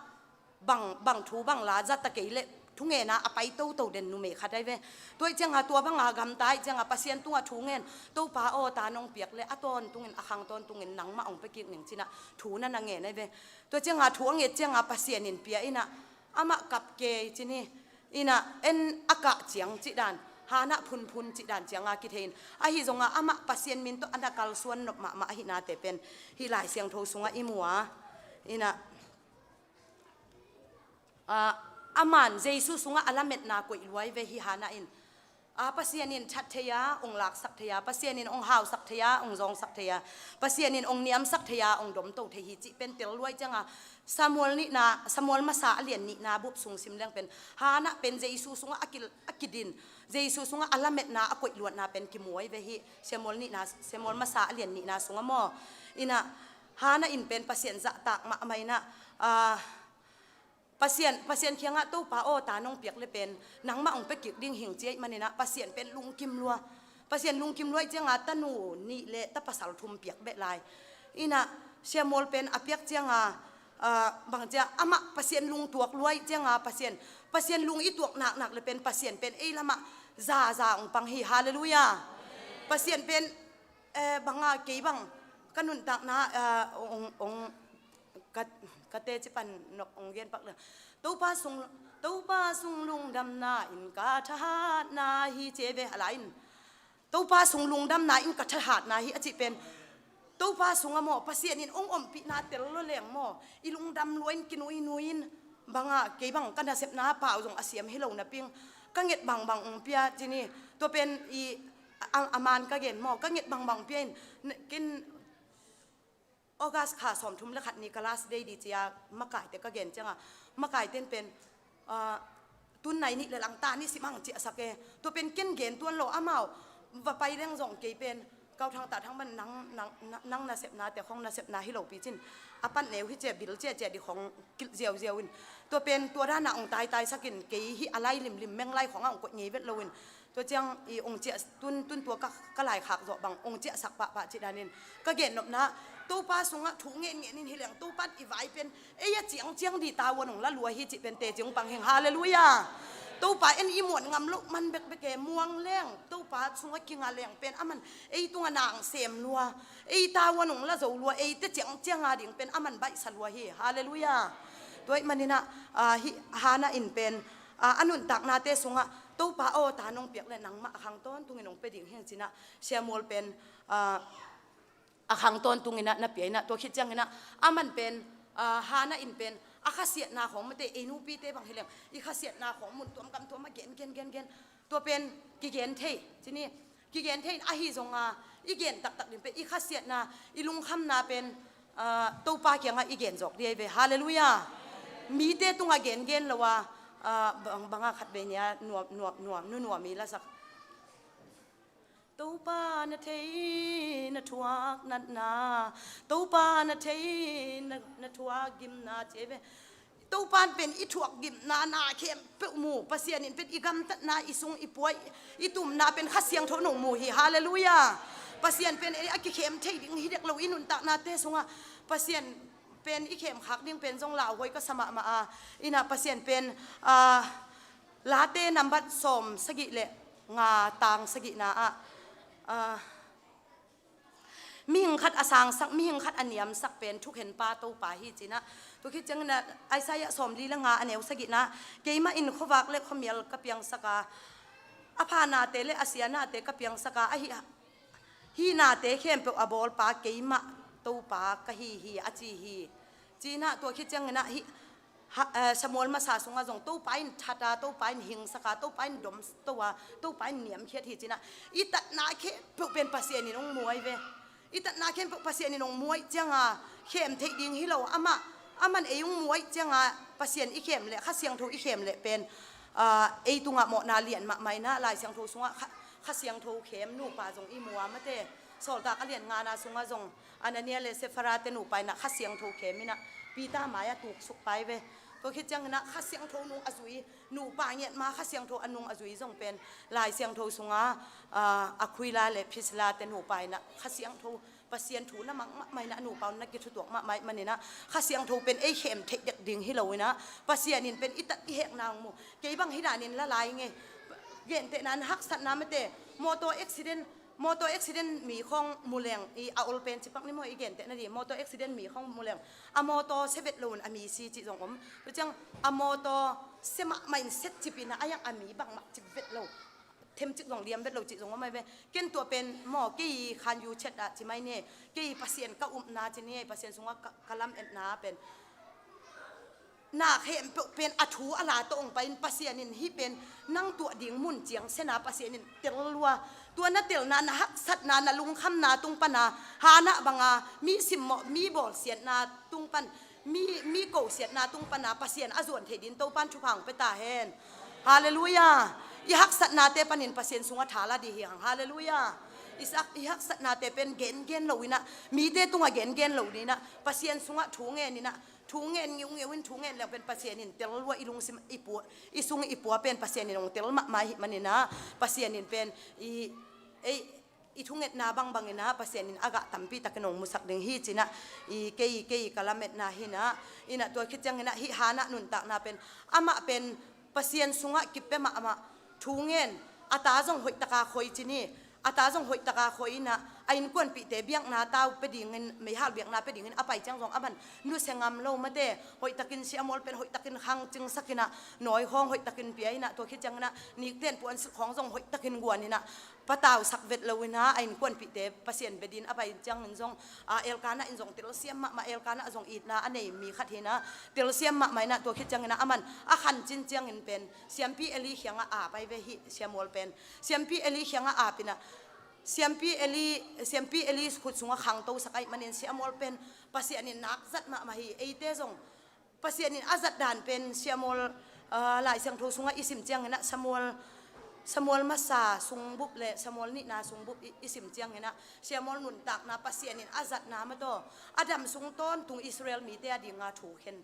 bang, bang thu bang la zat a kei leh thungena a pai toto den numei khat ai ve. Tua ih cianga tua banga gamta ih cianga Pasian tungah thu ngen, Topa aw, ta nong piak leh a tawntungin, a khang tawntungin nangmah ong pia kik ning cinah thu na na ngen ai ve. Tua cianga thu a nget cianga Pasian in pia inah amah kap kei cin hi. Inah en a kah ciang cih dan, Hannah phunphun cih dan cianga kithei in, ahi zonga amah Pasian min tawh a na kalsuan nop mahmah ahihnate pen hih Lai Siangtho sungah i mu a. Inah, ah, a man Jesu sungah a lametna koih luai ve hi Hannah in. Ah, Pasian in that thei a ong laksak thei a, Pasian in ong hausak thei a ong zawngsak thei a, Pasian in ong niamsak thei a ong domto thei hi cih pen tel luai cianga Samuel nihna, Samuel masa a lian nihna bup sung sim leng pen Hannah pen Jesu sungah a ki, a kidin, Jesu sungah a lametna a koih luatna pen kimu ai ve hi. Samuel nihna, Samuel masa a lian nihna sungah maw? Inah Hannah in pen Pasian zahtak mahmah inah, ah, Pasian, Pasian kiangah Topa aw, ta nong piak le pen nangmah ong pia kik ding hing ci ahih maninah Pasian pen lungkim lua. Pasian lungkim lua ih cianga tanu nih le ta pasal thum piak beh lai. Inah Samuel pen a piak cianga, ah, bang cia amah Pasian lung tuak lua ih cianga Pasian, Pasian lung i tuak naknak le pen Pasian pen ei lamah zaza ong pang hi. Halleluiah. Pasian pen, eh, banga kei bang ka nuntakna, ah, ong, ong, ka, ka teci pan nok ong gen pak le. Topa sung, Topa sung lungdamna in ka thahatna hi ci ve a lai in. Topa sung lungdamna in ka thahatna hi a cih pen Topa sungah maw, Pasian in ong ompihna tel lo leng maw, i lungdam lua in kinuinui in, banga kei bang ka nasepna pau zong a siam hi lo naping ka nget bangbang ong pia cin hi. Tua pen i a, a man ka gen maw, ka nget bangbang ong pia in, ken August kha sawmthum le khat ni ka last day di cia makaite ka gen cianga makaite in pen, ah, tun nai nih le langta ni simang ciahsak e. Tua pen ken gen tuan lo amau va pai leng zong kei pen kau thang ta thang man nang, nang, nang, nang nasepna te khong nasepna hi lopi cin a pan neu hi cia bil cia cia di khong kilh ziauziau in. Tua pen tua dana ong taitaisak in kei hi a lai limlim meng lai khong a ong koih ngei vet lo in. Tua ciang i ong ciah tun, tun tua ka, ka laikhak zawh bang ong ciahsak pahpah cih danin ka gennopna Topa sungah thu ngen ngen in hi leng Topa in i vai pen ei a ciangciang di tavuan ong la lua hi cih pen teci ong pang heng. Halleluiah. Topa en i muan ngam loh man bekbek e, muang leng Topa sungah kinga leng pen aman ei tungah nang sem lua, ei tavuan hong la zo lua, eite ciangciang a ding pen aman baihsa lua hi. Halleluiah. Tua ahih maninah, ah, hih Hannah in pen, ah, a nuntaknate sungah Topa aw, ta nong piak le nangmah a khang tawntungin hong pia ding hi ing cinah Samuel pen, ah, a khang tawntunginah na pia inah, tua khit cianginah aman pen, ah, Hannah in pen a khasiatna khawng mate, ei nupite bang hi leng i khasiatna khawng mun tuam gam tuam a gen gen gen gen, tua pen kigen thei cini, kigen thei in ahi zonga i gen taktak ding pen i khasiatna, i lungkhamna pen, ah, Topa kiangah i gen zawk dih ahi ve. Halleluiah. Mite tungah gen gen lo a, ah, bang, banga khat vei nia nuam nuam nuam nu nuam i lasak. Topa na thei na thuak natna, Topa na thei na, na thuak gimna ci ve. Topa pen i thuak gimna na khempeuh mu. Pasian in pen i gamtatna, i sung i pua, i tumna pen Kha Siangtho nong mu hi. Halleluiah. Pasian pen ei a kikhem thei ding hi dek lo, i nuntaknate sungah Pasian pen i khemkhak ding pen zong lauhuai ka sa mahmah a, inah Pasian pen, ah, Late nambat sawm sagih le nga tang sagihna ah, ah, mihing khat a sangsak, mihing khat a niamsak pen thukhenpa Topa hi cinah. Tua khit cianginah Isaiah sawmli le nga a neu sagihna, keimah in khuavak le khuamial ka piangsak a, a phanate le a sianate ka piangsak a, ahi, hihnate khempeuh a bawlpa keimah Topa ka hi hi, a ci hi. Cinah tua khit cianginah hih Ha, eh, Samuel masa sungah zong Topa in that a, Topa in hingsak a, Topa in domto a, Topa in niamkhiat hi cinah, i tatna khempeuh pen Pasian in hong muai ve. I tatna khempeuh Pasian in hong muai cianga khem theih ding hi lo, amah, aman ei hong muai cianga Pasian i khem leh, Kha Siangtho i khem leh pen, ah, ei tungah mawhna lian mahmah inah, Lai Siangtho sungah Kha, Kha Siangtho khem nupa zong i mu a mate. Sawltak a lian ngana sungah zong Anania le Safira te nupa inah Kha Siangtho khem inah Peter mai-ah tuksuk pai ve. Tua khit cianginah Kha Siangtho nung a zui, nupa ngiat ma Kha Siangtho a nung a zui zong pen Lai Siangtho sungah, ah, Aquila le Priscilla te nupa inah Kha Siangtho, Pasian thu na mang mahmah inah, nupa un na kithutuak mahmah maninah Kha Siangtho pen ei khem theih dek ding hi lo inah, Pasian in pen i tat i hekna hong mu. Kei bang hi danin la lai nge, gentehna in haksatna mate, motor accident, motor accident mi khawng mu leng, i a ol pen cipak ni maw, i gentehna di, motor accident mi khawng mu leng, a motor se vet lo un a mi si cih zong om. Tua ciang a motor se mahmah in set cipina a yang a mi bangmah cip vet lo, themcik zong liam vet lo cih zong om ahi ve. Ken tua pen maw, kei khan yu chet ah ci mai ni, kei Pasian ka upna ci ni, Pasian sungah ka, ka lametna pen na khempeuh pen a thu a la tawh hong pai in, Pasian in hih pen nang tuah ding mun ciang sena Pasian in tel lua. Tua na telna, na haksatna, na lungkhamna tung pana, Hannah banga mi simmawh, mi bawlsiatna tung pan, mi, mi kosiatna tung pana Pasian a zuan thei din Topan thupha hong pia ta hen. Halleluiah. I haksatnate panin Pasian sungah tha la dih hi hang. Halleluiah. I sak, i haksatnate pen gengen lo inah, mite tungah gengen lo inah, Pasian sungah thu ngen inah, thu ngen ngiungeu in, thu ngen leng pen Pasian in tel lua, i lungsim i pua, i sung i pua pen Pasian in hong tel mahmah ahih maninah, Pasian in pen i, ei, i thungetna bangbang inah Pasian in a gah tampi takin hong musak ding hi cinah, i kei, kei ka lametna hinah, inah tua khit cianginah hih Hannah nuntakna pen, amah pen Pasian sungah kippia mahmah, thu ngen, a ta zong hoihtaka khoi ci ni, a ta zong hoihtaka khoi inah, a innkuanpihte biakna tau pia dingin, meihal biakna pia dingin a pai ciang zong aman nusia ngam lo mate, hoihtakin Samuel pen hoihtakin khangcingsak inah, nawi khawng hoihtakin pia inah, tua khit cianginah nikten puansilh khawng zong hoihtakin guan inah, patausak vet lo inah, a innkuanpihte Pasian bia din a pai ciangin zong, a, Elkanah in zong telsiam mahmah, Elkanah zong itna a nei mi khat hinah, telsiam mahmah inah, tua khit cianginah aman a khancin ciangin pen siampi Eli khiangah ap ahi ve hih Samuel pen. Siampi Eli khiangah ap inah, siampi Eli, siampi Eli khut sungah khangtosak ahih manin Samuel pen Pasian in nak zat mahmah hi. Eite zong Pasian in a zat dan pen Samuel, ah, Lai Siangtho sungah i sim cianginah Samuel, Samuel masa sungbup le Samuel nihna sungbup i, i sim cianginah Samuel nuntakna, Pasian in a zatna mataw, a dam sung tawntung Israel mite a dinga thu khen.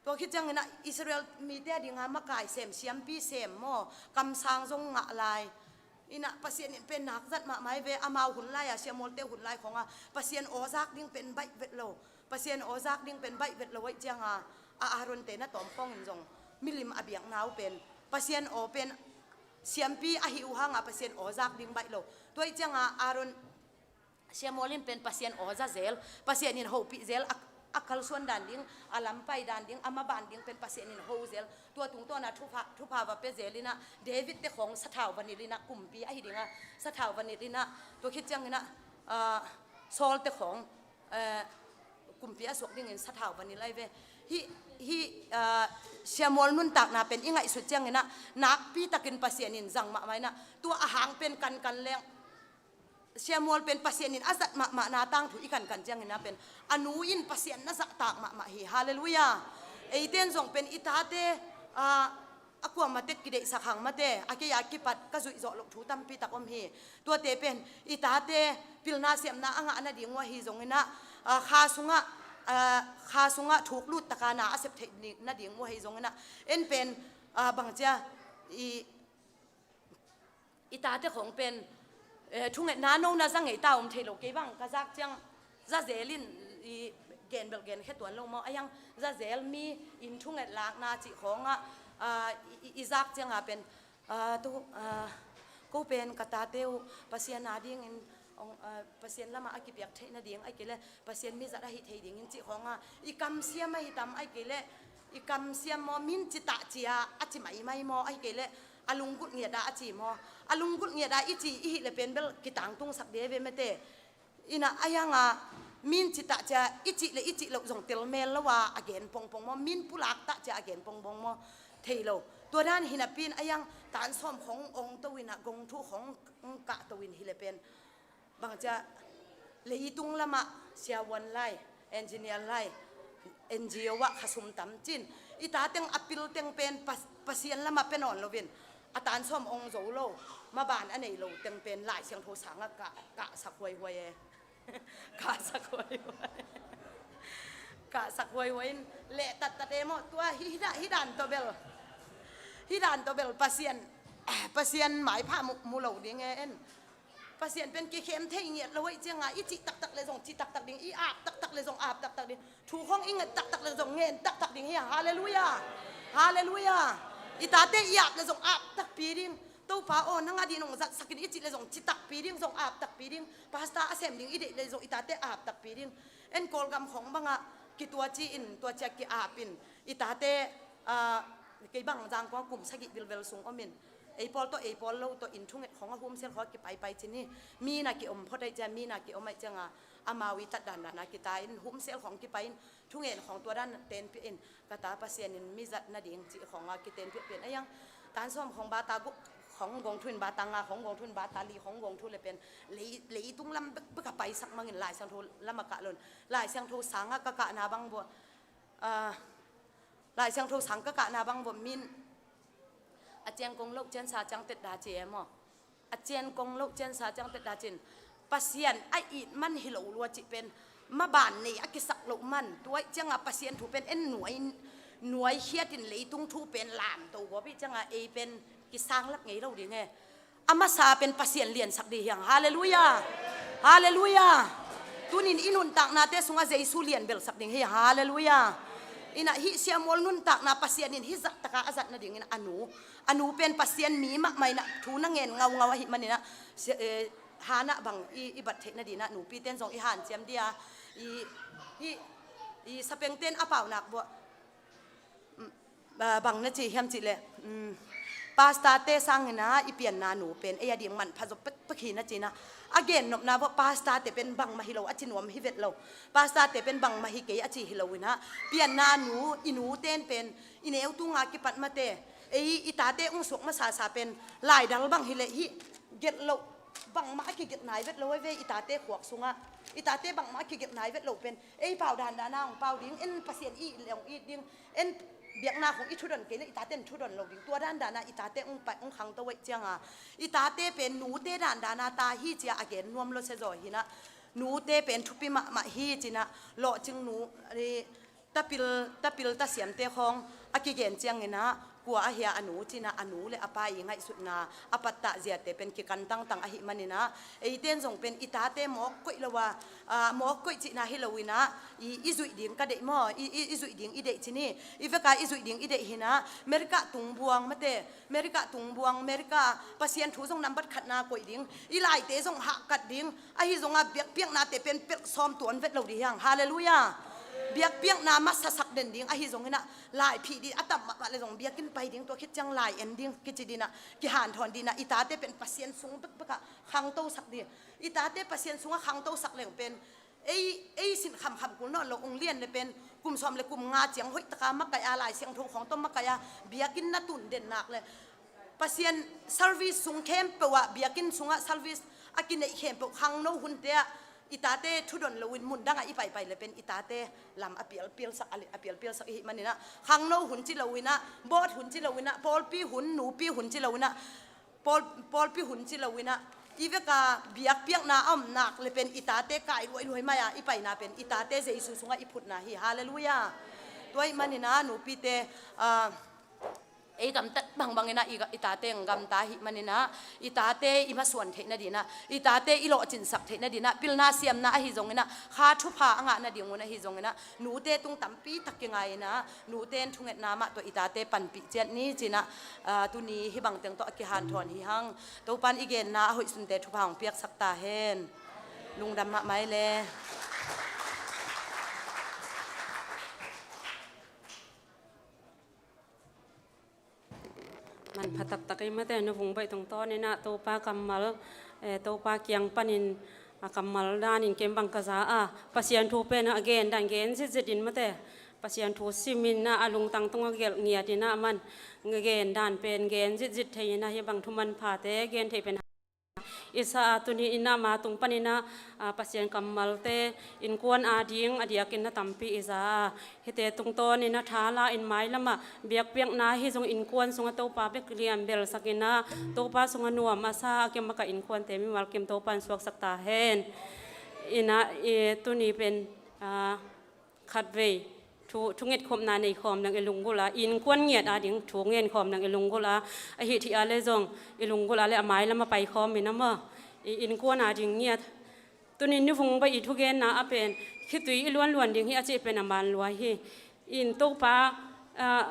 Tua khit cianginah Israel mite a dinga makai sem, siampi sem maw, kamsang zong ngah lai. Inah Pasian in pen nak zat mahmah hi ve, amau hun lai-a, Samuel te hun lai khawnga Pasian aw zak ding pen baih vet lo. Pasian aw zak ding pen baih vet lo ahih cianga, a Aaron te na tawm khawngin zong milim a biakna uh pen Pasian aw pen siampi ahi uh hanga Pasian aw zak ding baih lo. Tua ih cianga Aaron, Samuel in pen Pasian aw za zel, Pasian in hopih zel, a, a kalsuan dan ding, a lampai dan ding, a maban ding pen Pasian in ho zel. Tua tungtawna thupha, thupha va pia zel inah, David te khawng sathau va nilh inah, kumpi ahi dinga sathau va nilh inah, tua khit cianginah, ah, Saul te khawng, eh, kumpi a suak dingin sathau va nilh ahi ve. Hih, hih, ah, Samuel nuntakna pen i ngaihsut cianginah, nakpi takin Pasian in zang mahmah inah, tua a hang pen kankan leng, Samuel pen Pasian in a zat mahmahna tangthu i kankan cianginah pen, a nu in Pasian na zahtak mahmah hi. Halleluiah. Eiten zong pen i tate, ah, a kuamah tek kideihsak hang mate, a kei a kipat ka zuih zawh loh thu tampi tak om hi. Tuate pen i tate pilna siamna a ngah nading uh ahi zonginah, ah, kha sungah, ah, kha sungah thuk lut taka na a sep theih ni-, nading uh ahi zonginah, en pen, ah, bangcia i i tate khawng pen, eh, thungetna nona za ngei ta om thei lo, kei bang ka zak ciang za zel in, i gen belh gen khe tuan lo maw, a hiang za zel mi in thunget lakna cih khawngah, ah, i, i, i zak cianga pen, ah, tu, ah, ko pen ka tate uh Pasian a dingin, ong, ah, Pasian lamah a kipiak theih nading, ahih kei leh Pasian mizat ahi thei dingin cih khawngah, i kamsiam ahi tam, ahih kei leh i kamsiam maw, min citah cia a ci maimai maw, ahih kei leh a lunggulh ngiat ah a ci maw? A lunggulh ngiat ah i ci i hih le pen bel kitangtungsak ding ve mate. Inah a hianga min citah cia i cih le i cih loh zong telmel lo a, a gen pongpong maw? Min pulak tah cia a gen pongpong maw? Thei lo. Tua dan hinapi in a hiang tansawm khawng ong to inah, gongthu khawng kah to in hih le pen bangcia leitung lamah siavuan lai, engineer lai, N G O ah khasum tam cin, i tateng a pilteng pen Pas-, Pasian lamah pia nawn loin, a tansawm ong zo lo, maban a nei lo teng pen Lai Siangtho sangah kah, kahsak huaihuai e. Kahsak huaihuai. Kahsak huaihuai in leh tattat e maw, tua hi, hi dan, hi dan tawh bel. Hi dan tawh bel Pasian, Pasian maipha mu, mu lo ding e en. Pasian pen kikhem thei ngiat lo ahih cianga, i cih taktak le zong cih taktak ding, i ap taktak le zong ap taktak ding, thu khawng i nget taktak le zong ngen taktak ding hi. Halleluiah. Halleluiah. I tate i ap le zong ap takpi ding. Topa aw, nang a ding hong zatsak in i cih le zong cih takpi ding, zong ap takpi ding. Pastor a sem ding i deih le zong i tate ap takpi ding. En Kawlgam khawng bangah kituaci in, tuacia ki-ap in, i tate, ah, kei bang Zangkong kum sagih bilbel sung om in, ei pawl tawh, ei pawl lo tawh in thunget khawng a humsel khawng a kipaipai cin hi. Mi na kiom phot ahih ciang, mi na kiom ahih cianga, amau i tat dandan a kita in, humsel khawng kipai in, thungen khawng tua dan tenpih in, ka ta Pasian in mizat nading cih khawng a kitenpih pian a hiang. Tansawm khawng bata guk khawng gongthu in, bata nga khawng gongthu in, bata li khawng gongthu le pen lei, leitung lam bek, bek a paisak mangin Lai Siangtho lamah kah lo in, Lai Siangtho sangah ka kahna bang bawh, ah, Lai Siangtho sang ka kahna bang bawh min a cian kong loh ciansa ciang tetda ci e maw? A cian kong loh ciansa ciang tetda cin, Pasian a it man hi lo lua cih pen maban nei a kisak loh man. Tua ahih cianga Pasian thu pen en nuai, nuai khiat in leitung thu pen lamto gawp ahih cianga ei pen kisanglap ngei lo ding e. A masa pen Pasian liansak ding hi hang. Halleluiah. Halleluiah. Tunin i nuntaknate sungah Jesu lian belsak ding hi. Halleluiah. Inah hih Samuel nuntakna Pasian in hih zahtaka a zat nadingin a nu, a nu pen Pasian mi mahmah inah thu na ngen ngaungau ahih maninah, si-, eh, Hannah bang i, i bat theih nadinah nupiten zong i hanciam dia, i, i, i sapengten a paunak buah, mm, ah, bang na ci hiam cihleh, mm, pastor te sangina i pianna nu pen ei a ding manpha zaw pekpek hi na cinah, a gennopna buah pastor te pen bangmah hi lo a ci nuam hi vet lo. Pastor te pen bangmah hi kei a ci hi lo inah, pianna nu, i nuten pen i neu tunga kipat mate, ei i tate ung suak masasa pen laidal bang hileh hih gelh loh, bangmah a kigelh nai vet lo e ve i tate khuak sungah. I tate bangmah a kigelh nai vet lo pen ei pau dandana hong pau ding, en Pasian i it le hong it ding, en biakna khong i thudon kei le i taten thudon lo ding. Tua dandana i tate hong pai, hong khangto ahih cianga, i tate pen nute dandana ta hi cia a gen nuam lo se zaw hinah, nute pen thupi mahmah hi cinah, lawhcing nu, eh, tapil, tapil tasiamte khawng a kigen cianginah, Kua ahi a, a nu cinah a nu le a pa i ngaihsutna a pattah ziate pen kikan tangtang ahih maninah, eiten zong pen i tate mawk koih lo a, ah, mawk koih cihna hi loinah, i, i zuih ding ka deih maw, i, i, i zuih ding i deih ci ni. I veka i zuih ding i deih hinah, America tungbuang mate, America tungbuang, America Pasian thu zong nambat khatna koih ding, i laite zong hahkat ding, ahi zongah biakpiaknate pen pelh sawm tuan vet lo dih hiang. Halleluiah. Biakpiakna masasak den ding, ahi zonginah laiphih dih a tam mahmah le zong biakinn pai ding, tua khit ciang lai en ding kici dinah, kihanthawn dinah, i tate pen Pasian sung bekbekah khangtosak dih. I tate Pasian sungah khangtosak leng pen ei, ei sin khamkham kul nawn lo, ung lian le pen kum sawm le kum nga ciang hoihtaka makaih a, Lai Siangtho khawng tawh makaih a, biakinn na tun den nak le Pasian service sung khempeuh ah, biakinn sungah service a kineih khempeuh khangno hunte ah, i tate thudon loin mundangah i paipai le pen i tate lam a pialpialsak, a pialpialsak ihih maninah, khangno hun ci loinah, board hun ci loinah, pawlpi hun, nupi hun ci loinah, pawl, pawlpi hun ci loinah, i veka biakpiakna a om nak le pen i tate kai luailuai mai a, i paina pen i tate Jesu sungah i phutna hi. Halleluiah. Tua ahih maninah nupite, ah, ei gamtat bangbangin ah i, i tate gamta ahih manin ah, i tate i masuan theih nadin ah, i tate i lawhcinsak theih nadin ah, pilna siamna ahi zongin ah, kha thupha a ngah nadingun ahi zongin ah, nute tung tampi tak kingai in ah, nute in thungetna mah tawh i tate panpih ciat ni ci-in ah, ah, tuni hih bangteng tawh a kihanthawn hi hang. Topa'n i genna a hoihsunte thupha hong piaksak ta hen. Lungdam mahmah ei le. Manpha taktak ei mate, nu Vung Baih tungtawnin ah Topa kammal, eh, Topa kiang panin a kammal danin ken bang ka za a, Pasian thu pen a gen dan gen zitzit in mate, Pasian thu simin ah a lungtang tungah gelh ngiatin ah aman gen dan pen gen zitzit thei in ah, hih bang thu manphate gen thei pen i sa a, tuni in ah ama tung panin ah, a, Pasian kammalte innkuan ading a diakin na tampi i za a, hihte tungtawnin ah tha la in mailam ah biakpiakna ahi zong innkuan sungah Topa bek lian belsak in ah, Topa sungah nuam a sa a, keima ka innkuante mimal kim Topa'n suaksak ta hen. In ah, i, tuni pen, a, khatvei thu, thunget khopna nei khawm leng i lunggulh a, innkuan ngiat ading thu ngen khawm leng i lunggulh a, ahih theih a le zong i lunggulh a le a mailam a pai khawm in ah maw, i innkuan ading ngiat. Tuni nu Vung Baih i thugenna ah pen khitui i luanluan ding hi a cih pen a man lua hi. In Topa, ah,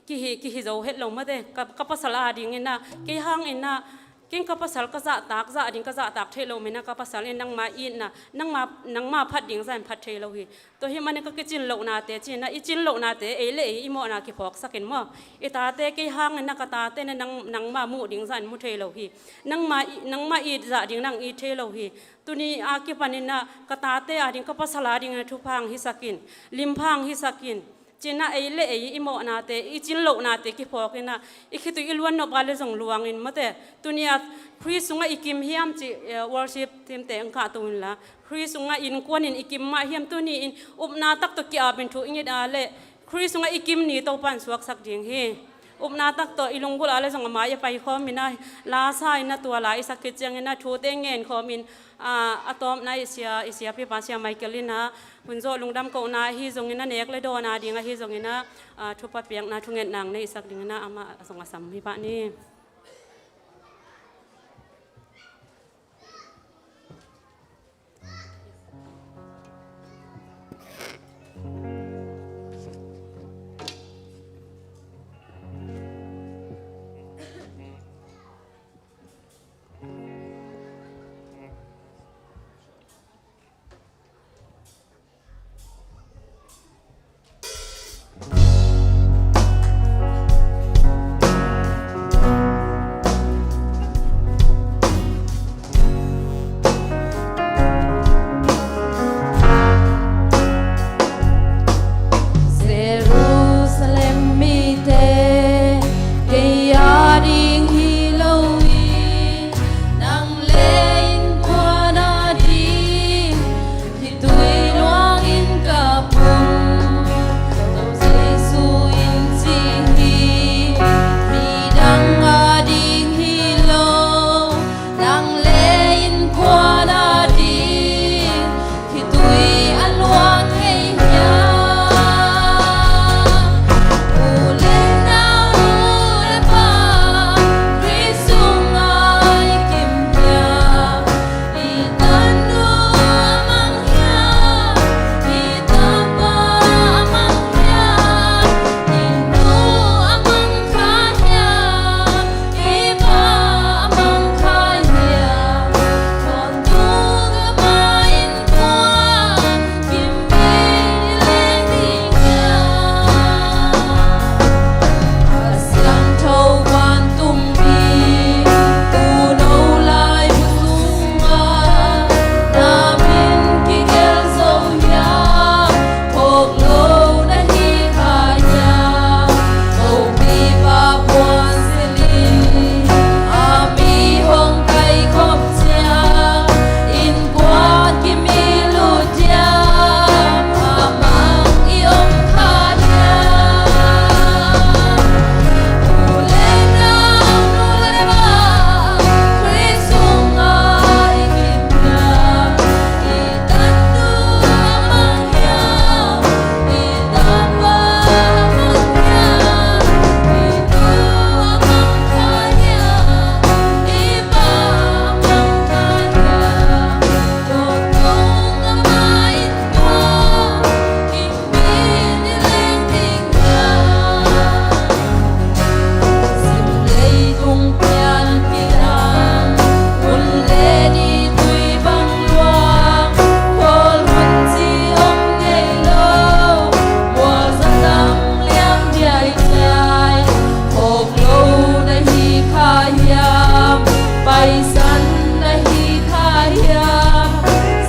kihi, kihi zo het lo mate, ka, ka pasal adingin ah, kei hangin ah, ken ka pasal ka zahtak, zah ding ka zahtak theih loh manin ah ka pasal in nangma itna, nangma, nangma phat ding zah in phat thei lo hi. Tua hih manin ka kicin lohnate ci-in ah, i cin lohnate ei le ei i mawhna kiphawksak in maw. I tate kei hangin ah ka tate in ah nang, nangma muh ding zah in mu thei lo hi. Nangma i, nangma it zah ding nang it thei lo hi. Tuni a kipanin ah ka tate ading, ka pasal adingin ah thupha hong hisak in, limpha hong hisak in. Ci-in ah ei le ei i mawhnate, i cin lohnate kiphawk in ah, i khitui i luan nop a le zong luang in mate. Tuni a Khrist sungah i kim hiam ci, eh, worship team-te hong kahto inla, Khrist sungah innkuan in i kim mah hiam, tuni in upna tak tawh ki-ap in thu i nget a le Khrist sungah i kim ni Topa'n suaksak ding hi. Upna tak tawh i lunggulh a le zong a mai a pai khawm in ah, la sa in ah tua la i sak khit ciangin ah thute ngen khawm in, a, a tawpna i sia, i siapipa Sia Michael in ah hun zawh lungdam kohna ahi zongin ah, nek le dawn ading ahi zongin ah, a, thupha piakna thungetna hong neihsak dingin ah amah zong a sam hi pah ni.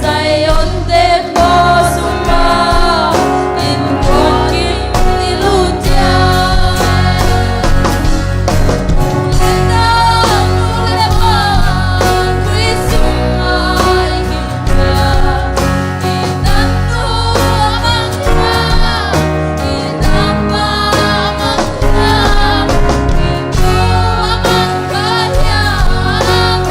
Zion te khua sungah innkuan kim i lut ciang, u le nau, nu le pa, Khrih sungah i kipiak, i tantu a mang kha, i tapa a mang kha, i pu a mang kha hiam?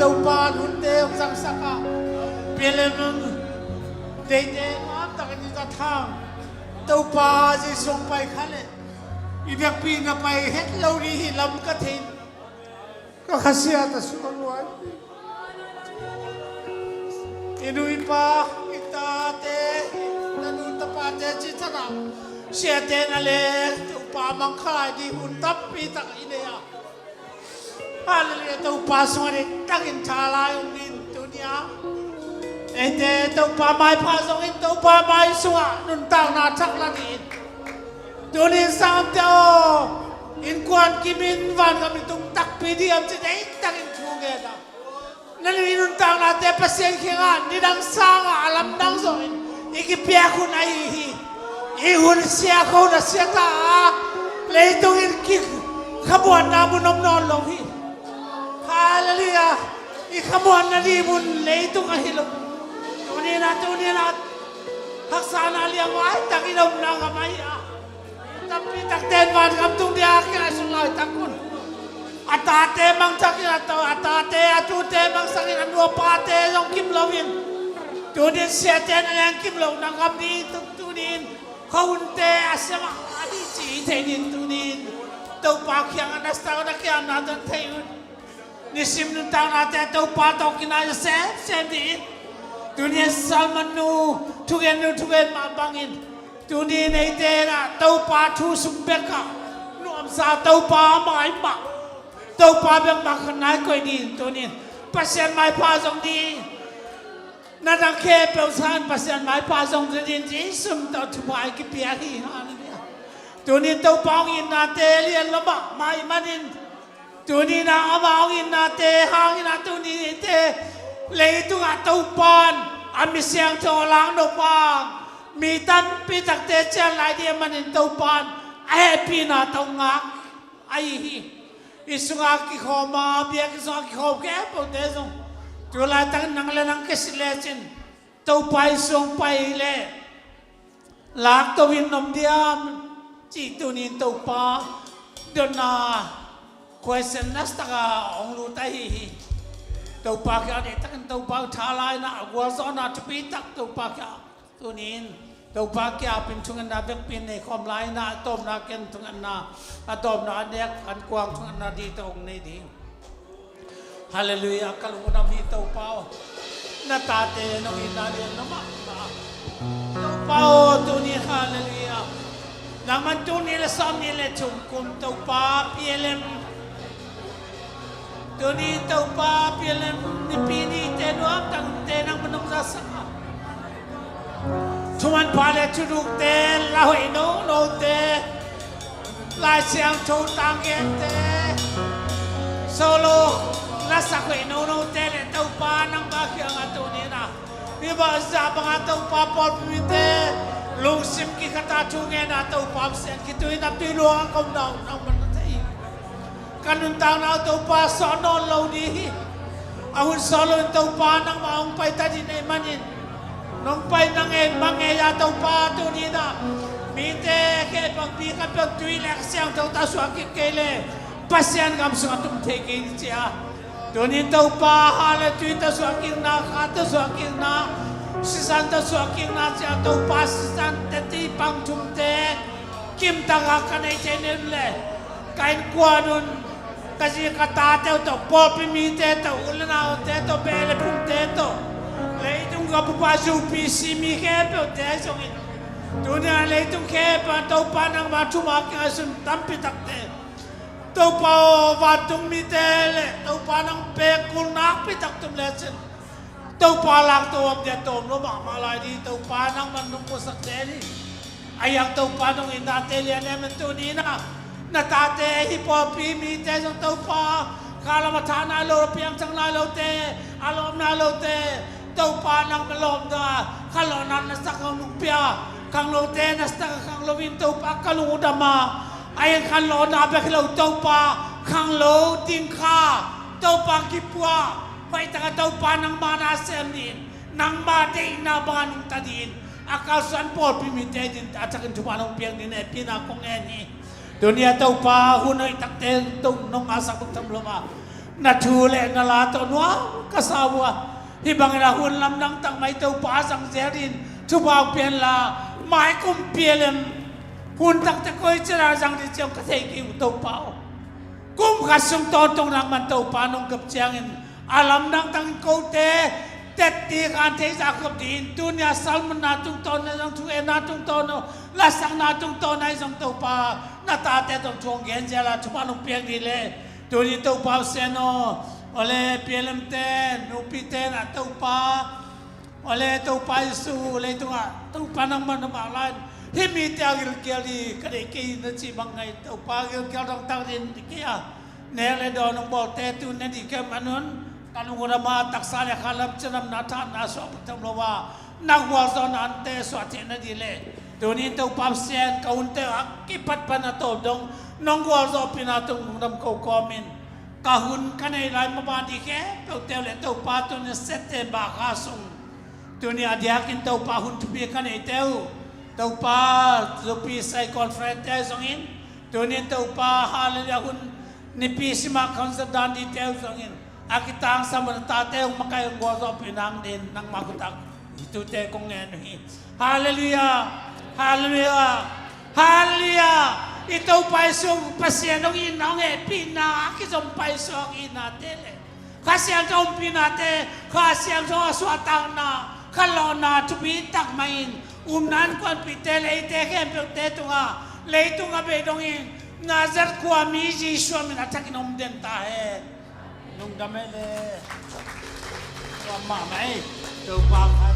Topa nunte hong zangsak a, Pialemang deite nuam takin i za thang. Topa Jesu hong pai kha leh i biakpi na pai het lo ding hi lam ka thei. Ka khasia ta suan luai. I nu i pa, i tate, i tanu tapate cih thanah siate na le Topa mangkhalai ding hun tampi tak i nei a. Halleluiah, Topa sungah diktakin tha lai om ding tuni a. Eite Topa maipha zongin Topa mai sungah nuntakna thak la dingin. Tunin sangte aw, innkuan kimin vangam i tung takpi ding am ci diktakin thu ngen a. Na nuntaknate Pasian kiangah nidang sangah a lamdang zawhin i kipiak hun ahi hi. I hun sia kho na sia ta a, leitungin kikhamuanna mun om nawn lo hi. Halleluiah. I khamuanna ding mun leitung ahi lo. Tuninah, tuninah haksatna liangvai takin omna ngam ahi a. Tampi takte in vangam tung dia kilaisuak laitak un. A tate mangsakin a to, a tate a tute mangsakin a nu a pate zong kim loin. Tunin siate na leng kim lo na ngam ding tuk tunin. Khuahunte a siamah a dih ci thei ding tunin. Topa kiangah na sak na kiangah na don thei un. Nisim nuntaknate Topa tawh kinai semsem dih in. Tuni a salman nu thugen nu thugen mah bangin tuni neite na Topa thu sung bekah nuamsa Topa mah in mah Topa bek mah khat nai koih dih in tunin Pasian maipha zong dih. Na dang khempeuh sangin Pasian maipha zong dih in Jesu min tawh thupha i kipia hi. Halleluiah. Tunin Topa hong itnate lian lo mahmah ih manin Tuninah ama hong itnate hanginah tuninah eite leitungah Topan a mi siangtho a langno pang mi tampi takte cian lai dih a manin Topan a hehpihna tawh ngak ahi hi. I sungah kikhawm a biakinn sungah kikhawm khempeuhte zong tu laitakin nang le nang kisit lecin Topa i sung pai leh lakto in om diam cih tunin Topa dotna khuaisen nasataka hong lut ahi hi. Topa kiang deihtakin Topa tha laina a gualzawhna thupi tak Topa kiang tunin Topa kiang pin thungetna bekpin nei khawm laina a tawpna ken thungetna a tawpna a nek an kuang thungetna dih tawh hong nei ding. Halleluiah, ka lungdam hi Topa aw. Na tate nong itna lian lo mahmah. Topa aw, tuni halleluiah. Nangman tuni le sawm ni le thum kum Topa P L M. Tuni Topa P L M nipi nite nuam tangte nangman nong zasak a. Thuman pha le thudukte, la hoih nonote, Lai Siangtho tangente, solo, la sak hoih nonote le Topa nangmah kiangah tuninah hih bangzah bangah Topa pawlpi mite lungsim kikhata thu ngenah Topa Pasian khitui naptui luang a komna uh nangman na thei hi. Ka nuntakna uh Topa sawh nawn lo dih hi. A hun sawh loin Topa nangmah hong pai ta dih nei manin nong pai na ngei mah ngei a Topa tuninah mite khempeuh pi khat peuh tui le ka siangtho ta suah kik kei le Pasian gam sungah tum thei kei dih cia. Tunin Topa ha le tui ta suah kikna kha ta suah kikna sisan ta suah kikna cia Topa sisan teti pang thumte kimtaka ka nei thei nen le ka innkuan un ka zi ka tate uh tawh pawlpi mite tawh u le naute tawh beh le phungte tawh leitung ka pupa U P C mi khempeuhte zongin tunia leitung khempeuh Topa nangma thuma kingaihsun tampi takte Topa aw vantung mite le Topa nang pek kul nakpi tak tum lecin Topa lakto om dia tawm lo mahmah lai dih Topa nangman nong puasak zel hi. A hiang Topa nong itnate lian em en tuninah na tate hih pawlpi mite zong Topa khalam a thah nai lo piangthak nai lote a lawm nai lote Topa nangman lawmna khanlawhna na sak hong nung pia khanglote na sak a khanglo in Topa ka lungdam a a hiang khanlawhna bek hi lo Topa khanglo ding kha Topa kipua hoihtaka Topa nangma na sem dih in nangma deihna banga nungta dih in a kalsuan pawlpi mite din a thakin thupha nong piak dih in hehpihna kong ngen hi. Tunia Topa hun hoihtakte nong ngahsak bek tham lo a Na thu le na la tawh nuam ka sa uh a, hih bangin a hun lamdang tak mai Topa zang zel in thupha hong pia in la, mai kum P L M hun takte koi ciang a zang ding ci hong ka thei kei uh Topa aw. Kum khat sung tawntung nangman Topa nong gap ciangin a lamdang takin kote tet ding, khan thei zah khop ding in, tuni a sermon na tungtawn na zong, thu enna tungtawn na, lasakna tungtawn na i zong Topa na tate tawh thu hong gen zel a thupha nong piak ding leh, tuni Topa Hosian aw, awle P L M te, nupite na Topa, awle Topa Jesu, leitungah Topa nangmah na vak lai in hih mite a gilkial ding ka deih kei na cih bang ngai Topa, gilkial dongtak ding kei a nek le dawn hong bawlte tu na dih kei man un, ka lungdam a, taksa le khalam, ciamna, thahatna suah bek tham lo a, na gualzawhna ante suah theih na dih leh, tuni in Topa Pasian, ka hunte a kipat pan a tawp dong nong gualzawhpihna tung lungdam ko kawmin, ka hun ka neih lai mah bang ding khempeuhte uh le Topa, tuni September kha sung, tuni a diakin Topa hun thupi ka neihte uh, Topa, Zomi Sai Conference te uh zongin, tuni in Topa, Hallelujah, hun nipi sima concert dan dingte uh zongin, a kitangsam a na tate hong makaih hong gualzawhpih nang dingin nangmah khut ah hih thute kong ngen uh hi. Hallelujah, Hallelujah, Hallelujah. I Topa Jesu Pasian hong itna, hong hehpihna a kizom paisuak itnate le Kha Siangtho ompihnate, Kha Siangtho a suahtakna, khanlawhna thupi tak mah in upna innkuanpihte le eite khempeuhte tungah, leitung a bei dongin Nazareth khuami Jesuh min a thakin om den ta hen. Lungdam ei le. Tua mahmah ei. Topa kha